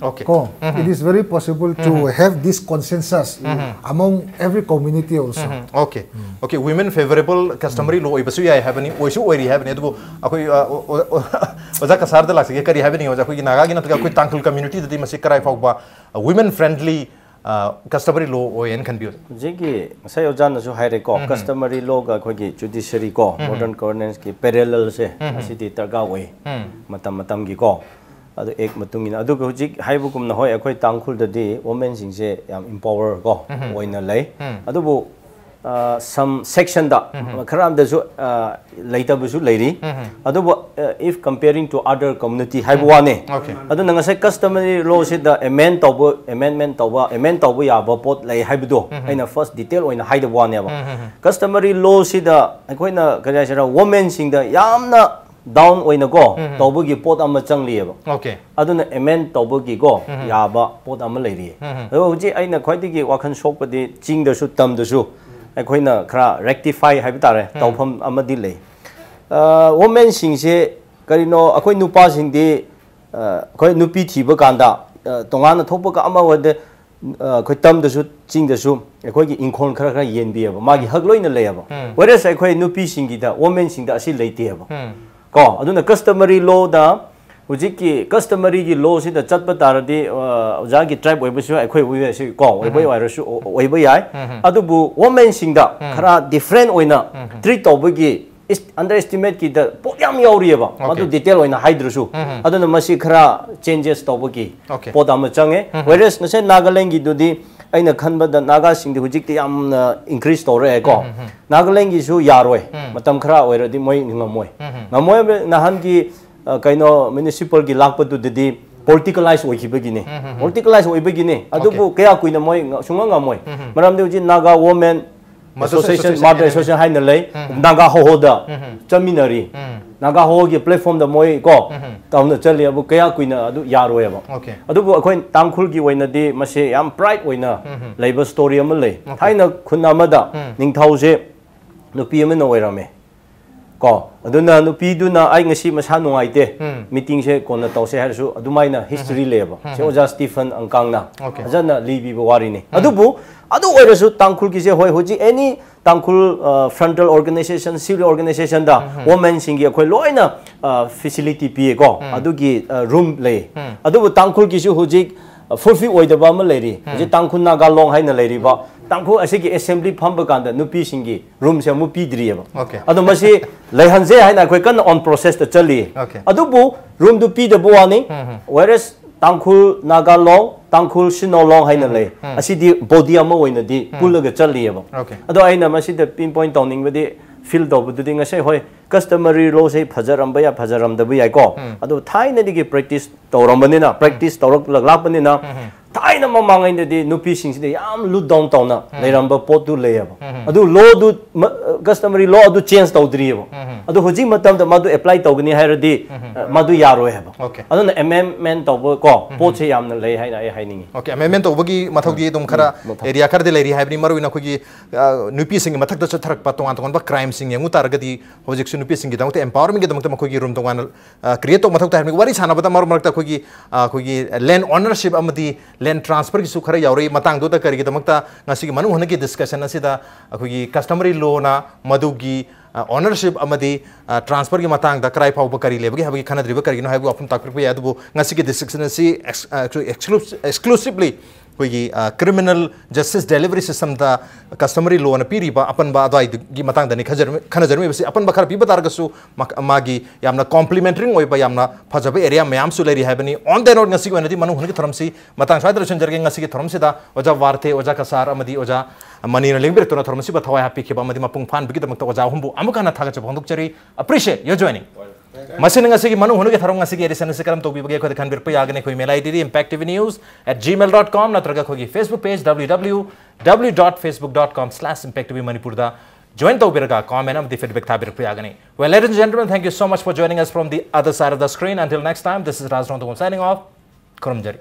Okay. Ko, it is very possible to have this consensus among every community also. Okay. Okay, women favorable customary law ꯑꯣꯏꯕꯁꯨ ꯌꯥꯏ ꯍꯥꯏꯕꯅꯤ, ꯑꯣꯏꯁꯨ ꯑꯣꯏꯔꯤ ꯍꯥꯏꯕꯅꯤ꯫ ꯑꯗꯨꯕꯨ ꯑꯩꯈꯣꯏ, ꯑ, ꯑꯣ, ꯑꯣ, ꯑꯣꯖꯥ ꯀꯁꯥꯔꯗ ꯂꯥꯛꯆꯒꯦ꯫ ꯀꯔꯤ ꯍꯥꯏꯕꯅꯤ ꯑꯣꯖꯥ? ꯑꯩꯈꯣꯏꯒꯤ ꯅꯥꯒꯥꯒꯤ ꯅꯠꯇ꯭ꯔꯒ ꯑꯩꯈꯣꯏ ꯇꯥꯡꯈꯨꯜ communityꯗꯗꯤ ꯃꯁꯤ ꯀꯔꯥꯏ ꯐꯥꯎꯕ women friendly customary law ꯑꯣꯏꯌꯦꯅ ꯈꯟꯕꯤꯌꯨ? ꯍꯧꯖꯤꯛꯀꯤ ꯉꯁꯥꯏ ꯑꯣꯖꯥꯅꯁꯨ ꯍꯥꯏꯔꯦꯀꯣ, customary lawꯒ ꯑꯩꯈꯣꯏꯒꯤ judiciary ꯀꯣ, modern governanceꯀꯤ parallelꯁꯦ ꯑꯁꯤꯗꯤ ꯗꯔꯀꯥꯔ ꯑꯣꯏ, ꯃꯇꯝ ꯃꯇꯝꯒꯤꯀꯣ꯫ ꯑꯗꯨ act ꯃꯇꯨꯡ ꯏꯟꯅ, ꯑꯗꯨꯒ ꯍꯧꯖꯤꯛ ꯍꯥꯏꯕꯒꯨꯝꯅ, ꯍꯣꯏ, ꯑꯩꯈꯣꯏ ꯇꯥꯡꯈꯨꯜꯗꯗꯤ womenꯁꯤꯡꯁꯦ ꯌꯥꯝ empower ꯀꯣ ꯑꯣꯏꯅ ꯂꯩ꯫ ꯑꯗꯨꯕꯨ, ꯑ, some sectionꯗ ꯈꯔ ꯑꯃꯗꯁꯨ, ꯑ, ꯂꯩꯇꯕꯁꯨ ꯂꯩꯔꯤ꯫ ꯑꯗꯨꯕꯨ, ꯑ, if comparing to other community ꯍꯥꯏꯕ ꯋꯥꯅꯦ꯫ Okay. ꯑꯗꯨꯅ ꯉꯁꯥꯏ customary lawꯁꯤꯗ amend ꯇꯧꯕ, amendment ꯇꯧꯕ, amend ꯇꯧꯕ ꯌꯥꯕ ꯄꯣꯠ ꯂꯩ ꯍꯥꯏꯕꯗꯣ ꯑꯩꯅ first detail ꯑꯣꯏꯅ ꯍꯥꯏꯗꯕ ꯋꯥꯅꯦꯕ꯫ Customary lawꯁꯤꯗ ꯑꯩꯈꯣꯏꯅ ꯀꯔꯤ ꯍꯥꯏꯁꯤꯔꯥ, womenꯁꯤꯡꯗ ꯌꯥꯝꯅ down ꯑꯣꯏꯅꯀꯣ ꯇꯧꯕꯒꯤ ꯄꯣꯠ ꯑꯃ ꯆꯪꯂꯤꯑꯕ꯫ Okay. ꯑꯗꯨꯅ amend ꯇꯧꯕꯒꯤꯀꯣ ꯌꯥꯕ ꯄꯣꯠ ꯑꯃ ꯂꯩꯔꯤꯌꯦ꯫ ꯑꯗꯣ ꯍꯧꯖꯤꯛ ꯑꯩꯅ ꯈ꯭ꯋꯥꯏꯗꯒꯤ ꯋꯥꯈꯜ ꯁꯣꯛꯄꯗꯤ ꯆꯤꯡꯗꯁꯨ ꯇꯝꯗꯁꯨ ꯑꯩꯈꯣꯏꯅ ꯈꯔ rectify ꯍꯥꯏꯕ ꯇꯥꯔꯦ, ꯇꯧꯐꯝ ꯑꯃꯗꯤ ꯂꯩ꯫ ꯑ, womenꯁꯤꯡꯁꯦ ꯀꯔꯤꯅꯣ, ꯑꯩꯈꯣꯏ ꯅꯨꯄꯥꯁꯤꯡꯗꯤ, ꯑ, ꯑꯩꯈꯣꯏ ꯅꯨꯄꯤ ꯊꯤꯕ ꯀꯥꯟꯗ, ꯑ, ꯇꯣꯉꯥꯟꯅ ꯊꯣꯛꯄꯒ ꯑꯃ ꯑꯣꯏꯗꯦ, ꯑ, ꯑꯩꯈꯣꯏ ꯇꯝꯗꯁꯨ ꯆꯤꯡꯗꯁꯨ ꯑꯩꯈꯣꯏꯒꯤ ꯏꯪꯈꯣꯜ ꯈꯔ ꯈꯔ ꯌꯦꯟꯕꯤꯑꯕ, ꯃꯥꯒꯤ ꯍꯛ ꯂꯣꯏꯅ ꯂꯩꯌꯦꯕ꯫ Whereas ꯑꯩꯈꯣꯏ ꯅꯨꯄꯤꯁꯤꯡꯒꯤꯗ, womenꯁꯤꯡꯗ ꯑꯁꯤ ꯂꯩꯇꯦꯕ꯫ ꯀꯣ, ꯑꯗꯨꯅ customary lawꯗ, ꯍꯧꯖꯤꯛꯀꯤ customaryꯒꯤ lawꯁꯤꯗ ꯆꯠꯄ ꯇꯥꯔꯗꯤ, ꯑ, ꯑꯣꯖꯥꯒꯤ tribe ꯑꯣꯏꯕꯁꯨ ꯌꯥꯏ, ꯑꯩꯈꯣꯏ ꯑꯣꯏꯕ ꯌꯥꯏ, ꯁꯤ ꯀꯣ, ꯑꯣꯏꯕ ꯑꯣꯏꯔꯁꯨ, ꯑꯣ-, ꯑꯣꯏꯕ ꯌꯥꯏ꯫ ꯑꯗꯨꯕꯨ womenꯁꯤꯡꯗ ꯈꯔ different ꯑꯣꯏꯅ treat ꯇꯧꯕꯒꯤ ꯑꯟꯗꯔ ꯑꯦꯁꯇꯤꯃꯦꯠꯀꯤꯗ ꯄꯣꯠ ꯌꯥꯝ ꯌꯥꯎꯔꯤꯑꯕ, Okay. ꯃꯗꯨ ꯗꯤꯇꯦꯜ ꯑꯣꯏꯅ ꯍꯥꯏꯗ꯭ꯔꯁꯨ꯫ ꯎꯝ, ꯎꯝ꯫ ꯑꯗꯨꯅ ꯃꯁꯤ ꯈꯔ ꯆꯦꯟꯖꯦꯁ ꯇꯧꯕꯒꯤ Okay. ꯄꯣꯠ ꯑꯃ ꯆꯪꯉꯦ꯫ ꯎꯝ, ꯎꯝ꯫ Whereas ꯉꯁꯥꯏ ꯅꯥꯒꯥꯂꯦꯟꯒꯤꯗꯨꯗꯤ ꯑꯩꯅ ꯈꯟꯕꯗ ꯅꯥꯒꯥꯁꯤꯡꯗꯤ ꯍꯧꯖꯤꯛꯇꯤ ꯌꯥꯝꯅ ꯏꯟꯀ꯭ꯔꯤꯖ ꯇꯧꯔꯛꯑꯦꯀꯣ꯫ ꯎꯝ, ꯎꯝ, ꯎꯝ꯫ ꯅꯥꯒꯥꯂꯦꯟꯒꯤꯁꯨ ꯌꯥꯔꯣꯏ, ꯎꯝ꯫ ꯃꯇꯝ ꯈꯔ ꯑꯣꯏꯔꯗꯤ ꯃꯣꯏ ꯉꯝꯃꯣꯏ꯫ ꯎꯝ, ꯎꯝ꯫ ꯉꯝꯃꯣꯏ ꯍꯥꯏꯕ ꯅꯍꯥꯟꯒꯤ ꯑ, ꯀꯩꯅꯣ ꯃ꯭ꯌꯨꯅꯤꯁꯤꯄꯜꯒꯤ ꯂꯥꯛꯄꯗꯨꯗꯗꯤ ꯄꯣꯂꯤꯇꯤꯀꯦꯂꯥꯏꯁ ꯑꯣꯏꯈꯤꯕꯒꯤꯅꯤ꯫ ꯎꯝ, ꯎꯝ, ꯎꯝ꯫ ꯄꯣꯂꯤꯇꯤꯀꯦꯂꯥꯏꯁ ꯑꯣꯏꯕꯒꯤꯅꯤ꯫ ꯑꯗꯨꯕꯨ ꯀꯌꯥ ꯀꯨꯏꯅ ꯃꯣꯏ ꯉ- ꯁꯨꯡꯉꯝ ꯉꯝꯃꯣꯏ꯫ ꯎꯝ, ꯎꯝ꯫ ꯃꯔꯝꯗꯤ ꯍꯧꯖꯤꯛ Naga women Mothers association, Association mother ꯍꯥꯏꯅ ꯑꯦꯁꯣꯁꯤꯌꯦꯁꯟ ꯍꯥꯏꯅ ꯂꯩ꯫ ꯎꯝ, ꯎꯝ꯫ ꯅꯥꯒꯥ ꯍꯣꯍꯣꯗ ꯎꯝ, ꯎꯝ꯫ ꯆꯠꯃꯤꯟꯅꯔꯤ꯫ ꯎꯝ꯫ ꯅꯥꯒꯥ ꯍꯣꯍꯣꯒꯤ ꯄ꯭ꯂꯦꯠꯐꯣꯔꯝꯗ ꯃꯣꯏ ꯀꯣ ꯎꯝ, ꯎꯝ꯫ ꯇꯧꯅ ꯆꯠꯂꯤ꯫ ꯑꯗꯨ ꯀꯌꯥ ꯀꯨꯏꯅ ꯑꯗꯨ ꯌꯥꯔꯣꯏꯕ꯫ Okay. ꯑꯗꯨꯕꯨ ꯑꯩꯈꯣꯏ ꯇꯥꯡꯈꯨꯜꯒꯤ ꯑꯣꯏꯅꯗꯤ ꯃꯁꯤ ꯌꯥꯝ ꯄ꯭ꯔꯥꯏꯗ ꯑꯣꯏꯅ ꯎꯝ, ꯎꯝ꯫ ꯂꯩꯕ ꯁ꯭ꯇꯣꯔꯤ ꯑꯃ ꯂꯩ꯫ Okay. ꯊꯥꯏꯅ ꯈꯨꯟ ꯑꯃꯗ ꯎꯝ꯫ ꯅꯤꯡꯊꯧꯁꯦ ꯅꯨꯄꯤ ꯑꯃꯅ ꯑꯣꯏꯔꯝꯃꯦ꯫ ꯀꯣ ꯑꯗꯨꯅ ꯅꯨꯄꯤꯗꯨꯅ "ꯑꯩ ꯉꯁꯤ ꯃꯁꯥ ꯅꯨꯡꯉꯥꯏꯇꯦ, ꯎꯝ꯫ ꯃꯤꯇꯤꯡꯁꯦ ꯀꯣꯟꯅ ꯇꯧꯁꯦ" ꯍꯥꯏꯔꯁꯨ ꯑꯗꯨꯃꯥꯏꯅ ꯍꯤꯁꯇ꯭ꯔꯤ ꯂꯩꯌꯦꯕ꯫ ꯁꯤ ꯑꯣꯖꯥ ꯁ꯭ꯇꯤꯐꯟ ꯑꯪꯀꯥꯡꯅ Okay. ꯐꯖꯅ ꯂꯤꯕꯤꯕ ꯋꯥꯔꯤꯅꯤ꯫ ꯑꯗꯨꯕꯨ ꯑꯗꯨ ꯑꯣꯏꯔꯁꯨ ꯇꯥꯡꯈꯨꯜꯒꯤꯁꯦ, ꯍꯣꯏ, ꯍꯧꯖꯤꯛ ꯑꯦꯅꯤ ꯇꯥꯡꯈꯨꯜ ꯐ꯭ꯔꯟꯇꯦꯜ ꯑꯣꯔꯒꯅꯥꯏꯖꯦꯁꯟ, ꯁꯤꯚꯤꯜ ꯑꯣꯔꯒꯅꯥꯏꯖꯦꯁꯟꯗ ꯋꯣꯃꯦꯟꯁꯤꯡꯒꯤ ꯑꯩꯈꯣꯏ ꯂꯣꯏꯅ ꯐꯦꯁꯤꯂꯤꯇꯤ ꯄꯤꯌꯦꯀꯣ꯫ ꯑꯗꯨꯒꯤ ꯔꯨꯝ ꯂꯩ꯫ ꯎꯝ꯫ ꯑꯗꯨꯕꯨ ꯇꯥꯡꯈꯨꯜꯒꯤꯁꯨ ꯍꯧꯖꯤꯛ ꯐꯨꯜꯐꯤꯜ ꯑꯣꯏꯗꯕ ꯑꯃ ꯂꯩꯔꯤ꯫ ꯍꯧꯖꯤꯛ ꯇꯥꯡꯈꯨꯜ ꯅꯥꯒꯥ ꯂꯣꯡ ꯍꯥꯏꯅ ꯂꯩꯔꯤꯕ ꯇꯥꯡꯈꯨꯜ ꯑꯁꯤꯒꯤ ꯑꯦꯁꯦꯝꯕ꯭ꯂꯤ ꯐꯝꯕ ꯀꯥꯟꯗ ꯅꯨꯄꯤꯁꯤꯡꯒꯤ ꯔꯨꯝꯁꯦ ꯑꯃꯨꯛ ꯄꯤꯗ꯭ꯔꯤꯑꯕ꯫ Okay. ꯑꯗꯣ ꯃꯁꯤ ꯂꯩꯍꯟꯁꯦ ꯍꯥꯏꯅ ꯑꯩꯈꯣꯏ ꯀꯟꯅ ꯑꯣꯟ ꯄ꯭ꯔꯣꯁꯦꯁꯇ ꯆꯠꯂꯤ꯫ Okay. ꯑꯗꯨꯕꯨ ꯔꯨꯝꯗꯨ ꯄꯤꯗꯕ ꯋꯥꯅꯤ꯫ ꯎꯝ, ꯎꯝ꯫ Whereas ꯇꯥꯡꯈꯨꯜ ꯅꯥꯒꯥ ꯂꯣꯡ, ꯇꯥꯡꯈꯨꯜ ꯁꯤꯅꯣ ꯂꯣꯡ ꯍꯥꯏꯅ ꯂꯩ꯫ ꯎꯝ꯫ ꯑꯁꯤꯗꯤ ꯕꯣꯗꯤ ꯑꯃ ꯑꯣꯏꯅꯗꯤ ꯄꯨꯜꯂꯒ ꯆꯠꯂꯤꯑꯕ꯫ Okay. ꯑꯗꯣ ꯑꯩꯅ ꯃꯁꯤꯗ ꯄꯤꯟ ꯄꯣꯏꯟ ꯇꯧꯅꯤꯡꯕꯗꯤ, ꯐꯤꯜ ꯇꯧꯕꯗꯨꯗꯤ ꯉꯁꯥꯏ, ꯍꯣꯏ, ꯀꯁꯇꯃꯔꯤ ꯂꯣꯁꯦ ꯐꯖꯔꯝꯕ ꯌꯥꯏ, ꯐꯖꯔꯝꯗꯕ ꯌꯥꯏꯀꯣ꯫ ꯎꯝ꯫ ꯑꯗꯣ ꯊꯥꯏꯅꯗꯒꯤ ꯄ꯭ꯔꯦꯛꯇꯤꯁ ꯇꯧꯔꯝꯕꯅꯤꯅ, ꯄ꯭ꯔꯦꯛꯇꯤꯁ ꯇꯧꯔꯛꯂꯛꯄꯅꯤꯅ, ꯎꯝ꯫ ꯊꯥꯏꯅ ꯃꯃꯥꯡꯉꯩꯗꯗꯤ ꯅꯨꯄꯤꯁꯤꯡꯁꯤꯗꯤ ꯌꯥꯝ ꯂꯨꯛ ꯗꯥꯎꯟ ꯇꯧꯅ ꯂꯩꯔꯝꯕ ꯄꯣꯠꯇꯨ ꯂꯩꯌꯦꯕ꯫ ꯎꯝ꯫ ꯑꯗꯨ ꯂꯣꯗꯨ, ꯀꯁꯇꯃꯔꯤ ꯂꯣ ꯑꯗꯨ ꯆꯦꯟꯖ ꯇꯧꯗ꯭ꯔꯤꯑꯕ꯫ ꯎꯝ꯫ ꯑꯗꯨ ꯍꯧꯖꯤꯛ ꯃꯇꯝꯗ ꯃꯗꯨ ꯑꯦꯄ꯭ꯂꯥꯏ ꯇꯧꯒꯅꯤ ꯍꯥꯏꯔꯗꯤ, ꯎꯝ꯫ ꯑ, ꯃꯗꯨ ꯌꯥꯔꯣꯏ ꯍꯥꯏꯕ꯫ Okay. ꯑꯗꯨꯅ ꯑꯦꯃꯦꯟꯃꯦꯟ ꯇꯧꯕ ꯀꯣ, ꯄꯣꯠꯁꯦ ꯌꯥꯝꯅ ꯂꯩ ꯍꯥꯏꯅ ꯑꯩ ꯍꯥꯏꯅꯤꯡꯉꯤ꯫ Okay, ꯑꯃꯦꯟꯃꯦꯟ ꯇꯧꯕꯒꯤ ꯃꯊꯧꯗꯤ ꯑꯗꯨꯝ ꯈꯔ ꯃꯊꯧ꯫ ꯑꯦꯔꯤꯌꯥ ꯈꯔꯗꯤ ꯂꯩꯔꯤ ꯍꯥꯏꯕꯅꯤ꯫ ꯃꯔꯨꯑꯣꯏꯅ ꯑꯩꯈꯣꯏꯒꯤ, ꯑ, ꯅꯨꯄꯤꯁꯤꯡꯒꯤ ꯃꯊꯛꯇ ꯆꯠꯊꯔꯛꯄ ꯇꯣꯉꯥꯟ ꯇꯣꯉꯥꯟꯕ ꯀ꯭ꯔꯥꯏꯝꯁꯤꯡ ꯌꯦꯡꯉꯨ ꯇꯥꯔꯒꯗꯤ, ꯍꯧꯖꯤꯛꯁꯨ ꯅꯨꯄꯤꯁꯤꯡꯒꯤꯗꯃꯛꯇ ꯑꯦꯝꯄꯥꯋꯔꯃꯦꯟꯒꯤꯗꯃꯛꯇ ꯃꯈꯣꯏꯒꯤ ꯔꯨꯝ ꯇꯣꯉꯥꯟꯅ, ꯑ, ꯀ꯭ꯔꯤꯌꯦꯠ ꯇꯧꯕ ꯃꯊꯧ ꯇꯥꯏ ꯍꯥꯏꯕꯅꯤ꯫ ꯋꯥꯔꯤ ꯁꯥꯟꯅꯕꯗ ꯃꯔꯛ ꯃꯔꯛꯇ ꯑꯩꯈꯣꯏꯒꯤ, ꯑ, ꯑꯩꯈꯣꯏꯒꯤ ꯂꯦꯟ ꯑꯣꯅꯔꯁꯤꯞ ꯑꯃꯗꯤ ꯂꯦꯟ ꯇ꯭ꯔꯥꯟꯁꯐꯔꯒꯤꯁꯨ ꯈꯔ ꯌꯥꯎꯔꯛꯏ꯫ ꯃꯇꯥꯡꯗꯨꯗ ꯀꯔꯤꯒꯤꯗꯃꯛꯇ ꯉꯁꯤꯒꯤ ꯃꯅꯨꯡ ꯍꯨꯠꯅꯒꯤ ꯗꯤꯁꯀꯁꯟ ꯑꯁꯤꯗ ꯑꯩꯈꯣꯏꯒꯤ ꯀꯁꯇꯃꯔꯤ ꯂꯣꯅ ꯃꯗꯨꯒꯤ ꯑꯣꯅꯔꯁꯤꯞ ꯑꯃꯗꯤ ꯇ꯭ꯔꯥꯟꯁꯐꯔꯒꯤ ꯃꯇꯥꯡꯗ ꯀꯗꯥꯏ ꯐꯥꯎꯕ ꯀꯔꯤ ꯂꯩꯕꯒꯦ ꯍꯥꯏꯕꯒꯤ ꯈꯟꯅꯗ꯭ꯔꯤꯕ ꯀꯔꯤꯒꯤꯅꯣ ꯍꯥꯏꯕꯒꯤ ꯋꯥꯐꯝ ꯇꯥꯛꯄꯤꯔꯛꯄ ꯌꯥꯏ꯫ ꯑꯗꯨꯕꯨ ꯉꯁꯤꯒꯤ ꯗꯤꯁꯀꯁꯟ ꯑꯁꯤ exclusively ꯑꯩꯈꯣꯏꯒꯤ ꯀ꯭ꯔꯤꯃꯤꯅꯦꯜ ꯖꯁꯇꯤꯁ ꯗꯦꯂꯤꯚꯔꯤ ꯁꯤꯁꯇꯝꯗ ꯀꯁꯇꯃꯔꯤ ꯂꯣꯅ ꯄꯤꯔꯤꯕ ꯑꯄꯟꯕ ꯑꯗꯨꯋꯥꯏꯗꯨꯒꯤ ꯃꯇꯥꯡꯗꯅꯤ ꯈꯟꯅꯖꯔꯝꯃꯤ꯫ ꯈꯟꯅꯖꯔꯝꯃꯤꯕꯁꯤ ꯑꯄꯟꯕ ꯈꯔ ꯄꯤꯕ ꯇꯥꯔꯒꯁꯨ ꯃꯥꯒꯤ ꯌꯥꯝꯅ ꯀꯣꯝꯄ꯭ꯂꯤꯃꯦꯟꯇꯔꯤꯡ ꯑꯣꯏꯕ ꯌꯥꯝꯅ ꯐꯖꯕ ꯑꯦꯔꯤꯌꯥ ꯃꯌꯥꯝꯁꯨ ꯂꯩꯔꯤ ꯍꯥꯏꯕꯅꯤ꯫ On that note, ꯉꯁꯤꯒꯤ ꯑꯣꯏꯅꯗꯤ ꯃꯅꯨꯡ ꯍꯨꯠꯅꯒꯤ ꯊꯧꯔꯝꯁꯤ ꯃꯇꯥꯡ ꯁ꯭ꯋꯥꯏꯗ ꯂꯣꯏꯁꯤꯟꯖꯔꯒꯦ꯫ ꯉꯁꯤꯒꯤ ꯊꯧꯔꯝꯁꯤꯗ ꯑꯣꯖꯥ ꯋꯥꯔꯊꯦ, ꯑꯣꯖꯥ ꯀꯁꯥꯔ ꯑꯃꯗꯤ ꯑꯣꯖꯥ ꯃꯅꯤꯅ ꯂꯦꯡꯕꯤꯔꯛꯇꯨꯅ ꯊꯧꯔꯝ ꯑꯁꯤꯕꯨ ꯊꯋꯥꯏ ꯍꯥꯞꯄꯤꯈꯤꯕ ꯑꯃꯗꯤ ꯃꯄꯨꯡ ꯐꯥꯍꯟꯕꯒꯤꯗꯃꯛꯇ ꯑꯣꯖꯥ ꯑꯍꯨꯝꯕꯨ ꯑꯃꯨꯛ ꯍꯟꯅ ꯊꯥꯒꯠꯆꯕ ꯐꯣꯡꯗꯣꯛꯆꯔꯤ꯫ Appreciate your joining. ꯃꯁꯤꯅ ꯉꯁꯤꯒꯤ ꯃꯅꯨꯡ ꯍꯨꯠꯅꯒꯤ ꯊꯧꯔꯝ ꯉꯁꯤꯒꯤ ꯑꯦꯗꯤꯁꯟ ꯑꯁꯤ ꯀꯔꯝ ꯇꯧꯕꯤꯕꯒꯦ ꯑꯩꯈꯣꯏꯗ ꯈꯟꯕꯤꯔꯛꯄ ꯌꯥꯒꯅꯤ꯫ ꯑꯩꯈꯣꯏ email ID D impact T V news at gmail dot com ꯅꯠꯇ꯭ꯔꯒ ꯑꯩꯈꯣꯏꯒꯤ Facebook page W W W dot facebook dot com slash impact T V Manipur ꯗ join ꯇꯧꯕꯤꯔꯒ comment ꯑꯃꯗꯤ feedback ꯊꯥꯕꯤꯔꯛꯄ ꯌꯥꯒꯅꯤ꯫ Well, ladies and gentlemen, thank you so much for joining us from the other side of the screen. Until next time, this is Raj Rongtongom signing off. ꯈꯨꯔꯨꯝꯖꯔꯤ꯫